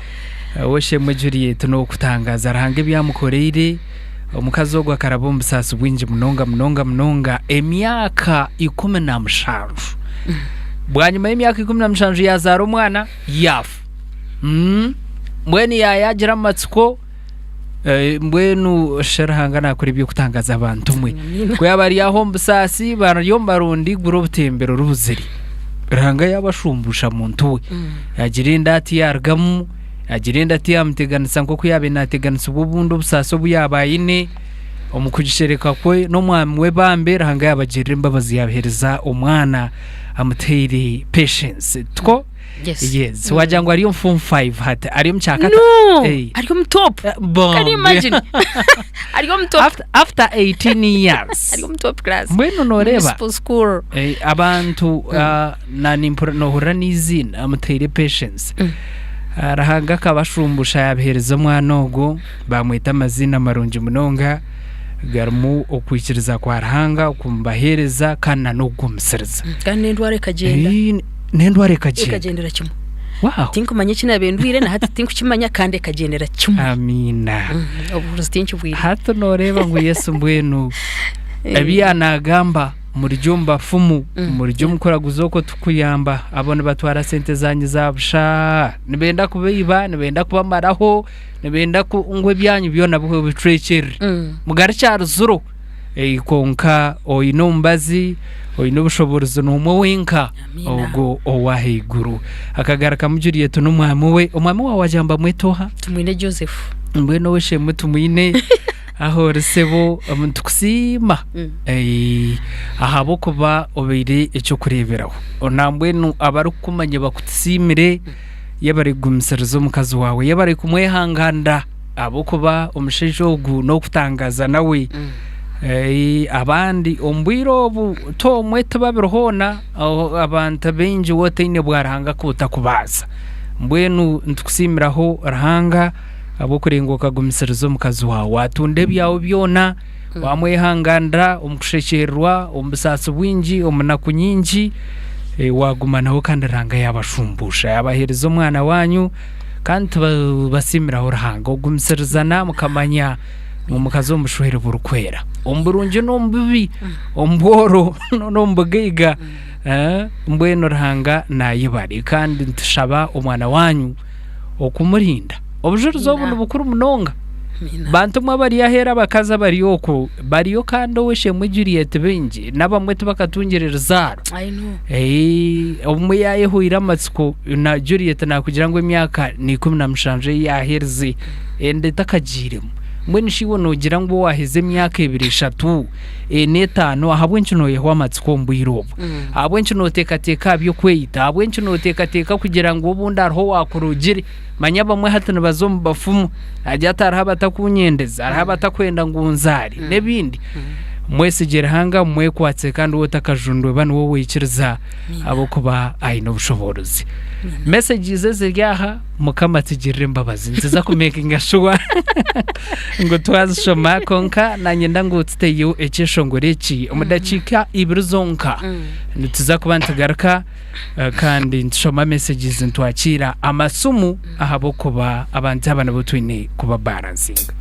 ow'eishe-emwe Juliet n'ow'okutangaaza Ruhanga ebi amukoreire. Omukazi ogwo akaraba omu busaasi bwingi munonga munonga munonga emyaka 17. Bwanyima y'emyaka 17 yaazaara omwana yaafa. Mm. Mbwenu yaayagira amatsiko eh, mbwenu shi Ruhanga naakora eby'okutangaaza abantu mwe. Ku yaaba ari aho omu busaasi bari omu barundi gura obutembero rubuzire. Ruhanga yaabashumbusha muntu we. Yaagira enda ati yaarugamu, yaagira enda tiyaamuteganisa nk'oku yaabaire naateganisibwa obundi obusaasi obu yaaba aine. Omu kugishereka kwe n'omwami we bambe, Ruhanga yaabagirira embabazi yaabaheereza omwana amuteire Patience. Tikwo? Yes. Yes. Wagira ngu ari omu form 5 hati ari omu kyakata. No, Hey. ari omu top. Bombi. Can you imagine? ari omu top. After 18 years. Ari omu top class. Mbwenu noreeba. Municipal school. Eh, abantu ah, na nimpura nohurira n'iziina amuteire Patience. Ruhanga akabashumbusha yabihereza omwana ogwo bamweta amaziina marungi munonga garimu okwikiriza kwa Ruhanga okumubahereza kandi na n'okugumisiriza. Kandi n'endwara ekagyenda. N'endwara ekagyenda. Ekagyendera kimwe. Wow. Tinkumanya eki naabaire ndwaire na hati tinkukimanya kandi ekagyendera kimwe. Amiina. Obuhuruzi tinkibwire. Hati nooreeba ngu Yesu mbwenu ebi yaanagamba murigye omu bafumu, murigye omu kuraguza okwo tikukuyamba, abo nibatwara sente zaanyu za busha, nibenda kubaiba, nibenda kubamaraho, nibenda ngu ebyanyu byona bihwe bicwekyerere, mugarukye aha ruziro. Kwonka oine omubazi, oine obushoboorozi n'omwe wenka, ogwo ow'ahaiguru. Akagarukamu Juliet n'omwami we. Omwami waawe wagira ngu bamweta oha? Tumwine Joseph. Mbwenu ow'eishe-emwe Tumwine aho ori sebo, nitukusiima ahabw'okuba obaire eky'okureeberaho. Nambwenu abarikukumanya bakutusiimire, yebare kugumisiriza omukazi waawe, yebare kumwehanganira. Ahabw'okuba omushaija ogu n'okutangaza nawe. Abandi omu bwire obu ti omwe ti babiri hoona, abantu baingi waaba otaine bwa Ruhanga ku otakubaasa. Mbwenu nitukusiimiraho Ruhanga ahabw'okurenga okagumisiriza omukazi waawe. Waatunda ebyawe byona, waamwehanganira omu kushekyererwa, omu busaasi bwingi, omu naku nyingi, waaguma nawe kandi Ruhanga yaabashumbuusha, yaabaheereza omwana waanyu. Kandi tubasiimiraho Ruhanga okugumisiririzana mukamanya ngu mukaza omu bushwere burikwera, omu burungi n'omu bubi, omu bworo n'omu bugaiga. Mbwenu Ruhanga nayebare kandi nitushaba omwana wanyu okumurinda. Obujurizi obu ni bukuru munonga. Bantu mwe abari aheeru abakazi abari okwo bariyo kandi ow'eishe-emwe Juliet baingi n'abamwe tibakatungire ruzaaro. I know. Obumwe yaayehwaire amatsiko na Juliet naakugira ngu emyaka ni 17 ei yaaherize enda etakagiiremu. Mbwenu shi iwe noogira ngu waaheza emyaka ebiri, eshatu, ena, etaano ahabw'enki nooyehwa amatsiko omu bwire obu? Ahabw'enki nooteekateeka aha by'okweyita? Ahabw'enki nooteekateeka kugira ngu obundi hariho owaakurugire? Manya abamwe hati nibaza omu bafumu, naagira ati hariho abatakunyendeza, hariho abatakwenda ngu nzaare, n'ebindi. Mwesigye Ruhanga, mumwekwatse kandi we otakajundwe ba niwe waikiriza ahabw'okuba aine obushoboorozi. Messages eziri aha, Mukama atugirire embabazi. Nituza kumekinga shuwa ngu twazishoma kwonka nanyenda ngu tuteyo ekyeshongoro eki omu dakiika ibiri zonka. Nituza kuba nitugaruka. Kandi nitushoma messages nitwakiira amasimu ahabw'okuba abantu aba nibo twine kuba balansinga.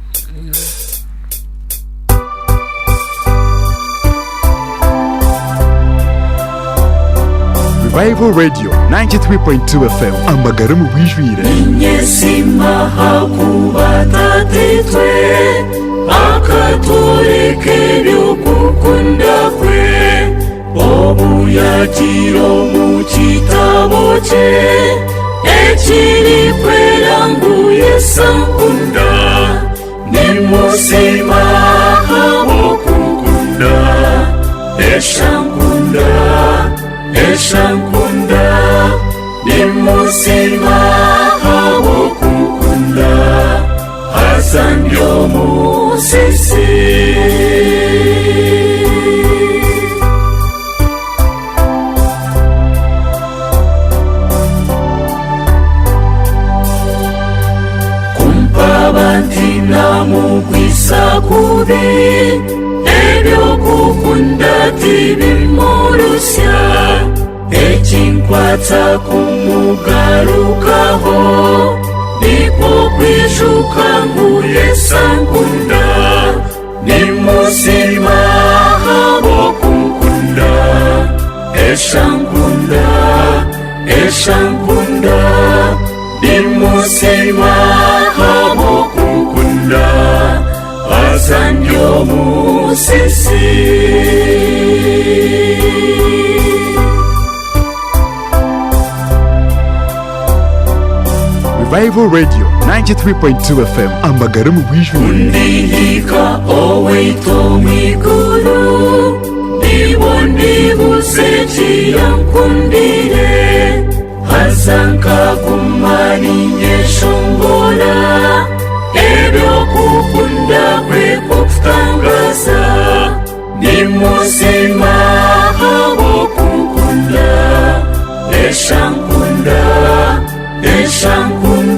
Revival Radio 93.2 FM amagara omu bwijwire. Ninyesiima ahakuba Tataitwe akatworeka eby'okukunda kwe. Obu yagiire omu kitabo kye ekirikwera ngu Yesu ankunda, nimusiima ahabw'okunkunda. Yesu ankunda, Yesu ankunda, nimusiima ahabw'okunkunda. Haza ndi omusiisi. Kumpa abantu namugwisa kubi eby'okukunda tibimurusya Ekinkwatsa kumugarukaho nikwo kwijuka ngu Yesu ankunda. Nimusiima ahabw'okunkunda. Yesu ankunda, Yesu ankunda. Nimusiima ahabw'okunkunda. Haza ndi omusiisi. Revival Radio 93.2 FM amagara omu bwijwire. Ndihika owaitu omu iguru, ndibwo ndibuze eki yankundire, haza nkaguma ninyeshongora eby'okukunda kwe kw'okutangaza. Nimusiima ahabw'okunkunda, Yesu ankunda, Yesu ankunda.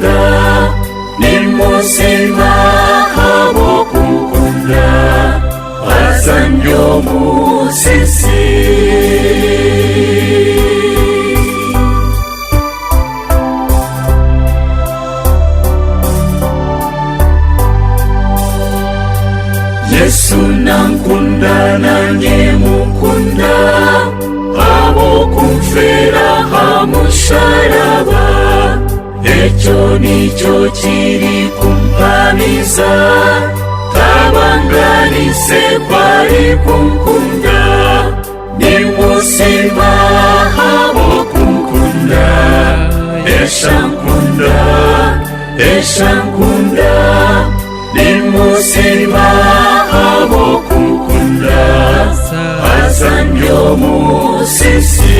Aha musharaba, ekyo nikyo kiri kumpamiza, tabanganise ku ari kunkunda, nimusiima ahabw'okunkunda, eshankunda, eshankunda, nimusiima ahabw'okunkunda, haza ndi omusiisi.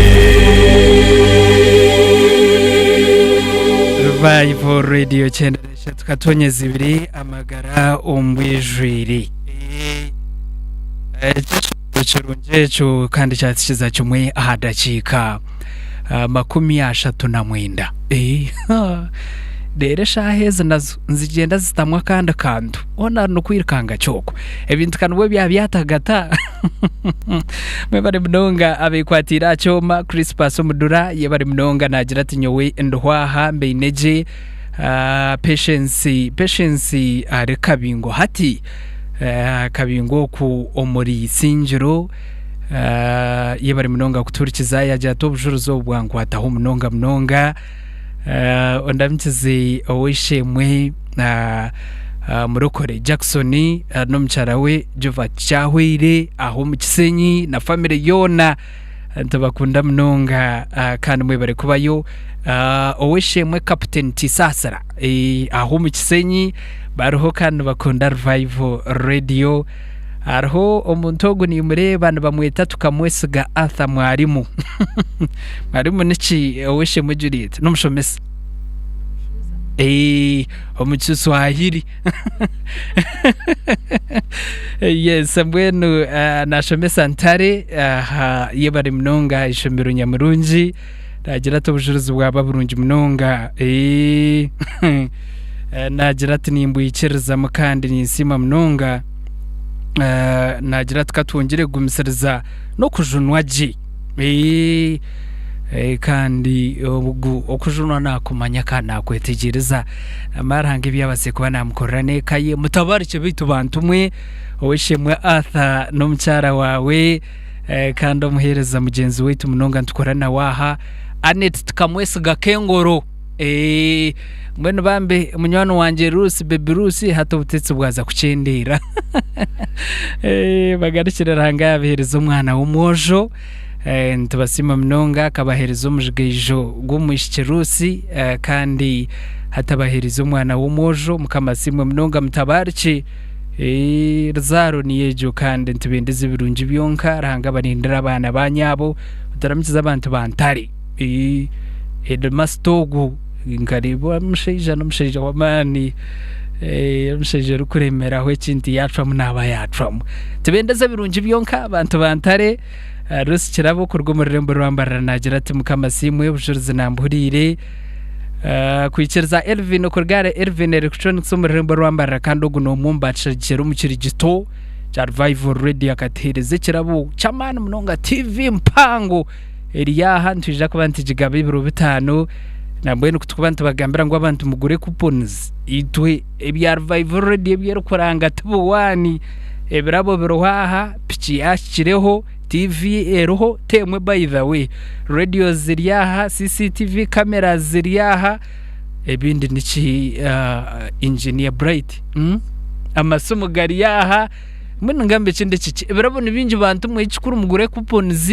Revival Radio 93.2 amagara omu bwijwire. Ekyo kirungi ekyo kandi kyatukiza kimwe aha dakiika 39. Reero eshaaha ezi nazo nizigyenda zitamu akandi kantu hoona n'okwirukanga kyokwo. Ebintu ka nibwo byaba byatagata. Mwebare munonga abeekwatiire aha kyoma, Crispus Omudura yebare munonga naagira ati nyowe ndiho aha mbaine gye. Patience, Patience ahari Kabingo hati. Kabingo oku omuri Isingiro. Yebare munonga kutuhurikiza yagira ati obujurizi obu bwankwataho munonga munonga. Ondamukize ow'eishe-emwe Murokore Jackson n'omukyara we Jovat Kyahweire aho omu Kisenyi na famire yoona nitubakunda munonga kandi mwebare kubayo. Ow'eishe-emwe Captain Tisaasira aho omu Kisenyi bariho kandi nibakunda Revival Radio. Hariho omuntu ogu nimureeba nibamweta Tukamwesiga Arthur Mwarimu. Mwarimu niki ow'eishe-emwe Juliet? N'omushomesa. Eh, omu Kiswahili. Yes, mbwenu eh, nashomesa Ntare aha yebare munonga ishomero nyamurungi. Nagira ati obujurizi bwaba burungi munonga. Eh, eh, nagira ati nimbwikirizamu kandi ninsiima munonga. Eh, nagira ati katwongere kugumisiriza n'okujunwa gye. Eh, eh, kandi ogu okujunwa nakumanya kandi nakwetegyereza. Amara Ruhanga ebi yabaasize kuba namukorera n'eka ye. Mutabarikye beitu bantu mwe, ow'eishe-emwe Arthur n'omukyara waawe. Eh, kandi omuheereza mugyenzi waitu munonga nitukora nawe aha Annet tukamwesiga kengoro Eh, mbwenu bambe munywani wangye Rusi baby Rusi hati obutetsi bwaza kukyendeera Eh, bagarukire Ruhanga yabaheereza omwana w'omwojo Eh, nitubasiima munonga akabaheereza omujigaijo gw'omwishiki Rusi eh, kandi hati abaheereza omwana w'omwojo Mukama asiimwe munonga mutabaarikye Ruzaaro niyo egyo kandi nitubendeza ebirungi byonka Ruhanga abarindire abaana banyu abo otaramukize abantu ba Ntare. Headmaster ogu nkareeba omushaija n'omushaija w'amaani omushaija orikuremeraho ekintu yaacwamu naaba yaacwamu. Nitubendeza ebirungi byonka abantu ba Ntare. Ruth Kirabo kuruga omu rurembo rwa Mbarara naagira ati Mukama asiimwe obujurizi nambuhuriire. Kwikiriza Elvin okuruga ahari Elvin Electronics omu rurembo rwa Mbarara kandi ogu n'omwe omu baakishagikire omu kirigito kya Revival Radio akatuheereza ekirabo ky'amaani munonga TV mpango eri aha nitwija kuba nitugigaba ebiro bitaano nambwenu ku turikuba nitubagambira ngu abantu mugure coupons itwe ebya Revival Radio ebi erikuranga tibuwaani ebirabo biriho aha piki yaahikireho TV eriho t'emwe by the way, radios ziri aha, CCTV cameras ziri aha, ebindi niki engineer Bright? Amasimu gari aha, mbwenu ngambe ekindi kiki? Ebirabo ni bingi bantu mwe ekikuru mugure coupons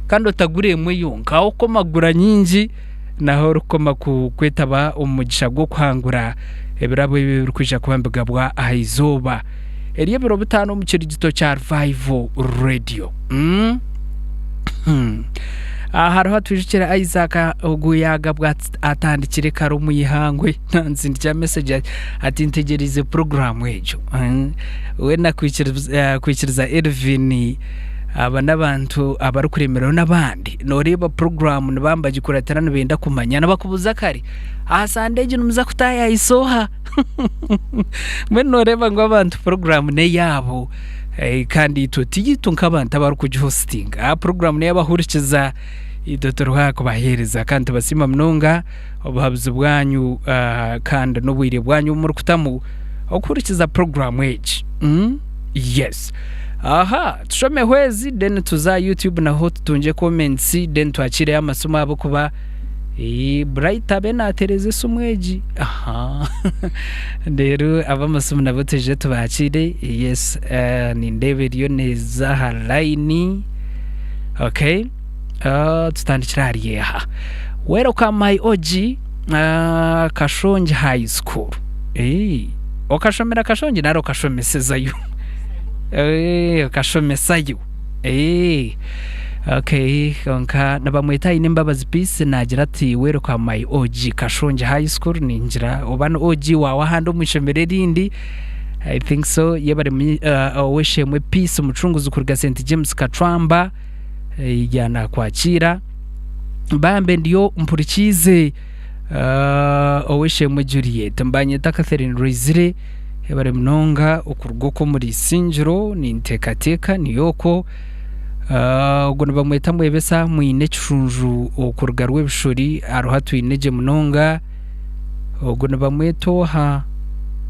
kandi otagura emwe yonka, ahu okukoma gura nyingi naho orikukoma kwetaba omu mugisha gw'okuhangura ebirabo ebi ebirikwija kuba nibigabwa aha izooba. Ery'ebiro bitaano omu kirigito kya Revival Radio. Mm. Hmm. Ah, hariho atwijukira Isaac ogu yagabwa atandikire kare omu ihangwe nansindikira message ati ntegyereize puroguramu egyo. Mm. Weena kwikiriza, kwikiriza Elvin aba n'abantu abarikuremererwa n'abandi noreeba puroguramu nibaba nibagikuratira nibenda kumanya nibakubuuza kare aha sande egi nimuza kutaayaayisa oha? Mbwenu nooreeba ngu abantu puroguraamu n'eyaabo eh, kandi itwe tiitwe nk'abantu abarikugihositinga. Ah, puroguraamu n'ey'abahurikiza, itwe turiho aha kubaheereza kandi tubasiima munonga obuhabuzi bwanyu ah, kandi n'obwire bwanyu obu murikutamu okuhurikiza puroguraamu egi. Mm? Yes. Aha, tushomeho ezi then tuze aha YouTube naho tutungye comments then twakiireyo amasimu ahabw'okuba. Eeh Bright abe naatereeza esimu egi. Ahaa Reero ab'amasimu nabo twije tubakiire. Yes, nindeeba eriyo neeza aha layini. Okay, tutandikire ahari eha. Welcome my OG, Kashongi High School. Eeh okashomera Kashongi nari okashomesezayo? Eeh okashomesayo. Eeh okay kwonka nibamweta Aine Mbabazi Peace naagira ati welcome my OG Kashongi High School ningira oba ni OG waawe ahandi omu ishomero erindi I think so yebare ow'eishe-emwe Peace Mucunguzi kuruga St James Kacwamba yaanakwakiira bambe ndiyo mpurikiize ow'eishe-emwe Juliet mbanyeta Catherine Rwizire Yebare munonga okuruga okwo omuri Isingiro ninteekateeka niyo okwo. Ogwo nibamweta Mwebesa mwine ekishunju okuruga Rwebishori hariho atwine gye munonga. Ogwo nibamweta oha?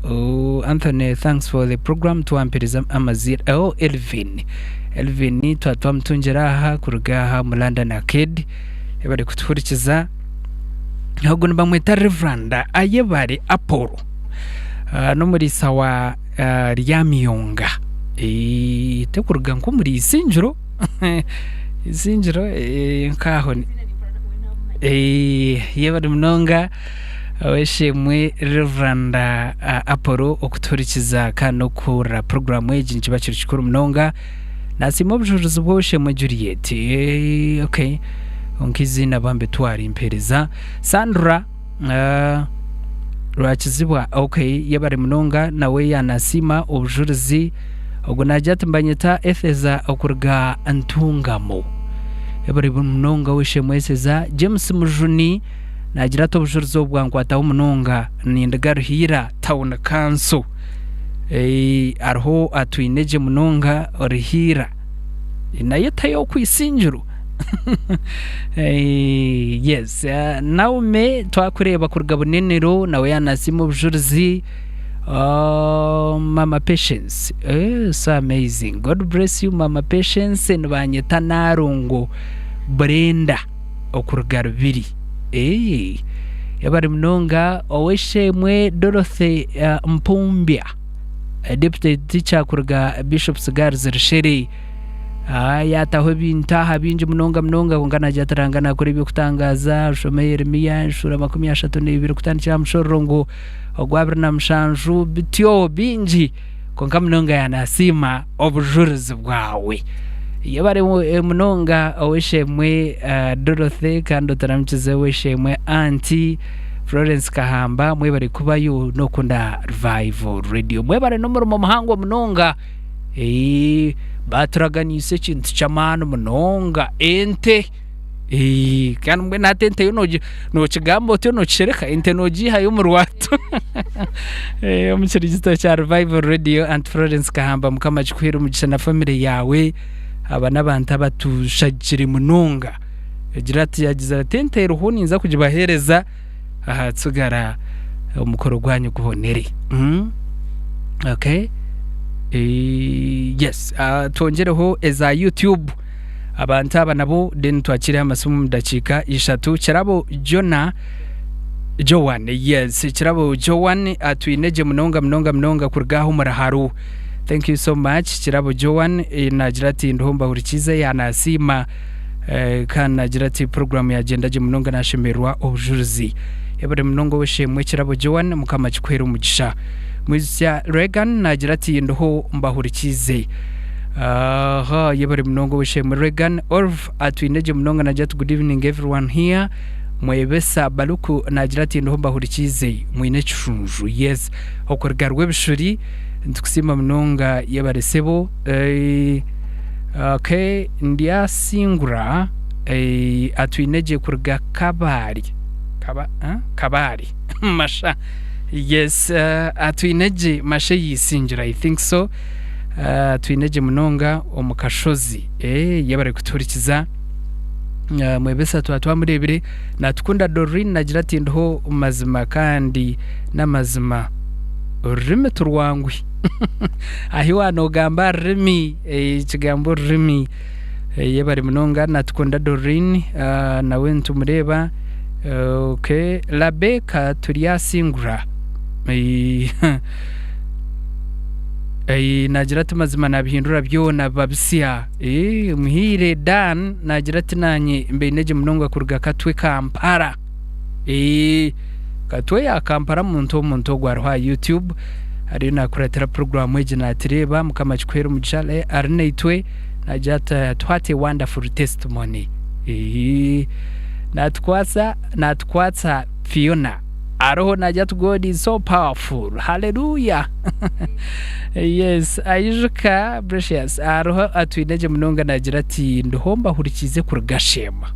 Oh, Anthony thanks for the program twampereza amaziina. Oh, Elvin. Elvin twaba twamutungira aha kuruga aha omu London Arcade. Yebare kutuhurikiza. Ogwo nibamweta Reverand Ayebare Apollo. N'omuriisa wa Ryamiyonga. Tekuruga nk'omuri Isingiro, Isingiro nk'aho yebare munonga ow'eishe-emwe Reverand Apollo okutuhurikiza kandi n'okuhurira puroguraamu egi nikiba kiri kikuru munonga. Nasiima obujurizi bw'ow'eishe-emwe Juliet. Okay, kwonka eiziina bambi twarimpeereza. Sandra. Rwakizibwa ok yebare munonga nawe yanasiima obujurizi ogwo nagira ati mbanyeta Etheza okuruga Ntungamo yebare munonga ow'eishe-emwe Etheza James Mujuni nagira ati obujurizi obu bwankwataho munonga nindiga Ruhiira town council hariho atwine gye munonga Ruhiira nayo tayo okwisingiro Yes, Naome twakureeba kuruga Bunenero nawe yanasiima obujurizi. Oh, Mama Patience, eh, so amazing. God bless you Mama Patience. Nibanyeta Narongo Brenda okuruga Rubiri. Eh, yabari munonga ow'eishe-emwe Dorothy Mpumbya, Deputy Teacher kuruga Bishops Girls Rushere. Yaataho ebintu aha bingi munonga munonga kwonka naagira ati Ruhanga naakora eby'okutangaaza. Oshome Yeremia eshuura 32 kutandikira aha mushororongo ogwa 27 bityo bingi kwonka munonga yaanasiima obujurizi bwawe. Yebare munonga ow'eishe-emwe Dorothy kandi otaramukize ow'eishe-emwe Aunty Florence Kahamba mwebare kubayo n'okunda Revival Radio. Mwebare n'omurimo muhango munonga. Eeh baturaganiise ekintu ky'amaani munonga ente eeh kandi mbwenu hati ente yo nogi nokigamba otyo nokishereka ente nogiihayo omu rwatu omu kirigito kya Revival Radio Aunt Florence Kahamba Mukama akikuheere omugisha na family yaawe aba n'abantu abatushagikire munonga agira ati yagizire ati ente eriho ninza kugibaheereza aha tsigara omukoro gwanyu gubonere okay yes twongyereho eza youtube abantu aba nabo then twakireho amasimu omu dakiika ishatu kirabo jona joan yes kirabo joan atwine gye munonga munonga munonga kuruga aho omuri haru thank you so much kirabo joan nagira ati ndiho mbahurikiize yanasiima Kandi naagira ati, Puroguraamu yaagyenda gye munonga naashemererwa obujurizi. Yebare munonga ow'eishe-emwe Kirabo Joan, Mukama akikuheere omugisha. Mwijutsya Reagan naagira ati, Ndiho mbahurikiize. Aha, yebare munonga ow'eishe-emwe Reagan. Orv atwine gye munonga naagira ati, Good evening everyone here. Mwebesa Baluku naagira ati, Ndiho mbahurikiize. Mwine ekishunju. Yes, okuruga Rwebishuri. Nitukusiima munonga yebare sebo. Eh, Okay, ndyasingura eh, atwine gye kuruga Kabale. Kaba, eh? Kabale. Masha. Yes, atwine gye Masha eyisingira, I think so. Atwine gye munonga omu kashozi. Eh, yebare kutuhurikiza. Mwebesa twaba twamureebire. Natukunda Doreen nagira ati ndiho mazima kandi n'amazima. Orurimi turwangwi. Ahi waanogamba aha rurimi, ekigambo orurimi, yebare munonga Natukunda Doreen nawe nitumureeba. Okay, Rabeka Turyasingura. Eh, nagira ati mazima nabihindura byona biba bisya. Eh, Muhiire Dan nagira ati nanye mbaine gye munonga kuruga Katwe Kampala. Eh, Katwe ya Kampala muntu omuntu ogwo ariho aha YouTube ariyo nakuratira puroguramu egi natireeba Mukama akikuhere omugisha eh, ari naitwe nagira ati what a wonderful testimony. Eh, natukwatsa natukwatsa Fiona aroho nagira ati God is so powerful hallelujah yes aijuka Precious aroho atwine gye munonga nagira ati ndiho mbahurikiize kuruga Sheema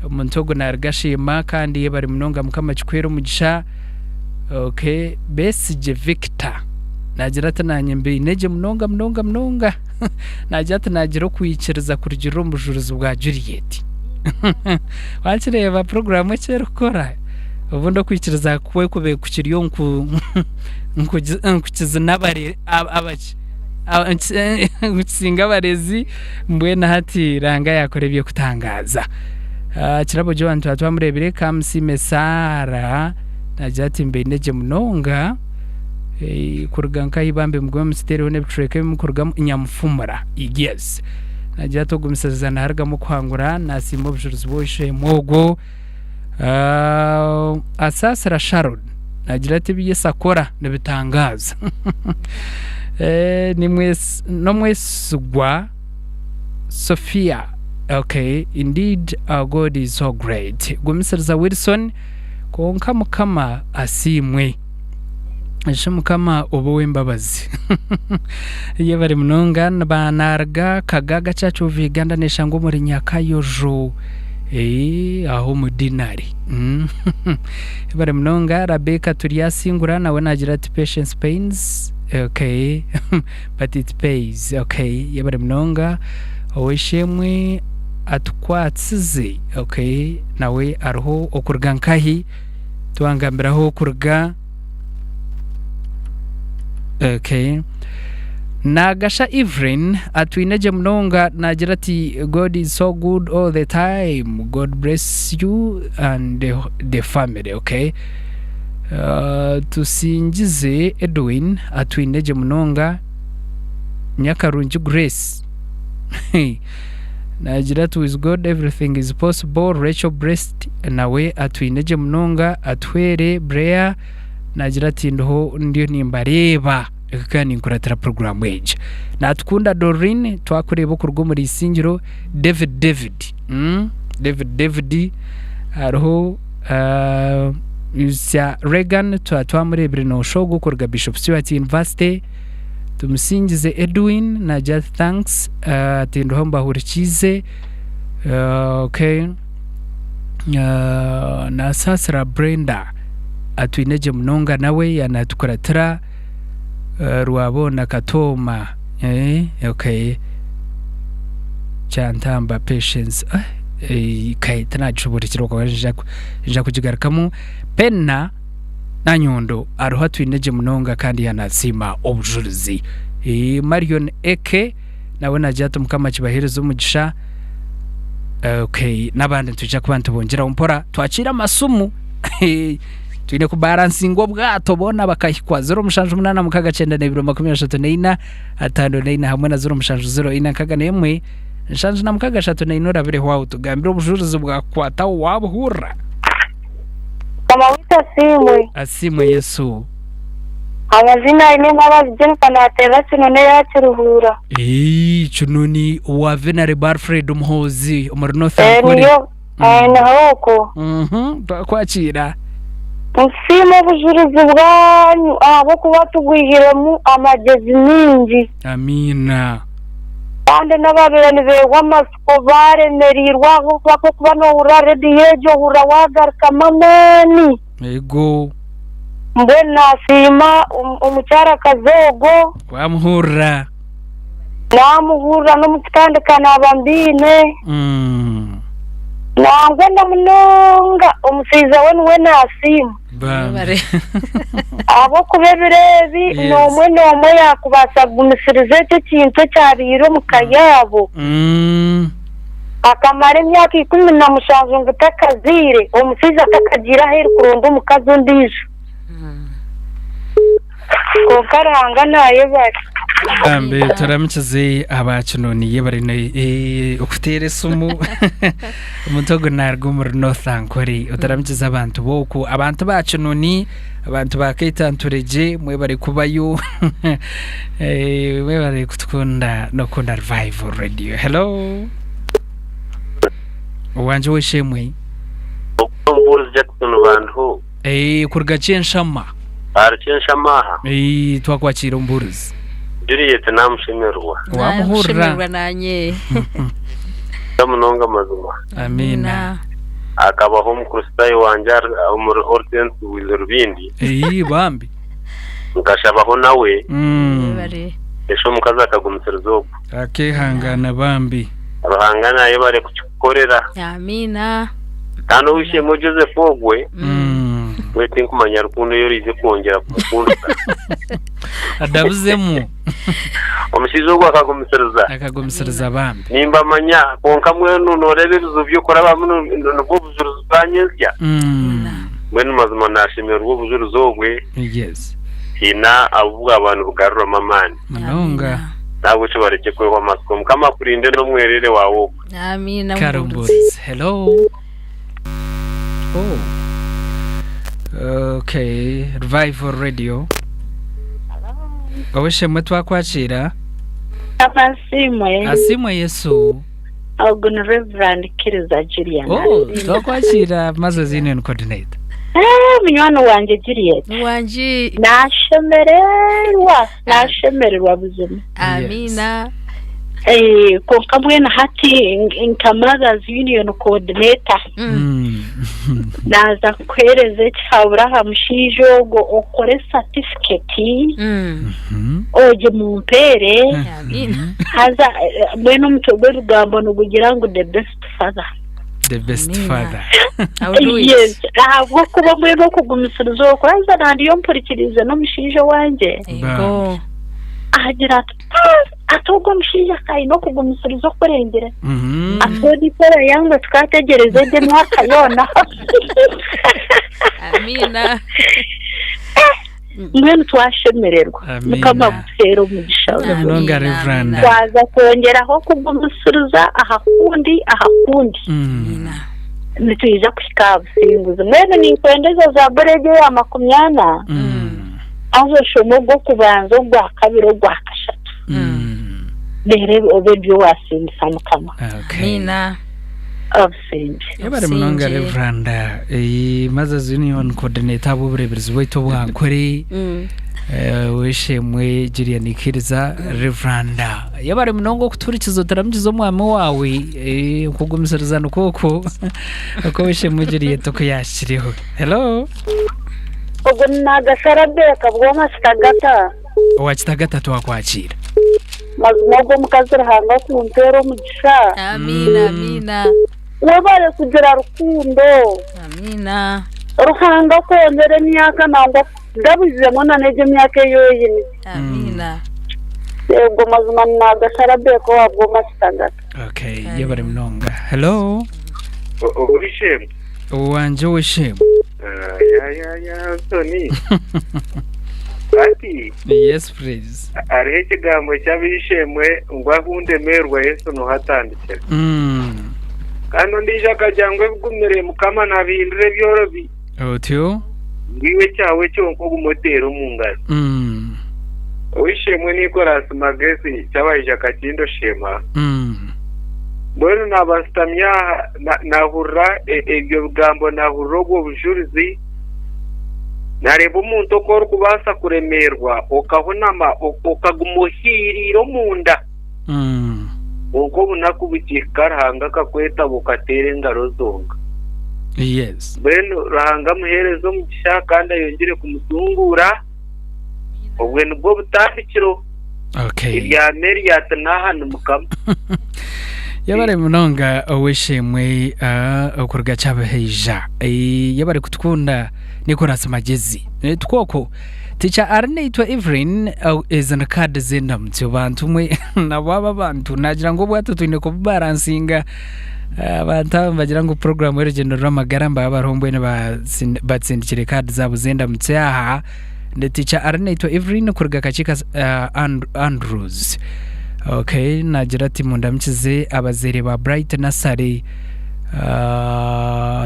omuntu ogwo naruga Sheema kandi yebare munonga Mukama akikuhere omugisha okay Besigye Victor nagira ati nanye mbaine gye munonga munonga munonga nagira ati nagira okwikiriza kurugirira omu bujurizi bwa Juliet Wakireeba puroguraamu eki erikukora? Obundi okwikiriza kwe kube kukiri nku nkukizina abare abaki nkukisinga abarezi mbwenu hati Ruhanga yaakora eby'okutangaaza. Kirabo Joan twaba twamureebire, Kamusiime Sarah naagira ati mbaine gye munonga kuruga nka Ibambe mugume mukiteereho n'ebicweka ebi mukurugamu Nyamufumura. Yes. Nagira ati ogumisiriza naharugamu okuhangura, nasiima obujurizi bw'ow'eishe-emwe ogwo. Ah, Asaasira Sharon nagira ati ebi Yesu akora nibitangaaza. Eh, nimwes- N'omwesigwa Sophia. Okay, indeed our God is so great. Gumisiriza Wilson, kwonka Mukama asiimwe. Eshi Mukama obe ow'embabazi. Yebare munonga banaruga Kagaga Church of Uganda neshangwa omuri Nyakayojo eh, aho omu Dinari. Mm. Yebare munonga Rebecca Turyasingura nawe nagira ati patience pains. Okay. But it pays. Okay. Yebare munonga ow'eishe-emwe atukwatsize. Okay. Nawe ariho okuruga nkahi? Twangambiraho kuruga okay. Nagasha Evelyn atwine gye munonga nagira ati God is so good all the time God bless you and the, the family okay. Tusingize Edwin atwine gye munonga Nyakarungi Grace Naagira ati with God everything is possible, Rachel Blessed nawe atwine gye munonga atuhwere, Blair naagira ati ndiho ndiyo nimbareeba kandi ninkuratira puroguraamu egi. Natukunda Doreen twakureeba okuruga omuri Isingiro, David David mm, David David hariho uh, Regan twaba twamureebire noosha ogwo kuruga Bishop Stuart University. Tumusingize Edwin nagira ati thanks ati ndiho mbahurikiize okay Nasaasira Brenda atwine gye munonga nawe yanatukuratira Rwaboona Katooma okay Kyantamba Patience okay tinagishoborekirwe kwonka ninza kugigarukamu Penna Nanyondo ariho atwine gye munonga kandi yanasiima obujurizi. Marion Eke nawe nagira ati Mukama akibaheereze omugisha. Okay, n'abandi nitwija kuba nitubongyeraho mpora twakiire amasimu. Twine kubaransinga obwato boona bakahikwa 0786 934 hamwe na 0704 76 34 orabireho aho tugambire obujurizi bwakukwataho wabuhurira. Mukama waitu asiimwe. Asiimwe Yesu. Amazina aine embabazi Jennifer nateerera Kinoni eya Kiruhura. Eii Kinoni owa Venerable Alfred Muhoozi omuri North Eh, Ankole. niyo eh, niho okwo. Mhm, twakwakira. Nsiima obujurizi bwanyu ahabw'okuba tubwihiremu amagyezi maingi. Amiina. Kandi n'ababaire nibeehwa amatsiko baaremereirwe ahabw'okuba noohurira rediyo egyo ohurira waagarukamu amaani. Eego. Mbwenu naasiima omukyarakazi ogwo. Waamuhurira? Naamuhurira n'omu kutandika naaba mbiine. Nangwa na munonga omushaija we niwe naasiima. Bambi. Ahabw'okuba ebiro ebi Yes. n'omwe n'omwe yaakubaasa kugumisiriza ekyo ekintu ekyabaire omu ka yaabo. Akamara emyaka 17 ngu takazaire, omushaija atakagiire aheeru kuronda omukazi ondiijo. Kwonka Ruhanga naayebare. Bambi turamukize aba Kinoni yebare ne okuteera esimu omuntu ogu naruga omuri North Ankole otaramukize abantu boku abantu ba Kinoni abantu ba Kaitanturegye mwebare kubayo mwebare kutukunda n'okukunda Revival Radio. Hello owangye ow'eishe-emwe. Omubuurizi Jackson Bandiho. Kuruga Kyenshama. Ahari Kyenshama aha. Twakwakiira omubuurizi. Juliet namushemererwa. Wamuhurira. Namushemererwa nanye. Munonga mazima. Amiina. Akabaho omukristaayo wangye omuri All Saints with Rubindi. Bambi. Nkashabaho nawe. Esha omukazi akagumisiriza ogwo. Akehangana bambi. Ruhanga nayebare kukikukorera. Amiina. Kandi ow'eishe-emwe Joseph ogwe, we tinkumanya rukundo ei oraije kwongyera kumukundisa. Adabuzemu. Omushaija ogwo akagumisiriza. Akagumisiriza bambi. Nimbamanya, kwonka mbwenu nooreeba ebizibu by'okurabamu nibwo bujurizi bwa nyentsya. Mbwenu mazima naashemererwa obujurizi obwe. Yes. Haine abu bwaba nibugaruramu amaani. Munonga. N'ahabw'ekyo barekye kwehwa amatsiko. Mukama akurinde n'omwereere waawe ogwo. Amiina. Karumbuzi. Hello. Oh. Okay, Revival Radio. Oweshemwe twakwakira. Asimwe. Asimwe Yesu. Ogu ni Reverand Kiriza Julian. Oh, twakwakira Mothers Union Coordinator. Eh, munywani wangye Juliet. Wangi. Nashemererwa, nashemererwa buzima. Amiina. Eh, kwonka mbwenu hati nka Mothers Union Coordinator naaza kukuheereza ekihabura aha mushaija ogwo okore certificate ogimumpeere haza eh, mbwenu omutwe gw'ebigambo nigugira ngu the best father. The best father. Yes, ahabw'okuba mbwenu okugumisiriza okwo haza nandiyo mpurikiriize n'omushaija owangye agira ati Ati ogwo omushaija ka aine okugumisiriza okurengire. Ati odikora yange tukategyereza egyo emyaka yoona. Amiina. Mbwenu twashemererwa. Amiina. Mukama agutuheere omugisha. Munonga Reverend. Twaza kwongyeraho okugumisiriza aha kundi aha kundi. Nitwija kuhika aha businguzi. Mbwenu ninkwendeza Zaaburi egyo eya 40. Haza oshome ogw'okubanza, ogwakabiri, ogwakashatu. Reero obe nibyo waasiimisa Mukama. Amiina. Obusingye. Yebare munonga Reverand Mothers Union Coordinator ahabw'obureeberezi bwaitu obwankore Ow'eishe-emwe Gillian Ikiriza Reverand yebare munonga okutuhurikiza otaramukize omwami waawe okugumisiriza nikwo okwo oku ow'eishe-emwe Juliet oku yaahikireho. Hello. Ogwo ni Nagashara Beka bwoma Kitagata. Owa Kitagata twakwakiira. Mazima ogwo omukazi Ruhanga akumpeere omugisha. Amiina amiina. Webare kugira rukundo. Amiina. Ruhanga akwongyere emyaka nangwa akugabizemu na n'egyo emyaka ei oine. Amiina. Yego mazima ni Nagashara Beka owa Bwoma Kitagata. Okay, yebare munonga. Hello. Ow'eishe-emwe. Owangye ow'eishe-emwe. Ya ya ya Soni. Hati Yes please. hariho ekigambo ky'ab'eishe-emwe ngu ahu ndemerwa Yesu niho atandikira. Kandi ondiijo akagira ngu ebigumire Mukama naabihindura ebyorobi. Otyo. Ngu iwe ekyawe kyonka ogume oteere omu ngaro. Ow'eishe-emwe Nicholas Magezi Kyabaija Kakindo Sheema. Mbwenu naaba nshutami aha, naahurira ebyo bigambo, naahurira obwo bujurizi, naareeba omuntu oku orikubaasa kuremeerwa okahunama okaguma ohiiriire omunda. Kwonka obunaku bukihika Ruhanga akakwetaba okateera engaro zonka. Yes. Mbwenu Ruhanga amuheereze omugisha kandi ayongyere kumutunguura. Obwe nibwo butandikiro. Okay. Erya Meriati n'aha ni Mukama. Yabare munonga ow'eishe-emwe okuruga Kyabahaija. Yabare kutukunda Nicholas Magyezi. Twokwo Teacher Arinaitwe Evelyn ezi ni kaadi z'endamutso bantu mwe nabo aba abantu nagira ngu obwato twine kububaransinga. Abantu aba nibagira ngu puroguraamu y'orugyendo rw'amagara nibaba bariho mbwenu batsindikire kaadi zaabo z'endamutso aha. Ndi ticha Arinaitwe Evelyn kuruga Kakiika Andrews. Okay, nagira ati mundamukize abazaire ba Bright Nursery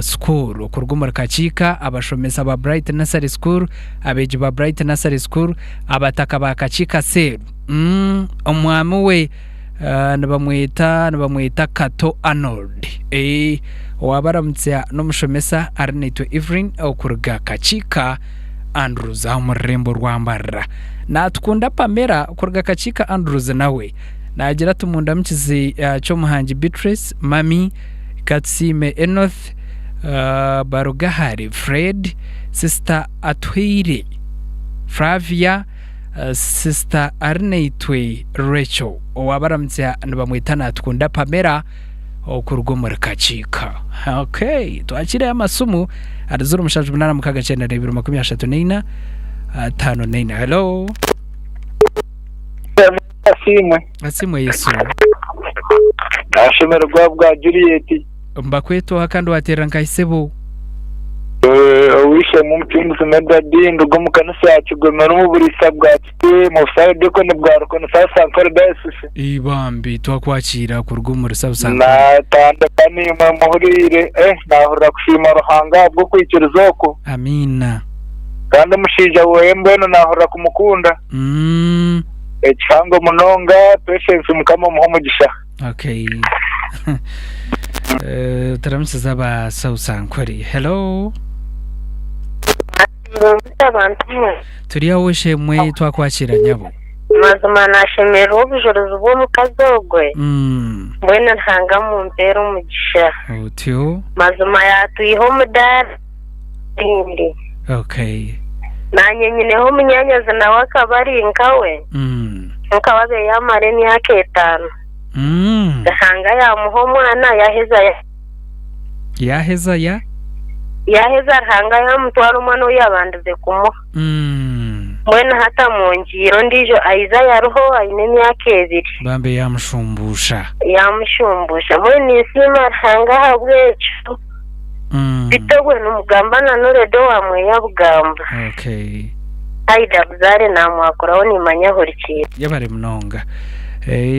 School kuruga omuri Kakiika, abashomesa ba Bright Nursery School, abeegi ba Bright Nursery School, abataka ba Kakiika Cell. Omwami we nibamweta nibamweta Kato Arnold. Owabaramutsya n'omushomesa Arinaitwe Evelyn okuruga Kakiika Andrews aha omu rurembo rwa Mbarara. Natukunda Pamela kuruga Kakiika Andrews nawe naagira ati mundamukize Kyomuhangi Beatrice, Mummy, Katusiime Enoth, Barugahare Fred, Sister Atuhaire Flavia, Sister Arinaitwe Rachel owabaramutsya nibamweta Natukunda Pamela okuruga omuri Kakiika. Okay, twakiireyo amasimu ahari 0786 34 54. Hello. Asiimwe. Asiimwe Yesu. Nashemererwa bwa Juliet. Mbakwetwaha kandi wateerera nkahi sebo? Ow'eishe-emwe omucunguzi Medard nduga omu kanisa ya Kigomero omu buriisa bwa Kite omu busaaradikoni bwa Rukoni South Ankole Diocese. Bambi twakwakiira kuruga omuri South Ankole. Natandika naimwe muhuriire, eh nahurira kusiima Ruhanga ahabw'okwikiriza oku. Amiina. Kandi omushaija weye mbwenu nahurira kumukunda. Ekihango munonga Patience Mukama omuhe omugisha. Okay. Turamukiza aba South Ankole. Hello. Abantu mwe. Turi aho shemwe twakwakira nyabo. Mazima nashemererwa obujurizi bw'omukazi ogwe. Mbwenu Ruhanga amumpere omugisha. Otyo. Mazima yatwiha omu daara erindi. Okay. Nanye nyineho omunyanyazi nawe akaba ari nkawe. Kwonka we abaire yamara emyaka etano. Ruhanga yamuha omwana yaheza ya. Yaheza ya? Yaheza Ruhanga yamutwara omwana ou yabandize kumuha. Mbwenu hati amwongyeire ondiijo Isaiah ariho aine emyaka ebiri. Bambe yamushumbuusha. Yamushumbuusha. Mbwenu ninsiima Ruhanga ahabw'ekyo. Beitu obwe nimugamba na Nored owa Mweya Bugamba. Okay. Aida Buzaare naamwakuraho niimanya ahurikiire. Yebare munonga.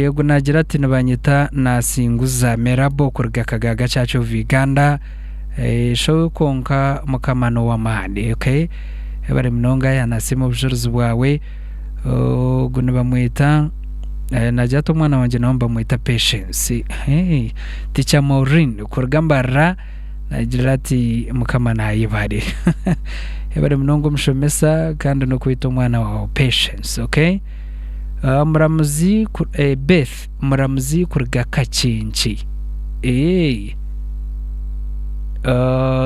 Ogu naagira ati nibanyeta Nasinguza Merabo kuruga Kagaaga Church of Uganda. Show kwonka Mukama n'owamaani. Okay. Yebare munonga yanasiima obujurizi bwawe. Ogu nibamweta nagira ati omwana wangye nawe nibamweta Patience. Hey, Teacher Maureen kuruga Mbarara nagira ati Mukama nayebare. Yebare munonga omushomesa kandi n'okweta omwana wawe Patience, okay? Muramuzi Beth Muramuzi kuruga Kakinki. Hey.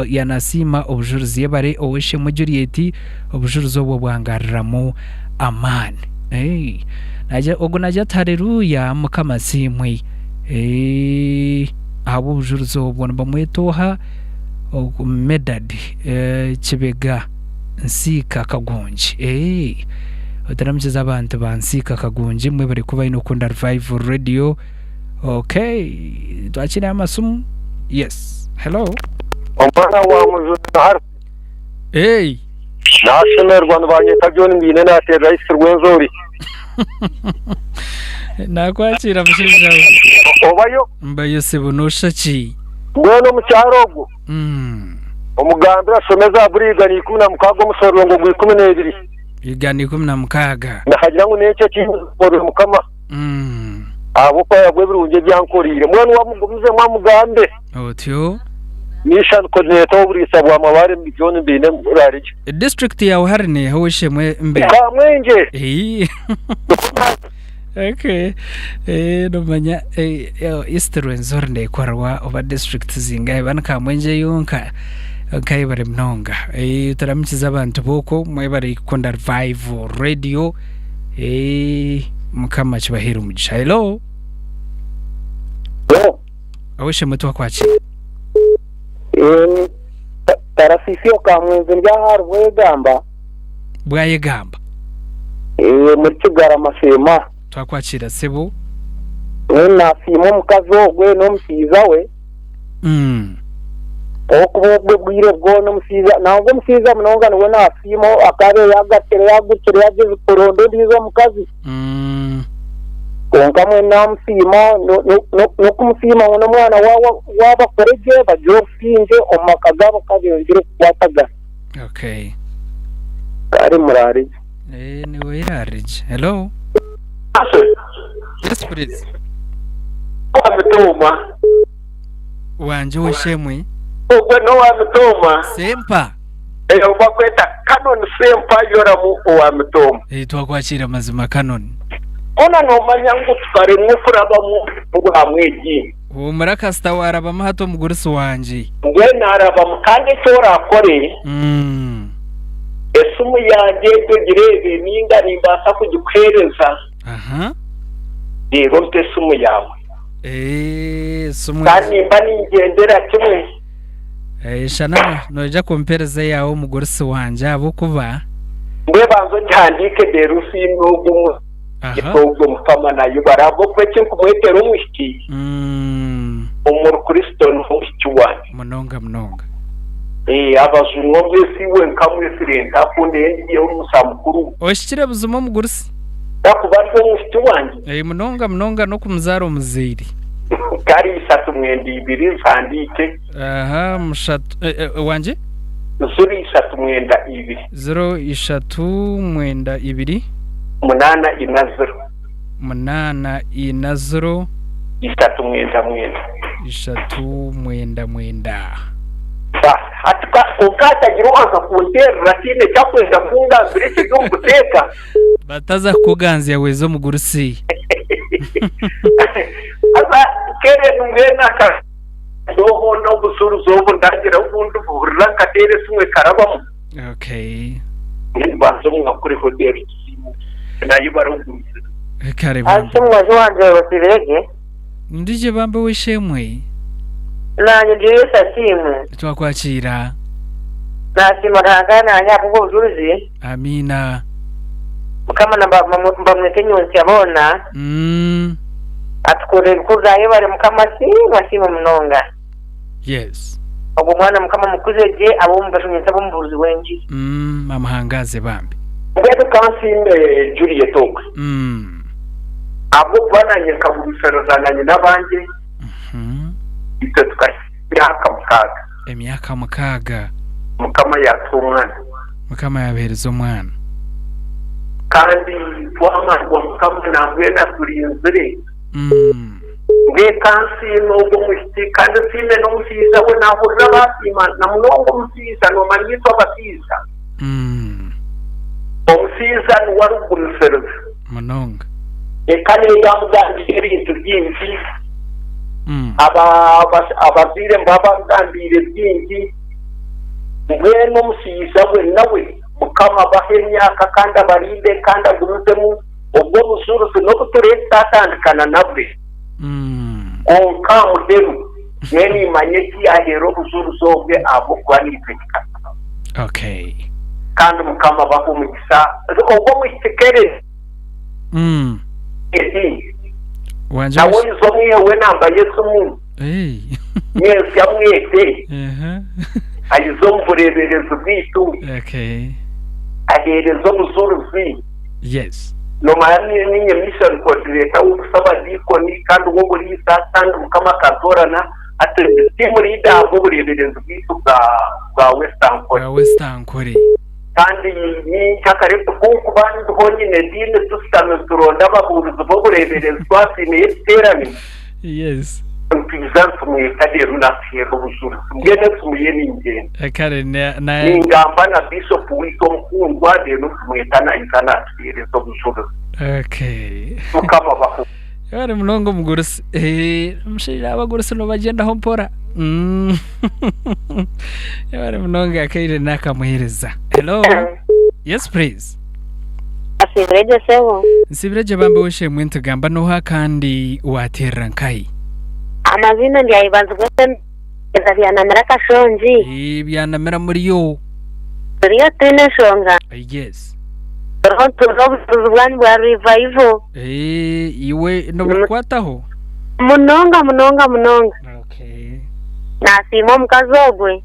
Yanasiima obujurizi yebare ow'eishe-emwe Juliet Obujurizi obwo bwangaruramu amaani. Hey, nagira, ogwo nagira ati haleluya Mukama asiimwe. Hey, ahabw'obujurizi obwo nibamweta oha? Ogu Medard eh, Kibega Nsiika Kagungi. Hey, otaramukiza abantu ba Nsiika Kagungi mwebare kuba aine okunda Revival Radio. Okay, twakire amasimu. Yes. Hello. Omwana wa Mujuni Harris. Hey. Nashemererwa nibanyeta John Mbiine nateerera East Rwenzori. Nakwakira mushaija we. Obayo? Mbayo sebo nosha ki? Mbwenu omukyara ogwo omugambire ashome Zaaburi 116 omushororongo gwa 12. 116. Nakagira ngu n'enki eki nkorere Mukama ahabw'okuba yaaguha ebirungi ebi ankoreire. Mbwenu we amugumizemu amugambe. Otyo. Mission Coordinator w'oburiisa bwa Mabare John Mbiine Murarigye. District yawe hari neha oweshemwe Mbiine? Kamwengye. Eii. Okay. Eh, nomanya eh, eh, East Rwenzori nekorwa oba district zingahe bani Kamwengye yonka nkayebare munonga. Eh, turamukiza abantu b'okwo mwebare kukunda Revival Radio. Eh, Mukama akibaheere omugisha. Hello. Hello. Oweshemwe twakwakira. Tarasisi Okamwenzi ndi aha Rwegamba. Bwayegamba. Muri Kigarama Sheema. Twakwakira sebo. Mbwenu nasiima omukazi ogwe n'omushaija we. Okuba obwo bwire bwona omushaija nangwa omushaija munonga niwe nasiima akaba yagatire yagukire yagyeza kuronda ondiijo omukazi. Kwonka mbwenu namusiima n'okumusiima ngu n'omwana waabo akore gye bagire obusingye omu maka gaabo ka beyongyere kukwatagana. Okay. Kare muraare gye. Eh, niwe iraare gye. Hello. Yes, please. Owa mitooma. Wangye w'eshemwe. Ogwe n'owa mitooma. Sempa. Eh, bakweta Canon Sempa Yoramu owa mitooma. Eh, twakwakiira mazima Canon. Hoona noomanya ngu tukaremwa kurabamu omu mwegi. Huumura kasita waarabamu hati omugurusi wangye. Mbwenu naarabamu kandi eki oraakore, esimu yangye egyo ogireebe nainga nimbaasa kugikuheereza reero ompe esimu yaawe. Kandi nimba ningyendera kimwe. Shana noija kumpeereza eyaawe omugurusi wangye ahabw'okuba. Mbwenu banza ogihandiike reero osiime ogwo ogwo Mukama nayebare ahabw'okuba eki nkumwetera omwishiki omuri Kristo niwe omwishiki wangye. Munonga munonga. Abajunwa mbwenu iwe nkamwetsire ntakunda ei ndiyo omusa mukuru. Ohikire buzima omugurusi. Akuba ari omwishiki wangye. Munonga munonga n'okumuzaara omuzaire. Kare ishatu mwenda ibiri nsandiike. Aha mushatu wangye? Ziro ishatu mwenda ibiri. Ziro ishatu mwenda ibiri. Munaana ina ziro. Munaana ina ziro. Ishatu mwenda mwenda. Ishatu mwenda mwenda. Hati kwonka hatagira owaza kunteerera tihaine eki akwenda kungambira ekiri omu buteeka. Bataza kukuganzya weeza omugurusi. Haza Karen mbwenu aka Obu n'obujuurizi obu ndagira obundi buhurira nkateera esimu ekarabamu. Okay. Nimbanza omwakuriho reero tusiime nayo barikugumisiriza. Kare Ase bambe. omubazi wangye osiibire gye? Ndi gye bambe w'eishe-emwe. Naanye ndi Yesu asiimwe. Twakwakiira. Nasiima Ruhanga naanye ahabw'obwo bujurizi. Amiina. Mukama na mbamwete nyonsya boona. Atukorera ebikuru nayebare Mukama asiimwe asiimwe munonga. Yes. Ogwo mwana Mukama amukuze gye abe omugasho nyensya abe omubuurizi w'engiri. Amuhangaaze bambi. Mbwenu ka nsiime Juliet ogwe ahabw'okuba naanye nkagumisiriza na nyina abangye itwe tukahitsya emyaka mukaaga. Emyaka mukaaga. Mukama yaatuha omwana. Mukama yaabaheereza omwana. Kandi twamarwa Mukama nambwenu aturinzire. Mbwenu ka nsiime ogwo mwishiki kandi nsiime n'omushaija we naahurira baasiima na munonga omushaija noomanya itwe abashaija omushaija niwe arikugumisiriza. Munonga. Eka niyo yaamugambiire ebintu bingi. Abazaire baabagambiire bingi. Mbwenu omushaija we nawe Mukama abahe emyaka kandi abarinde kandi agumizemu obwo obujurizi n'obu turiyo tutatandikana nabwe. Kwonka aha muheru nyowe nimanya eki yaheera obujurizi obwe ahabw'okuba naitwe kikatubaho. Okay. Kandi Mukama abahe omugisa. Ogwo omwishiki Keren Wangye nawe oyize omwihe w'enamba y'esimu. Hey. Nyentsya mwete Aha. ayize omu bureeberezi bwaitu Okay. aheereze obujurizi. Yes. Noomanya niinye mission coordinator w'obusabadiikoni kandi w'oburiisa kandi Mukama akantoorana hati ndi team leader ahabw'obureeberezi bwaitu bwa bwa West Ankole. Bwa West Ankole. Kandi nyinkakare ku nkuba ndiho nyine ediini tushutami nituronda ababuurizi b'obureeberezi twatwineyo ekiteerane. Yes. Nitwija nitumweta reero naatuheera obujurizi. Mbwenu esimu ye ningyenda. Kare na na Ningamba na Bishop waitu omukundwa reero nitumweta naija naatuheereza obujurizi. Okay. Mukama abahe. Yebare munonga omugurusi. Eh, omushaija abagurusi nibagyendaho mpora. Yebare munonga akaire nakamuhereza. Hello. Yes please. Asiibire gye sebo. Nsiibire gye bambe w'eshemwe nitugamba n'oha kandi wateerera nkahi? Amaziina ndyayebanzibwa eza byanamira akashongi. Eh, byanamira muriyo. Turiyo twine enshonga. Yes. Turiho nituhurira obujulizi bwanyu bwa revival. Eh, iwe nobukukwataho? Munonga munonga munonga. Okay. Nasiima omukazi ogwe.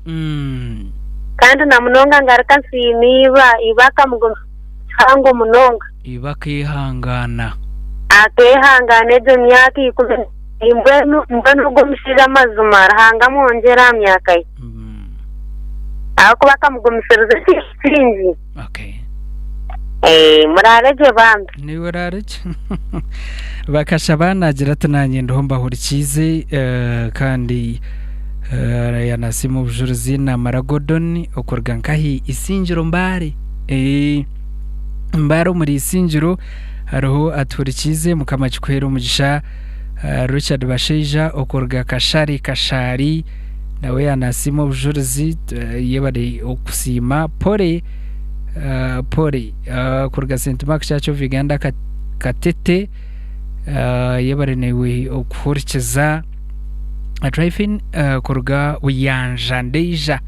Kandi na munonga ngaruka nsiima iba, iba akamugumisa kihango munonga. Iba akeehangaana. Akeehangaana egyo myaka ikumu mbwenu mbwenu ogwo omushaija amazima Ruhanga amwongyere aha myaka ye. Ahabw'okuba akamugumisiriza ekintu kingi. Eh, muraare gye bambi. Niiwe oraare gye. Bakashaba naagira ati naanye ndiho mbahurikiize eh, kandi eh, yanasiima obujurizi namara Gordon okuruga nkahi Isingiro Mbale. Eh, Mbale omuri Isingiro hariho atuhurikiize Mukama akikuheere omugisha. Eh, Richard Bashaija okuruga Kashari Kashaari nawe yanasiima obujurizi eh, yebare okusiima Pole eh, Pole eh, kuruga St Mark Church of Uganda Ka- Katete eh, yebare naiwe okuhurikiza Trifin eh, kuruga Buyanja Ndeija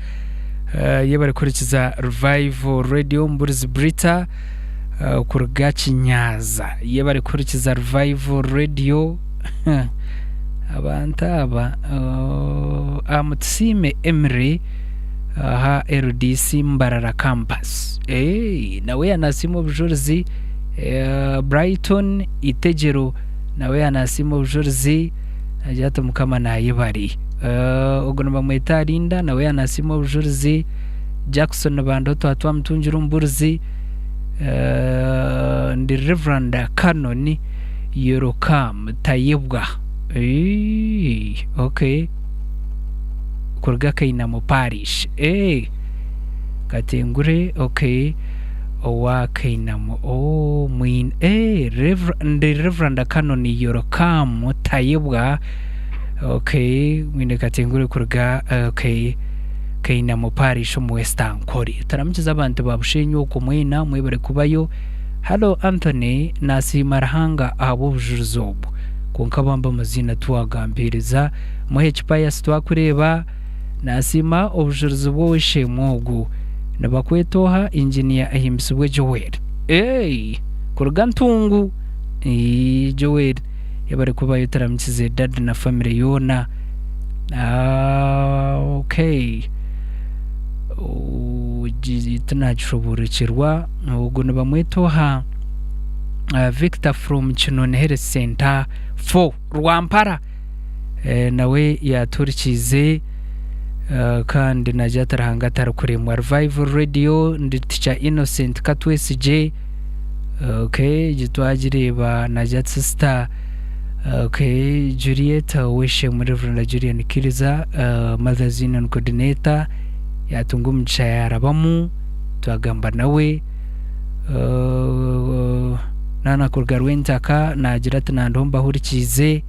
eh, yebare kuhurikiza Revival Radio Mburizi Brita eh, kuruga Kinyaza yebare kuhurikiza Revival Radio Abantu aba uh, Amutusiime Emery aha LDC Mbarara Campus. Hey, nawe yanasiima obujurizi uh, Brighton Itegyero nawe yanasiima obujurizi agira ati Mukama nayebare. Uh, ogu nibamweta Arinda nawe yanasiima obujurizi Jackson Bando twa twamutungira omuburizi uh, ndi Reverend Canon Yorokam Tayebwa. Eeh, okay. Kuruga Kainamo Parish. Eh, Katengure, okay. Owa Kainamo. Oh, mwin eh, Rever ndi Reverend Canon Yorokam Tayebwa. Okay, mwine Katengure kuruga okay. Kainamo Parish omu West Ankole. Turamukiza abantu ba Bushenyi okwo mwena mwebare kubayo. Hallo Anthony, nasiima Ruhanga ahabw'obujurizi obu. Kwonka bambi amaziina tiwagampeereza. Muhe Pius twakureeba. Nasiima obujurizi bw'ow'eishe-emwe ogu. Nibakweta oha? Engineer Ahimbisibwe Joel. Eey! Kuruga Ntungu. Eeh Joel yebare kubayo turamukize daddy na family yoona. Ah okay. Tinagishoboorokyerwa. Ogu nibamweta oha? Victor from Kinoni Health Center 4 Rwampara nawe yatuhurikiize kandi nagira ati Ruhanga atarikuremwa. Revival Radio ndi Teacher Innocent Katwesigye okay egi twagireeba nagira ati sister okay Juliet Oweshemu Reverend Julian Kiriza Mothers Union Coordinator yatunga omugisha yarabamu. Twagamba nawe naana kuruga Rwentaka naagira ati nandiho mbahurikiize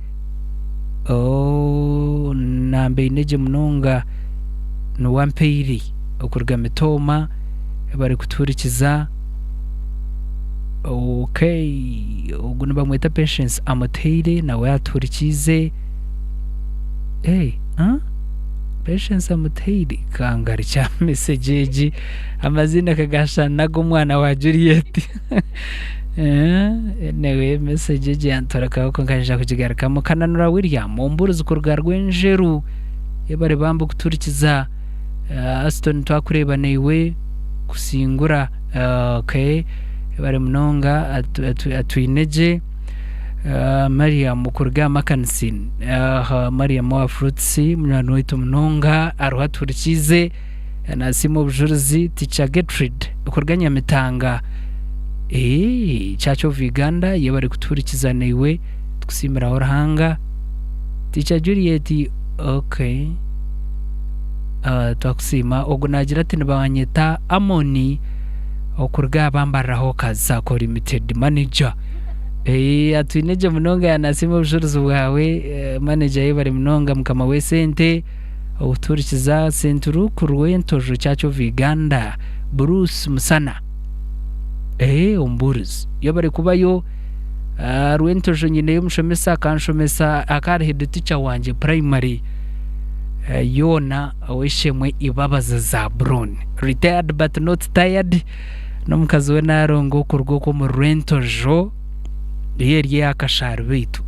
nambaine gye munonga niwe ampaire okuruga Mitooma barikutuhurikiza okay ogu nibamweta Patience Amuteire nawe atuhurikiize Patience Amuteire kangarukye aha message egi. Amaziina kagashushana n'ag'omwana wa Juliet. Anyway, message egi yantorekaho kwonka nyija kugigarukamu. Kananura William, omuburizi kuruga Rwenjeru. Yebare bambi kutuhurikiza. Aston twakureeba naiwe kusingura. Okay. Yebare munonga atwine gye. Mariam kuruga aha Makansin. Mariam owa Fruits munywani waitu munonga ariho atuhurikiize. Nasiima obujurizi Teacher Gertrude okuruga Nyamitanga eeh Church of Uganda yebare kutuhurikiza naiwe tukusiimiraho Ruhanga Teacher Juliet okay uh, twakusiima ogu nagira ati nibanyeta Amoni okuruga aha Bambarra Hawkers Sacco Limited manager Eh, atwine gye munonga yanasiima obujurizi bwawe eh, manager yebare munonga mukama w'esente Okutuhurikiza Senturu Rwentojo Church of Uganda Bruce Musana eeh omubuurizi yebare kubayo ah, Rwentojo nyineyo omushomesa akanshomesa akaba ari head teacher wangye primary eh, yoona ow'eishemwe Ibabazi Zablon retired but not tired n'omukazi we Nalongo okuruga okwo omu Rwentojo eyo eri eya Kashaari beitu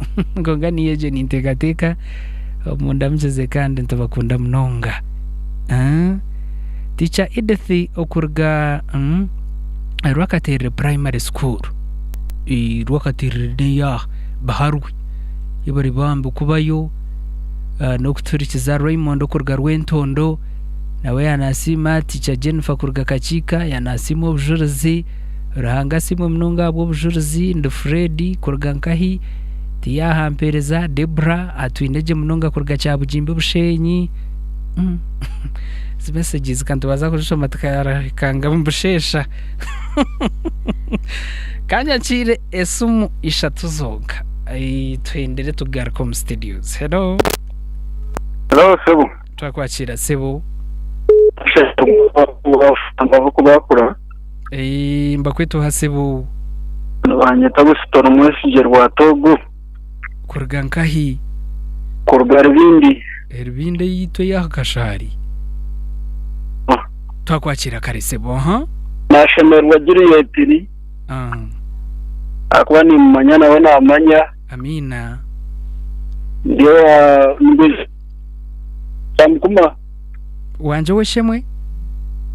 kwonka niyo egyo ninteekateeka. Mundamukize kandi nitubakunda munonga. Ah, Teacher Edith okuruga Rwakaterere Primary School. Rwakaterere neyaha? Baharwe. Yebare bambi kubayo n'okutuhurikiza. Raymond okuruga Rwentondo nawe yanasiima. Teacher Jennifer kuruga Kakiika yanasiima obujurizi. Ruhanga asiimwe munonga ahabw'obujurizi. Ndi Fred kuruga nkahi? Tiyahampeereza. Deborah atwine gye munonga kuruga Kyabugimbi Bushenyi. Ezi messages ka nitubaasa kuzishoma tukarahikanga omu busheesha. Ka nyakiire esimu ishatu zonka tuhendere tugaruke omu studios. Hello. Hello, sebo. Twakwakiira sebo. Bakura. Mbakweta sebo. Nibanyeta Busitoro Mwesigye Rwatogo. Kuruga nkahi? Kuruga Rubindi. Erubindi eyaitu ey'aha kashaari. Twakwakira kare sebo. Aha. Nashemererwa Juliet ahakuba nimumanya nawe namanya. Amiina. Ndi owa Kyamukuma. Wangye ow'eishemwe?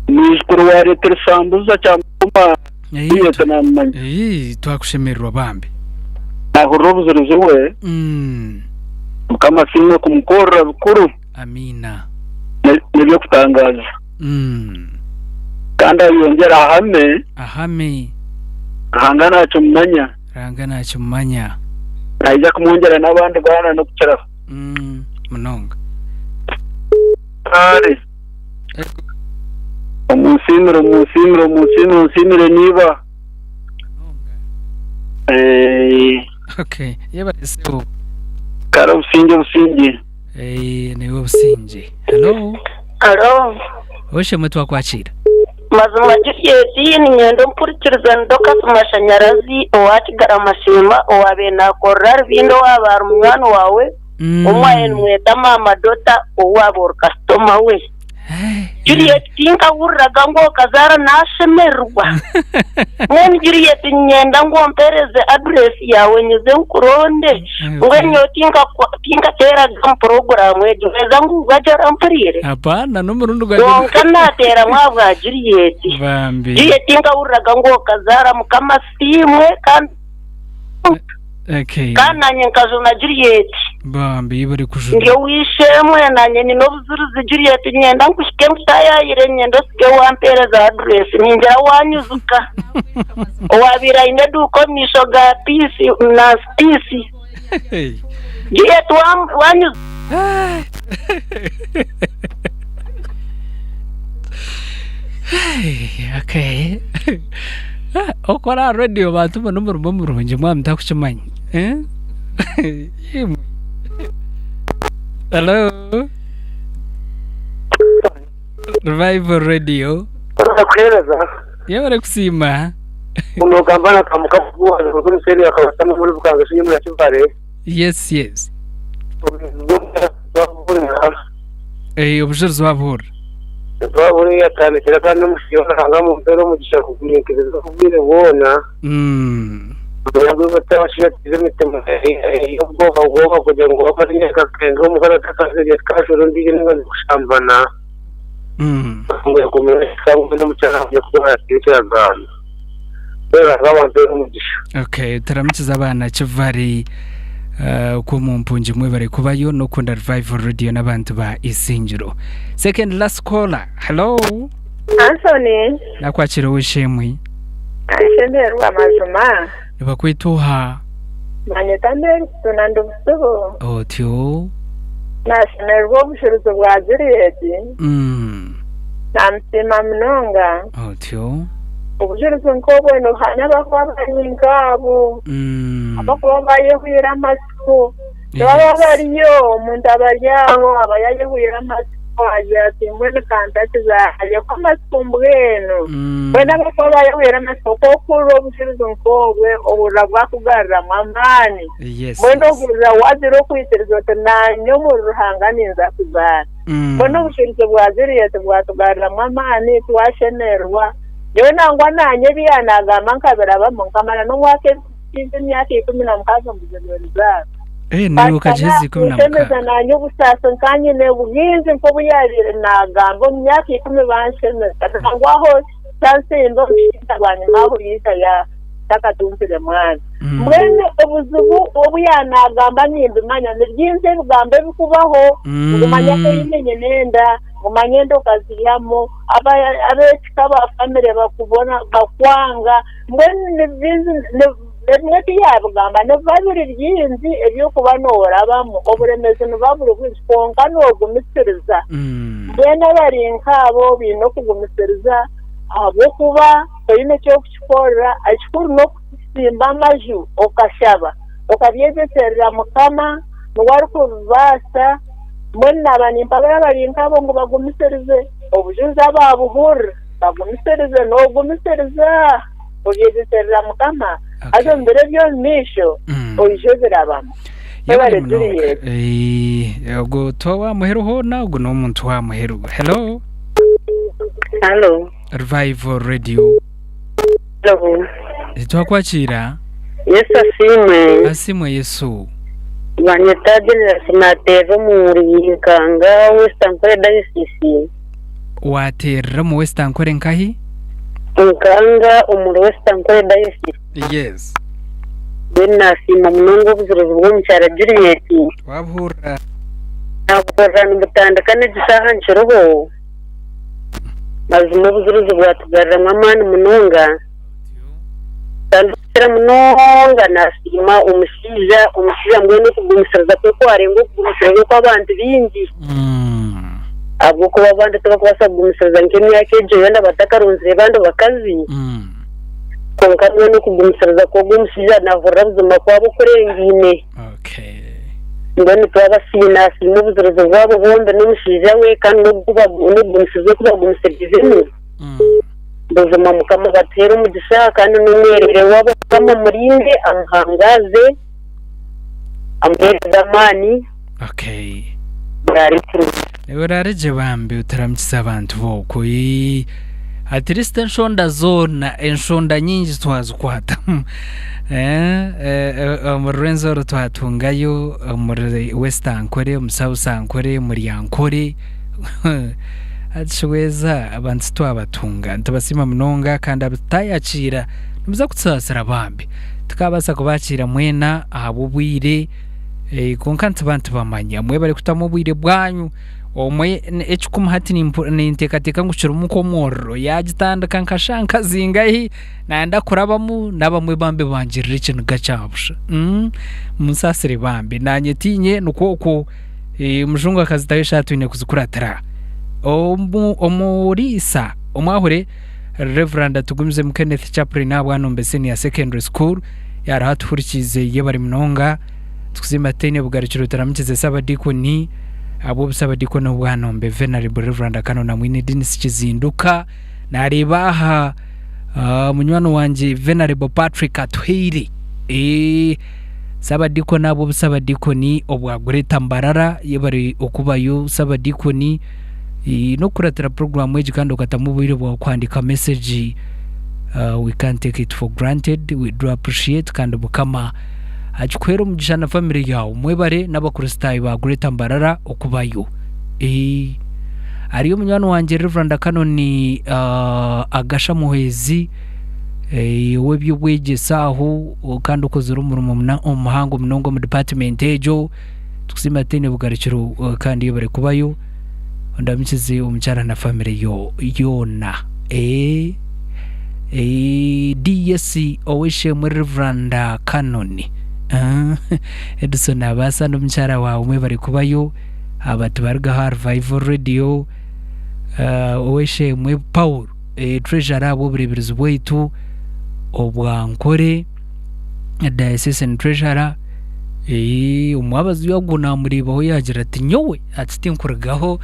Mwijukuru wa Reteri Sambuza Kyamukuma. Juliet namumanya. Twakushemererwa bambi. Nahurira obujurizi bwe. Mukama asiimwe kumukorera bikuru. Amiina. N'eby'okutangaaza. Kandi ayongyere ahame. Ahame. Ruhanga nakimumanya. Ruhanga nakimumanya. Naija kumwongyera n'abandi baana n'okukiraho. Munonga. Kare. Omunsiimire, omunsiimire, omunsiimire, onsiimire n'iba. Eh, Okay. Yebare sebo. Kare obusingye obusingye. Eh, niwe obusingye. Hello. Alo, Oshemwe twakwakira. mazima Juliet niinyenda ompurikirize ni Dorcas Mashanyarazi owa Kigarama Siima owaabaire naakorera Rubindi owaaba ari munywani waawe ou mwabaire nimweta Maama Dota ou waaba ori kasitoma we. Juliet tinkahuriraga ngu okazaara naashemererwa. Mbwenu Juliet niinyenda ngu ompeereze adureesi yaawe nyize nkuronde. Mbwenu nyowe tinkateeraga omu puroguraamu egyo noheza ngu bwagye orampuriire? Hapana n'omurundi gwangye. Kwonka naateeramu ahabwa Juliet. Bambi. Juliet tinkahuriraga ngu okazaara Mukama asiimwe kandi Okay. Kandi naanye nkajuna Juliet. Bambi yebare kujuna. Ndi ow'eishe-emwe, naanye nyine obujurizi Juliet, niinyenda nkuhike nkutaayaayire, niinyenda osige wampeereza adureesi, ningira waanyijuka. Owaabaire aine eduuka omu maisho ga Peace, Nansi Peace. Juliet waanyijuka? Okay. Okora aha radio baatuma n'omurimo murungi mwaba mutakukimanya. Eh? Imwe. Hello. Revival Radio. Kuheereza Yebare kusiima. nogamba na kamuka kubuuza seri akabasama muri bukanga sinye muri kivare Yes, yes. Eh, obujurizi wabuhurira. Twabura yatandikira kandi n'omushaija Ruhanga amumpere omugisha kugumiikiriza obwire bwona. Nabwo batabashiratiza emitima y'obwoba bwoba kugira ngu bamare emyaka kenga omukazi atakazire tikashwera ondiijo ninga kushambana. Ngu yakomera kandi n'omukyara kugira kuba yagira ekiragaano. Mbwenu Ruhanga abampere omugisha. Okay, turamukiza abaana Kivari okwo omu mpungi mwebare kubayo n'okunda Revival Radio n'abantu ba Isingiro. Second last caller. Hello. Anthony. Nakwakira ow'eishe-emwe. Ashemererwa mazima. Nibakweta oha? Banyeta Mary Kituna ndi Busibo. Otyo. Nashemererwa obushurizi bwa Juliet. Namusiima munonga. Otyo. Obujurizi nk'obwo nibuhamya abakuba bari nk'abo abakuba bayehwire amatsiko. Nibaba bariyo omuntu aba ari aho aba yayehwire amatsiko agira ati mbwenu kantakiza ayehwa amatsiko mbwenu. Mbwenu abakuba bayehwire amatsiko ku orikuhurira obujurizi nk'obwe ohurira bwakugaruramu amaani. Mbwenu ohurira waagira okwikiriza oti naanye omuri Ruhanga ninza kuzaara. Mbwenu obushurizi bwa Juliet bwatugaruramu amaani twashemererwa. Nyowe nangwa naanye ebi yaanagamba nkabirabamu nkamara n'omwaka ekiija emyaka 16 mbuzirwe ruzaaro. Eh, naiwe okagiheza 16. Nshemeza nanye obusaasi nkanyine bwingi nk'obu yabaire nagamba omu myaka ikumi banshemeza nangwa aho kyansimba omushaija bwanyima aho yaija ya takatumpire mwana. Mbwenu obuzibu obu yanagamba nimbimanya ni bingi ebigambo ebikubaho ngu manya ku oine nyina enda ngu manya enda okaziihamu ab'ekika aba famire bakubona bakwanga mbwenu ni bingi Ebimwe tiyabigamba nibiba biri bingi eby'okuba noorabamu, oburemeezi nibuba buri bwingi kwonka noogumisiriza. Mbwenu abari nk'abo baine okugumisiriza ahabw'okuba toine eki orikukikorera, ekikuru n'okutsimba amaju okashaba, okabyegyekyerera Mukama niwe arikubibaasa. Mbwenu naaba nimpabura abari nk'abo ngu bagumisirize, obujuzi abaabuhurira bagumisirize, noogumisiriza. Obyegyeserera Mukama, haza omu biro eby'omu maisho oije obirabamu. Webare Juliet. Ogwo to wa muheru hoona ogwo n'omuntu wa muheru. Hello. Hello. Revival Radio. Hello. Twakwakira. Yesu asiimwe. Asiimwe Yesu. Banyeta Julius nateerera omuri Nkanga West Ankole Diocese. Wateerera omu West Ankole nkahi? Nkanga omuri West Ankole Diocese. Yes. Mbwenu nasiima munonga obujurizi bw'omukyara Juliet. Wabuhurira? Nabuhurira nibutandika n'egi shaaha nkiriho. Mazima obujurizi bwatugaruramu amaani munonga. Kandi okukira munonga nasiima omushaija, omushaija mbwenu okugumisiriza kwe kwarenga okugumisiriza okw'abantu baingi. Ahabw'okuba abandi tibarikubaasa kugumisiriza nk'emyaka egyo yoona batakaronzire bandi bakazi. Kwonka mbwenu okugumisiriza kw'ogwo omushaija naahurira buzima kwaba okurengaine. Mbwenu twabasiima, naasiima obujurizi bwabo bombi n'omushaija we kandi n'okugumisiriza oku bagumisiriizemu. Buzima Mukama abatuheere omugisha kandi n'omwereere waabo Mukama amurinde, amuhangaaze, amuheereze amaani. Okay. Muraare kurungi. Oraare gye bambi otaramukize abantu b'okwo. Ii, At least enshonda zoona, enshonda nyingi twazikwata. Eh, eh, eh, omuri Rwenzori twatungayo, omuri West Ankole, omu South Ankole, omuri Ankole. Hati shweza abantu titwabatunga. Nitubasiima munonga kandi abatayakiira nimuza kutusaasira bambi. Tikabaasa kubakiira mwena ahabw'obwire eh, kwonka nituba nitubamanya. Mwebare kutamu obwire bwanyu. Omwe ekikumu hati ninteekateeka ngu kirimu nk'omwororo yaagitandika nka shaaha nka zingahi nayenda kurabamu n'abamwe bambi bangirira ekiniga kya busha. Munsaasire bambi naanye tiinye nikwo okwo. Omujungu akazitaho eshaaha twine kuzikuratira. Omuriisa omwahure Rev. Tugumizemu Kenneth Chaplin aha Bwanombe Senior Secondary School yaariho atuhurikiize yebare munonga. Tukusiima tutaine bugarukiro turamukize Ssabadiikoni ahabw'obusabadiikoni obwanombe Venerable Rev. Canon Amwine Denis Kizinduka. Nareeba aha munywani wangye Venerable Patrick Atuhaire. Sabadikoni ahabw'obusabadikoni obwa Greater Mbarara yebare okubayo Sabadikoni n'okukuratira puroguraamu egi kandi okatamu obwire bwawe kuhandiika mesegi we can't take it for granted we do appreciate kandi Mukama akikuhere omugisha na famire yaawe mwebare n'abakristaayo ba Greater Mbarara okubayo. Hariyo munywani wangye Rev Canon Agasha Muhwezi ow'eby'obwegyese aho kandi okozire omurimo muhango munonga omu department egyo. Tukusiima tutaine bugarukiro kandi yebare kubayo. Ondamukize omukyara na famire yoona. DS Ow'eishe-emwe Rev Canon Edson Abaasa n'omukyara waawe mwebare kubayo. Aba tibarugaho aha Revival Radio. Ow'eishe-emwe Paul. Treasurer ahabw'obureeberezi bwaitu obwa Nkore Diocesan Treasurer, omwabazi ogwo naamureebaho yaagira ati nyowe ati tinkurugaho,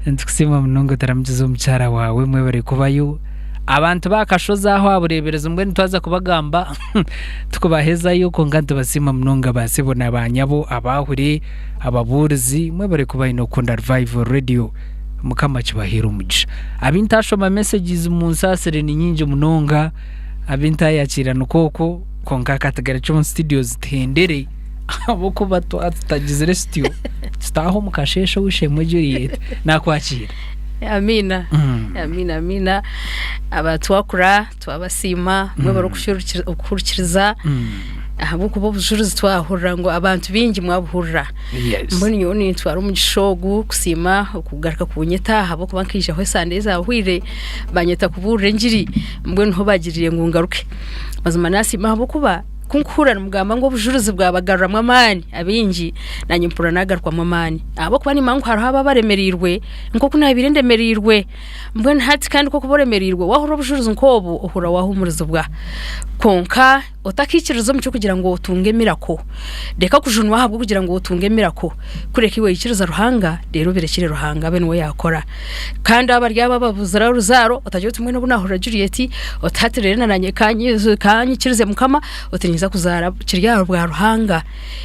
nitukusiima munonga otaramukize omukyara waawe mwebare kubayo. Abantu b'akashozi aho aha bureeberezi mbwenu twaza kubagamba tikubahezayo kwonka nitubasiima munonga ba sebo na ba nyabo abaahuri, ababuurizi mwebare kuba n'okukunda Revival Radio. Mukama akibaheere omugisha. Abu ntashoma messages munsaasire ni nyingi munonga, abu ntayakiira nikwo okwo, kwonka katugarukye omu studios tuhendere. Ahabw'okuba twaba tutagizire sityo, tutaaha omu kasheeshe ow'eishe-emwe Juliet naakwakiira. Amiina. Amiina, amiina. Aba twakura twabasiima mwebare okuhurikiriza ahabw'okuba obujurizi twahurira ngu abantu baingi mwabuhurira. Yes. Mbwenu nyowe nintwara omugisha ogu kusiima okugaruka kunyeta ahabw'okuba nkaijaho esande ezahweire banyeta kubuurira engiri mbwenu niho bagiriire ngu ngaruke. Mazima nasiima ahabw'okuba Ku nkuhurira nimugamba ngu obujurizi bwabagaruramu amaani abaingi, naanye mpurira naagarukwamu amaani. Ahabw'okuba nimmanya ngu hariho abo abaremereirwe nk'oku naabaire ndemereirwe. Mbwenu hati kandi ku orikuba oremereirwe, waahurira obujurizi nk'obu, ohurira waahuumurizibwa. Kwonka otakaikiririza omu ky'okugira ngu otunge emirako. Reka kujunwa ahabw'okugira ngu otunge emirako, kureka iwe ikiriza Ruhanga reero obirekyere Ruhanga abe niwe yaakora. Kandi abari abo ababuzire oruzaaro, otagira oti mbwenu obu naahurira Juliet, oti hati reero naanye kanyikirize Mukama, oti ninza kuzaara kiri aha bwa Ruhanga,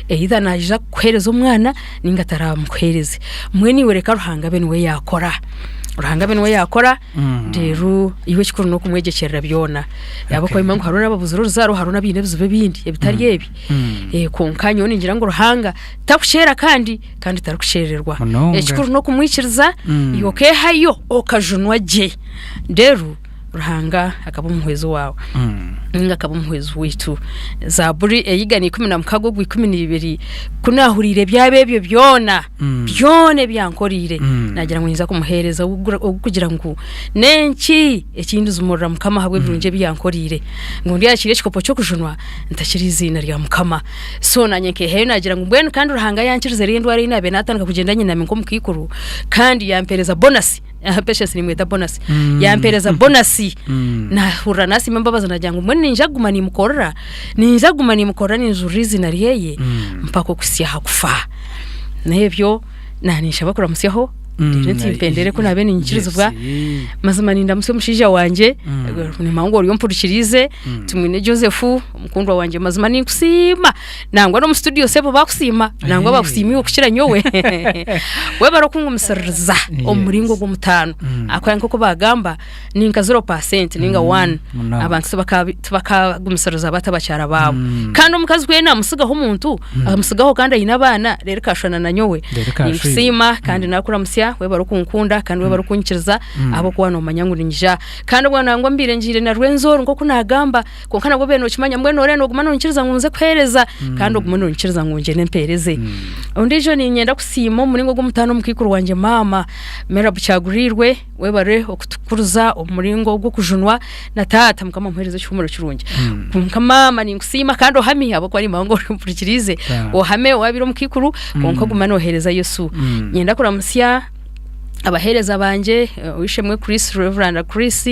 either naija kukuheereza omwana nainga taraamukuheereze. Mbwenu iwe reka Ruhanga abe niwe yaakora. Ruhanga abe niwe yaakora, reero iwe ekikuru n'okumwegyekyerera byona. Ahabw'okuba nimanya ngu hariho n'ababuzire oruzaaro, hariho n'abaine ebizibu ebindi ebitari ebi. Kwonka nyowe ningira ngu Ruhanga takukyera kandi. kandi tarikukyerererwa. Munonga. Ekikuru n'okumwikiriza iwe okeehayo okajunwa gye reero Ruhanga akaba omuhwezi waawe ninga akaba omuhwezi waitu. Zaaburi ey'eigana 16 ogwa 12 ku naahuriire ebyaba ebyo byona, byona ebi yankoreire, naagira ngu ninza kumuheereza ogurikugira ngu n'enki eki ndizimurira Mukama ahabw'ebirungi ebi yankoreire? Ngu ndyakiira ekikopo ky'okujunwa ntakire eiziina rya Mukama. So naanye nkeehayo naagira ngu mbwenu kandi Ruhanga yankirize eri endwara ei naabaire naatandika kugyenda nyinami nk'omukaikuru kandi yampeereza bonasi, Patience nimweta bonasi, yampeereza bonasi naahurira naasiima embabazi naagira ngu mbwenu niinyija kuguma niimukorera, niinyija kuguma niimukorera ninjurira eiziina ryeye mpaka okuhitsya aha kufa. N'ebyo naninshaba kuramutsyaho reero nti mpendere ku naabe ninyikirizibwa. Mazima nindamutsya omushaija wangye, nimanya ngu ori ompurikiriize, Tumwine Joseph omukundwa wangye mazima ninkusiima nangwa n'omu studio sebo bakusiima nangwa bakusiima iwe kukira nyowe. Webare okungumisiririza omu muringo gw'omutaano ahakuba nk'oku bagamba ni nka zero percent ninga one Munonga. abantu tibakagumisiriza bata bakyara baabo. Kandi omukazi ku yaaba namusigaho omuntu amusigaho kandi aine abaana reero ekashushana na nyowe. Reero ekashushana. Ninkusiima kandi nakuramutsya webare okunkunda kandi webare okunyikiriza ahabw'okuba nomanya ngu niinyija Kandi obwo nangwa mbaire ngiire na Rwenzori nk'oku naagamba, kwonka nabwo obaire nookimanya mbwenu orenda ogume noonyikiriza ngu nze kuheereza kandi ogume noonyikiriza ngu ngyende mpeereze. Ondiijo niinyenda kusiima omu muringo gw'omutaano omukaikuru wangye maama Merab Kyaguriirwe, webare okutukuriza omu muringo gw'okujunwa na taata Mukama amuheereze ekihuumuro kirungi. Kwonka maama ninkusiima kandi ohame ahabw'okuba nimanya ngu ompurikiriize, ohame waabaire omukaikuru kwonka ogume nooheereza Yesu. Niinyenda kuramutsya abaheereza bangye ow'eishe-emwe Chris, Rev. Chris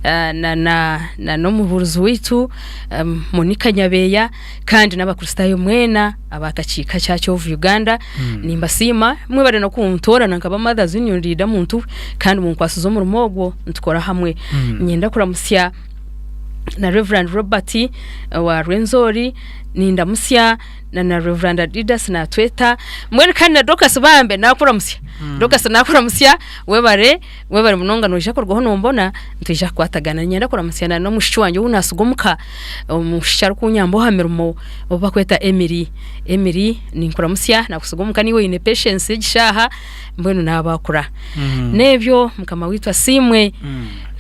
na na na n'omubuurizi waitu Monica Nyabeeya kandi n'Abakristaayo mwena ab'akakiiko aka Church of Uganda nimbasiima mwebare n'okuntoorana nkaba Mothers Union Leader muntu kandi munkwasize omurimo ogwo nitukora hamwe. Niinyenda kuramutsya na Rev. Robert owa Rwenzori, nindamutsya na na Rev. Didas natweta mbwenu kandi na Dorcas bambe nakuramutsya Dorcas nakuramutsya webare webare munonga noija kurugaho nombona nitwija kukwatagana niinyenda kuramutsya na n'omwishiki wangye ou nasiga omuka omwishiki arikunyamba aha mirimo ou bakweta Emily Emily ninkuramutsya nakusiga omuka niiwe oine patience egi shaaha mbwenu naabakura n'ebyo mukama waitu asiimwe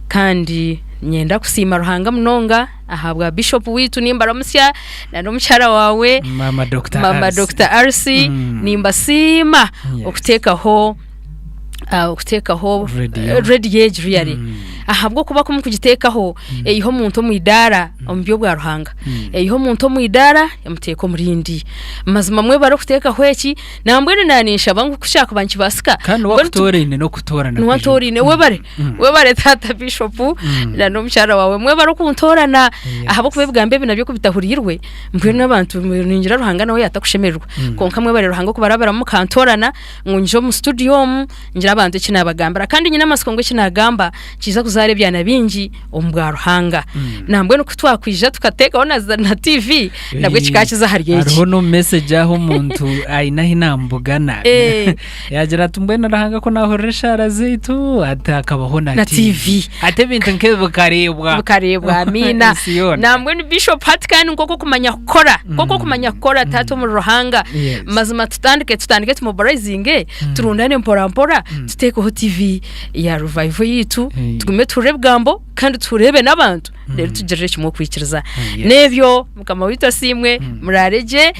kandi niinyenda kusiima Ruhanga munonga Ahabwa Bishop waitu nimbaramutsya na n'omukyara waawe Mama Dr. Mama Arsi. Dr. Arsi nimbasiima Yes. okuteekaho okuteekaho Radio. radio egi really ahabw'okuba ku mukugiteekaho eiha omuntu omu idaara omu by'obwa Ruhanga eiha omuntu omu idaara emuteeka omu rindi mazima mwebare okuteekaho eki nambwenu naninshaba ngu ku kyakuba nikibaasika Kandi mbwenu tu- owakutoraine n'okutoorana niwe antoraine webare Webare taata Bishop na n'omukyara waawe mwebare okuntoorana ahabw'okuba ebigambo ebi nabyo ku bitahuriirwe mbwenu abantu ningira Ruhanga nawe yaatakushemererwa kwonka mwebare Ruhanga okubarabiramu mukantoorana ngu nyije omu studio omu ngire abantu eki naabagambira kandi nyine amatsiko ngu eki naagamba nikiija kuza. kuzaara ebyana bingi omu bwa Ruhanga. Nambwenu ku twakwija tukateekaho na, na TV nabwe kikakiza ahari eki. Hariho n'omu message aho omuntu aine ahi namubugana Eh. yagira ati mbwenu Ruhanga ku nahurira eshaara zaitu ati hakabaho na Na TV. TV. Ati ebintu nk'ebi bikareebwa. Bikareebwa amiina. Ensi yoona. Nambwenu Bishop hati kandi nk'oku okumanya kukora nk'oku okumanya kukora taata omuri Ruhanga Yes. mazima tutandike tutandike tumobilizinge turundane mpora mpora tuteekeho TV ya revival yaitu tugume tuhurire ebigambo kandi tureebe n'abantu reero tugirire kimwe okwikiriza n'ebyo mukama waitu asiimwe muraare gye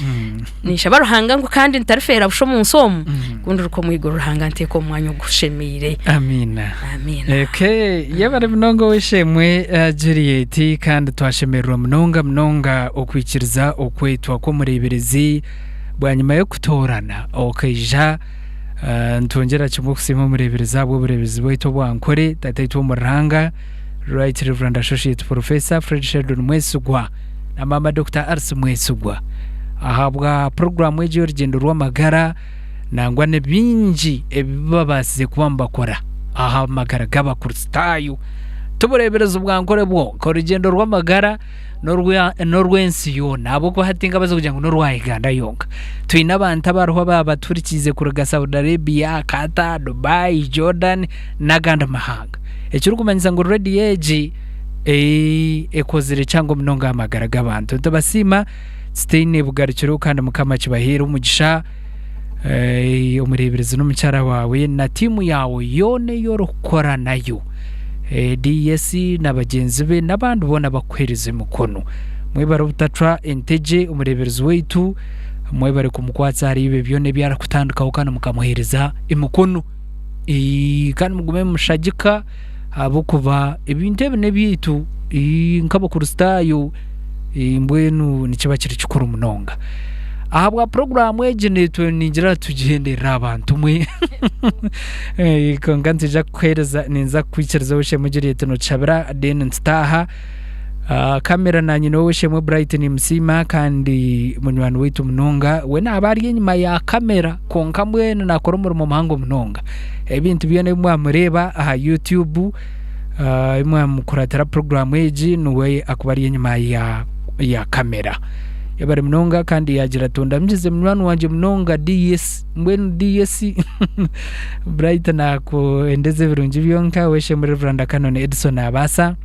ninshaba Ruhanga ngu kandi ntarifeera busha omu nsi omu ku ndiruka omu iguru Ruhanga anteeke omu mwanya ogushemeire. Amiina. Amiina. Okay, yebare munonga ow'eishe-emwe Juliet kandi twashemererwa munonga munonga okwikiriza okwetwa kw'omureeberezi bwanyima y'okutoorana okaija Nitwongyera kimwe okusiima omureeberezi ahabw'obureeberezi bwaitu obwa Nkore, Tataitwe omu Ruhanga, Right Reverend Associate Professor Fred Sheldon Mwesigwa na Maama Dokita Alice Mwesigwa ahabwa puroguraamu egi ey'orugyendo rw'amagara nangwa na bingi ebi babaasize kuba nibakora aha magara g'Abakristaayo. Ti bureeberezi bwa Nkore bwonka, orugyendo rw'amagara n'orw'ensi yoona ahabw'okuba hati nkabaasa kugira ngu n'orwa Uganda yonka. Twine abantu abariho abaatuhurikiize kuruga Saudi Arabia, Qatar, Dubai, Jordan n'agandi mahanga. Ekirikumanyisa ngu rediyo egi ekozire kihango munonga aha magara g'abantu. Nitubasiima tutaine bugarukiro kandi Mukama akibaheere omugisha omureeberezi n'omukyara waawe na tiimu yaawe yoona ei orikukora nayo. DS na bagyenzi be n'abandi boona abarikukuheereza emikono. Mwebare obutacwa entegye omureeberezi waitu, mwebare kumukwatsa ahari ebyo byona ebi arikutandikaho kandi mukamuheereza emikono. Kandi mugume nimushagika ahabw'okuba ebintu ebi n'ebyaitu nk'Abakristaayo mbwenu nikiba kiri kikuru munonga. Ahabwa puroguraamu egi naitwe ningira tugyenderere abantu mwe kwonka nitwija kukuheereza ninza kukwikiriza ow'eishe-emwe Juliet nootushabira then nitutaaha. Kamera naanye n'ow'eishe-emwe Bright nimusiima kandi munywani waitu munonga. We naaba ari enyima ya kamera kwonka mbwenu naakora omurimo muhango munonga. Ebintu byona ebi mwamureeba aha YouTube, ebi mwamukuratira puroguraamu egi niwe akuba ari enyima ya kamera. Yebare munonga kandi yaagira ati ondamukize munywani wangye munonga DS. Mbwenu DS Bright naakwendeza ebirungi byonka w'eishe-emwe Rev. Canon Edson Abaasa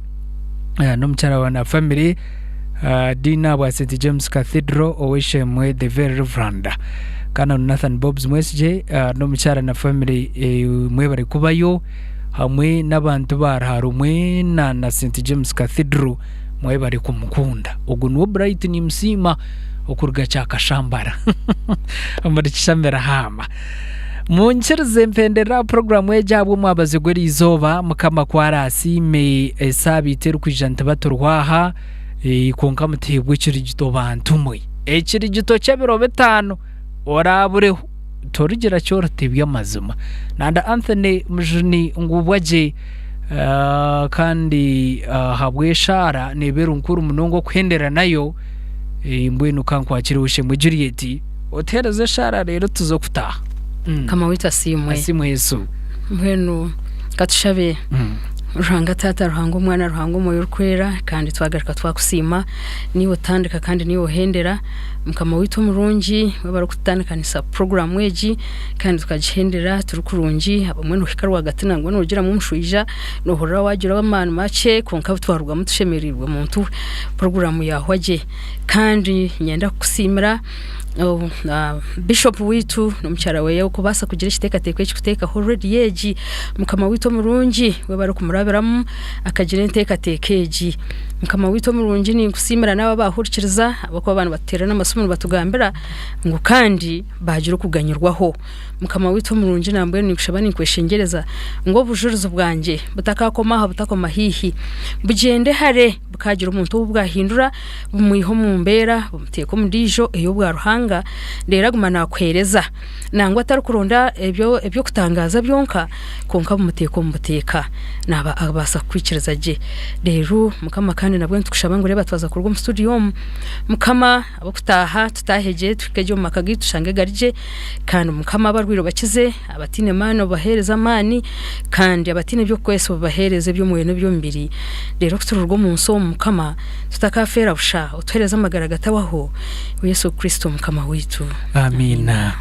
n'omukyara wa na family Dean bwa St James Cathedral ow'eishe-emwe The Very Rev. Canon Nathan Bobs Mwesigye n'omukyara na family mwebare kubayo hamwe n'abantu ba Ruharumwe na St James Cathedral. Mwebare kumukunda. Ogu niwe Bright Nimusiima okuruga Kyakashambara omuri Kishamira Haama. Munkirize mpendere aha puroguramu egi ahabw'omwabazi gw'eriizooba. Mukama ku araasiime esaabiiti erikwija nituba turiho aha kwonka muteebwe ekirigito bantu mwe. Ekirigito ky'ebiro bitaano oraabureho torigira ki oritebya amazima. Nanda Anthony Mujuni nguubwa gye. Kandi ahabw'eshaara neeba eri nkuru munonga okuhendera nayo, mbwenu ka nkwakire Ow'eishe-emwe Juliet, otuheereze eshaara reero tuze kutaaha. Mukama waitu asiimwe. Asiimwe Yesu. Mbwenu ka tushabe. Ruhanga Taata, Ruhanga Omwana, Ruhanga Omwoyo Orikwera, kandi twagaruka twakusiima, niiwe otandika kandi niiwe ohendera. Mukama waitu omurungi, webare okututandikanisa puroguraamu egi. Kandi tukagihendera turi kurungi, abamwe nohika rwagati nangwa nogiramu omushwija, nohurira wagira amaani makye kwonka twarugamu tushemereirwe muntu we. Puroguraamu yahwa gye. Kandi niinyenda kukusiimira Bishop waitu n'omukyara weye okubaasa kugira ekiteekateeko eki kuteekaho rediyo egi. Mukama waitu omurungi webare kumurabiramu akagira enteekateeka egi. Mukama waitu omurungi ninkusiimira n'abo abahurikiriza ahabw'okuba baaba nibatuteerera n'amasimu nibatugambira ngu kandi baagira okuganyirwaho. Mukama waitu omurungi nambwenu ninkushaba ninkweshengyereza ngu obujurizi bwangye butakakoma aha butakoma haihi, bugyende hare bukaagira omuntu ou bwahindura bumwihe omu mbeera bumuteeke omu ndiijo ey'obwa Ruhanga reero aguma naakuheereza nangwa atarikuronda ebyo eby'okutangaaza byonka kwonka bumuteeke omu buteeka naaba abaasa kukwikiriza gye. Reero Mukama ka. Kandi nabwo nitukushaba ngu reeba twaza kuruga omu studio omu, Mukama ab'okutaaha tutaahe gye tuhike gye omu maka gaitu tushange gari gye, kandi Mukama abarwaire obakize, abataine maani obaheereze amaani, kandi abataine by'okukoresa obibaheereze eby'omwoyo n'eby'omubiri. Reero ku turiruga omu nsi omu Mukama, tutakaafeera busha, otuheereze amagara agatahwaho, Iwe Yesu Kristo Mukama waitu. Amiina.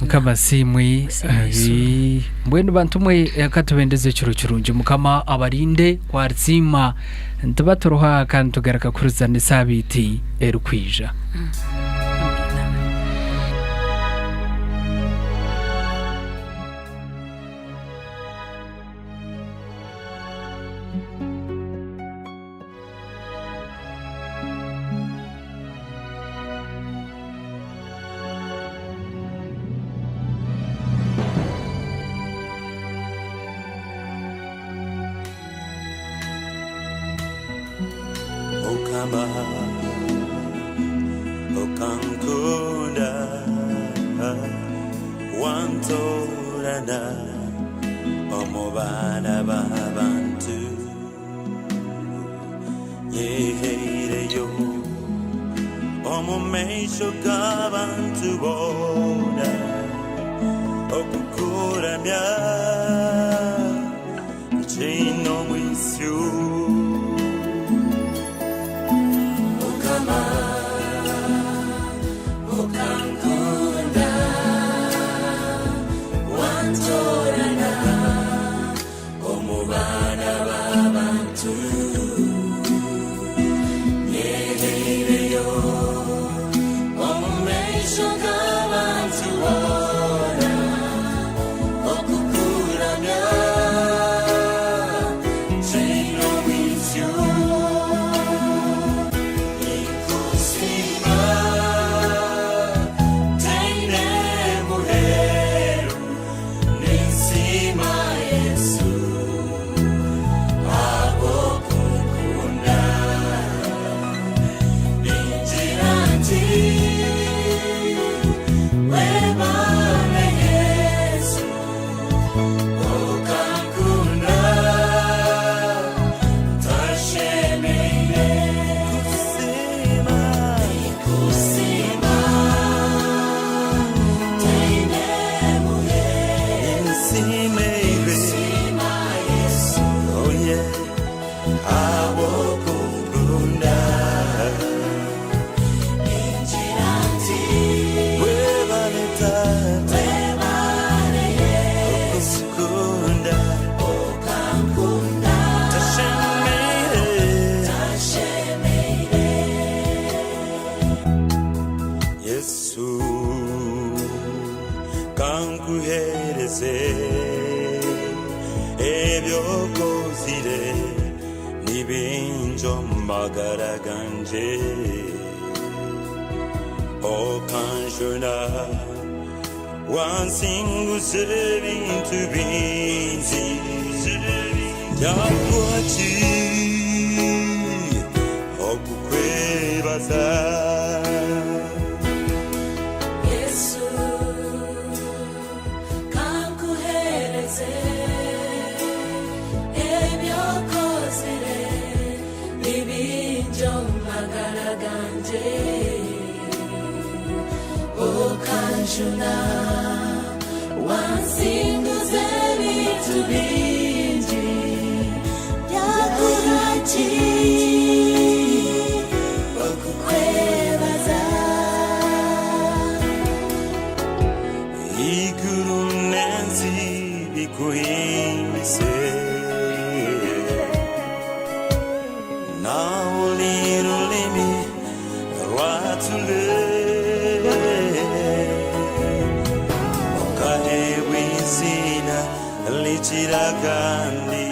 Mukama asiimwe. Ai, Mbwenu bantu mwe ka tubendeze ekiro kirungi. Mukama abarinde kwarisiima. Nituba turiho aha kandi tugaruka kuhurizana esaabiiti erikwija. Mukama okankunda wantorana omu baana b'abantu nyehaireyo omu maisho g'abantu boona okukuramya nkiine omwitsyo. Mukama okankunda wantorana omu baana b'abantu nyehaireyo omu maisho g'abantu boona okukuramya nkiine omwitsyo ninkusiima ntaine muheru Ninsiima Yesu ahabw'okunkunda. Ningira nti, Webale Yesu, okankunda ntashemeire. Ninkusiima, ntaine Yesu kankuhereze ebyokozire ni bingi omu magara gangye okanjuna wansinguza ebintu bingi byakuha ki okukwebaza. Yesu kankuhereze ebyokozire ni bingi omu magara gangye okanjuna wansinguza ebintu bingi byakuha ki okukwebaza. Eiguru n'ensi bikuhimbise Na buri rurimi rwature Okaheebwa eiziina rikira agandi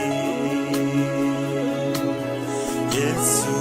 Yesu.